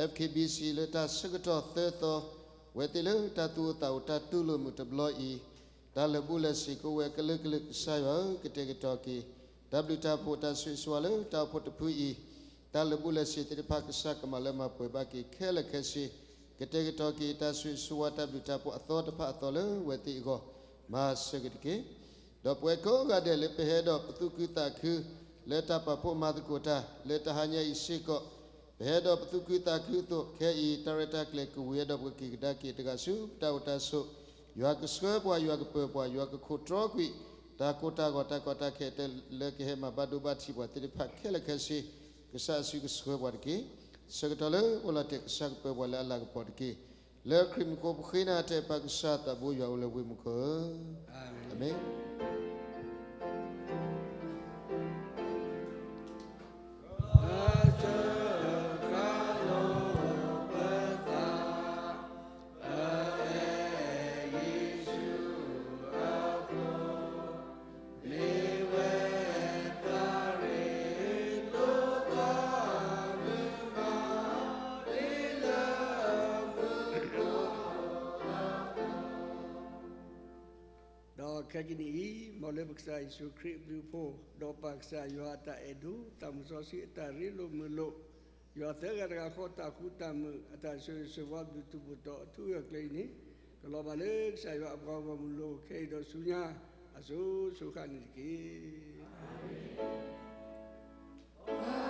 F K B C လၢတၢ်ဆၢကတီၢ်သၢသီ, ဝဲသ့ၣ်လၢတၢ်သူၣ်အိၣ်သးအိၣ်တၢ်တူၢ်လိာ်မုာ်တဘျီအံၤ, တၢ်လၢာ်ဘူၣ်လၢာ်စ့ၤကအိၣ်ဝဲကလုာ်ကလုာ် ကစၢ်ယွၤဧၢ, ကတဲာ်ကတီၤက့ၤ တၢ်ဘျုးတၢ်ဖှိၣ်တၢ်ဆိၣ်ဂ့ၤဆိၣ်ဝါလၢတၢ်အိၣ်ဖှိၣ်တဖုအံၤ, တၢ်လၢာ်ဘူၣ်လၢာ်စ့ၤသ့ၣ်တဖၣ် ကစၢ်ကမၤလၢမၤပှဲၤဘၣ်က့ၤခဲလၢာ်ခဲဆ့, ကတဲာ်ကတီၤက့ၤတၢ်ဆိၣ်ဂ့ၤဆိၣ်ဝါတၢ်ဘျုးတၢ်ဖှိၣ်အသီတဖၣ်အသီလၢဝဲသ့ၣ်အဂီၢ်, မၤစၢၤက့ၤတက့ၢ်. ဒီးပဝဲကိးဂၤဒဲးလၢပဟဲဒီးပသူၣ်ခုသးခု လၢတၢ်ပာ်ဖှိၣ်မၤသကိးတၢ် လၢတဟါညါအံၤစ့ၢ်ကီး, ပဟဲဒီးပသူၣ်ခုသးခုအသိး ခဲအံၤတၢ်ရဲၣ်တၢ်ကျဲၤကဝံၤဝဲဒီး ပကက့ၤကဒါက့ၤတဂၤဆူပတၢ်အိၣ်တၢ်ဆိး, ယွၤကဆှၢပှၤ ယွၤကပၢၤပှၤ ယွၤကခိးတြီကွံာ် တၢ်ကိၢ်တၢ်ဂီၤတၢ်ကီတၢ်ခဲ တၢ်လၢကဟဲမၤဘၣ်ဒိဘၣ်ထံးပှၤသ့ၣ်တဖၣ်ခဲလၢာ်ခဲဆ့, ကစၢ်အစုကဆှၢပှၤတက့ၢ်. ဆၢကတီၢ်လၢအိၣ်လီၤတဲာ် ကစၢ်ကပၢၤပှၤလၢအလၤကပီၤတက့ၢ်. လၢခရံာ်မူခိၣ်ပဃ့နၤ တၢ်အဲၣ်ပၢ်ကစၢ်သးဘိယွၤအိၣ်လၢဝ့ၢ်မူခိၣ်ဧၢ, အၤမ့ၣ်. ကနံၣ်အံၤ, မ်လၢပကစၢ်ယ့ၣ်ၡူးခရံာ်အဘျုးအဖှိၣ်, ဒီးပၢ်ကစၢ်ယွၤအတၢ်အဲၣ်ဒိၣ်, တၢ်မုၢ်စီဆှံအတၢ်ရ့လိာ်မုာ်လိာ်, ယွၤသၢဂၤတဂၤဃီတၢ်ဃူတၢ်မုာ်, အတၢ်ဆိၣ်ဂ့ၤဆိၣ်ဝါဘျုးထူးပတီၢ်အထူအယိာ်အကျဲအံၤန့ၣ်, ကလီၤဘၣ်လၢကစၢ်ယွၤအပှၤဂီၢ်မုၢ်လိၤခဲအံၤဒီးဆူညါ အစိၤစိၤဃၣ်န့ၣ်တက့ၢ်.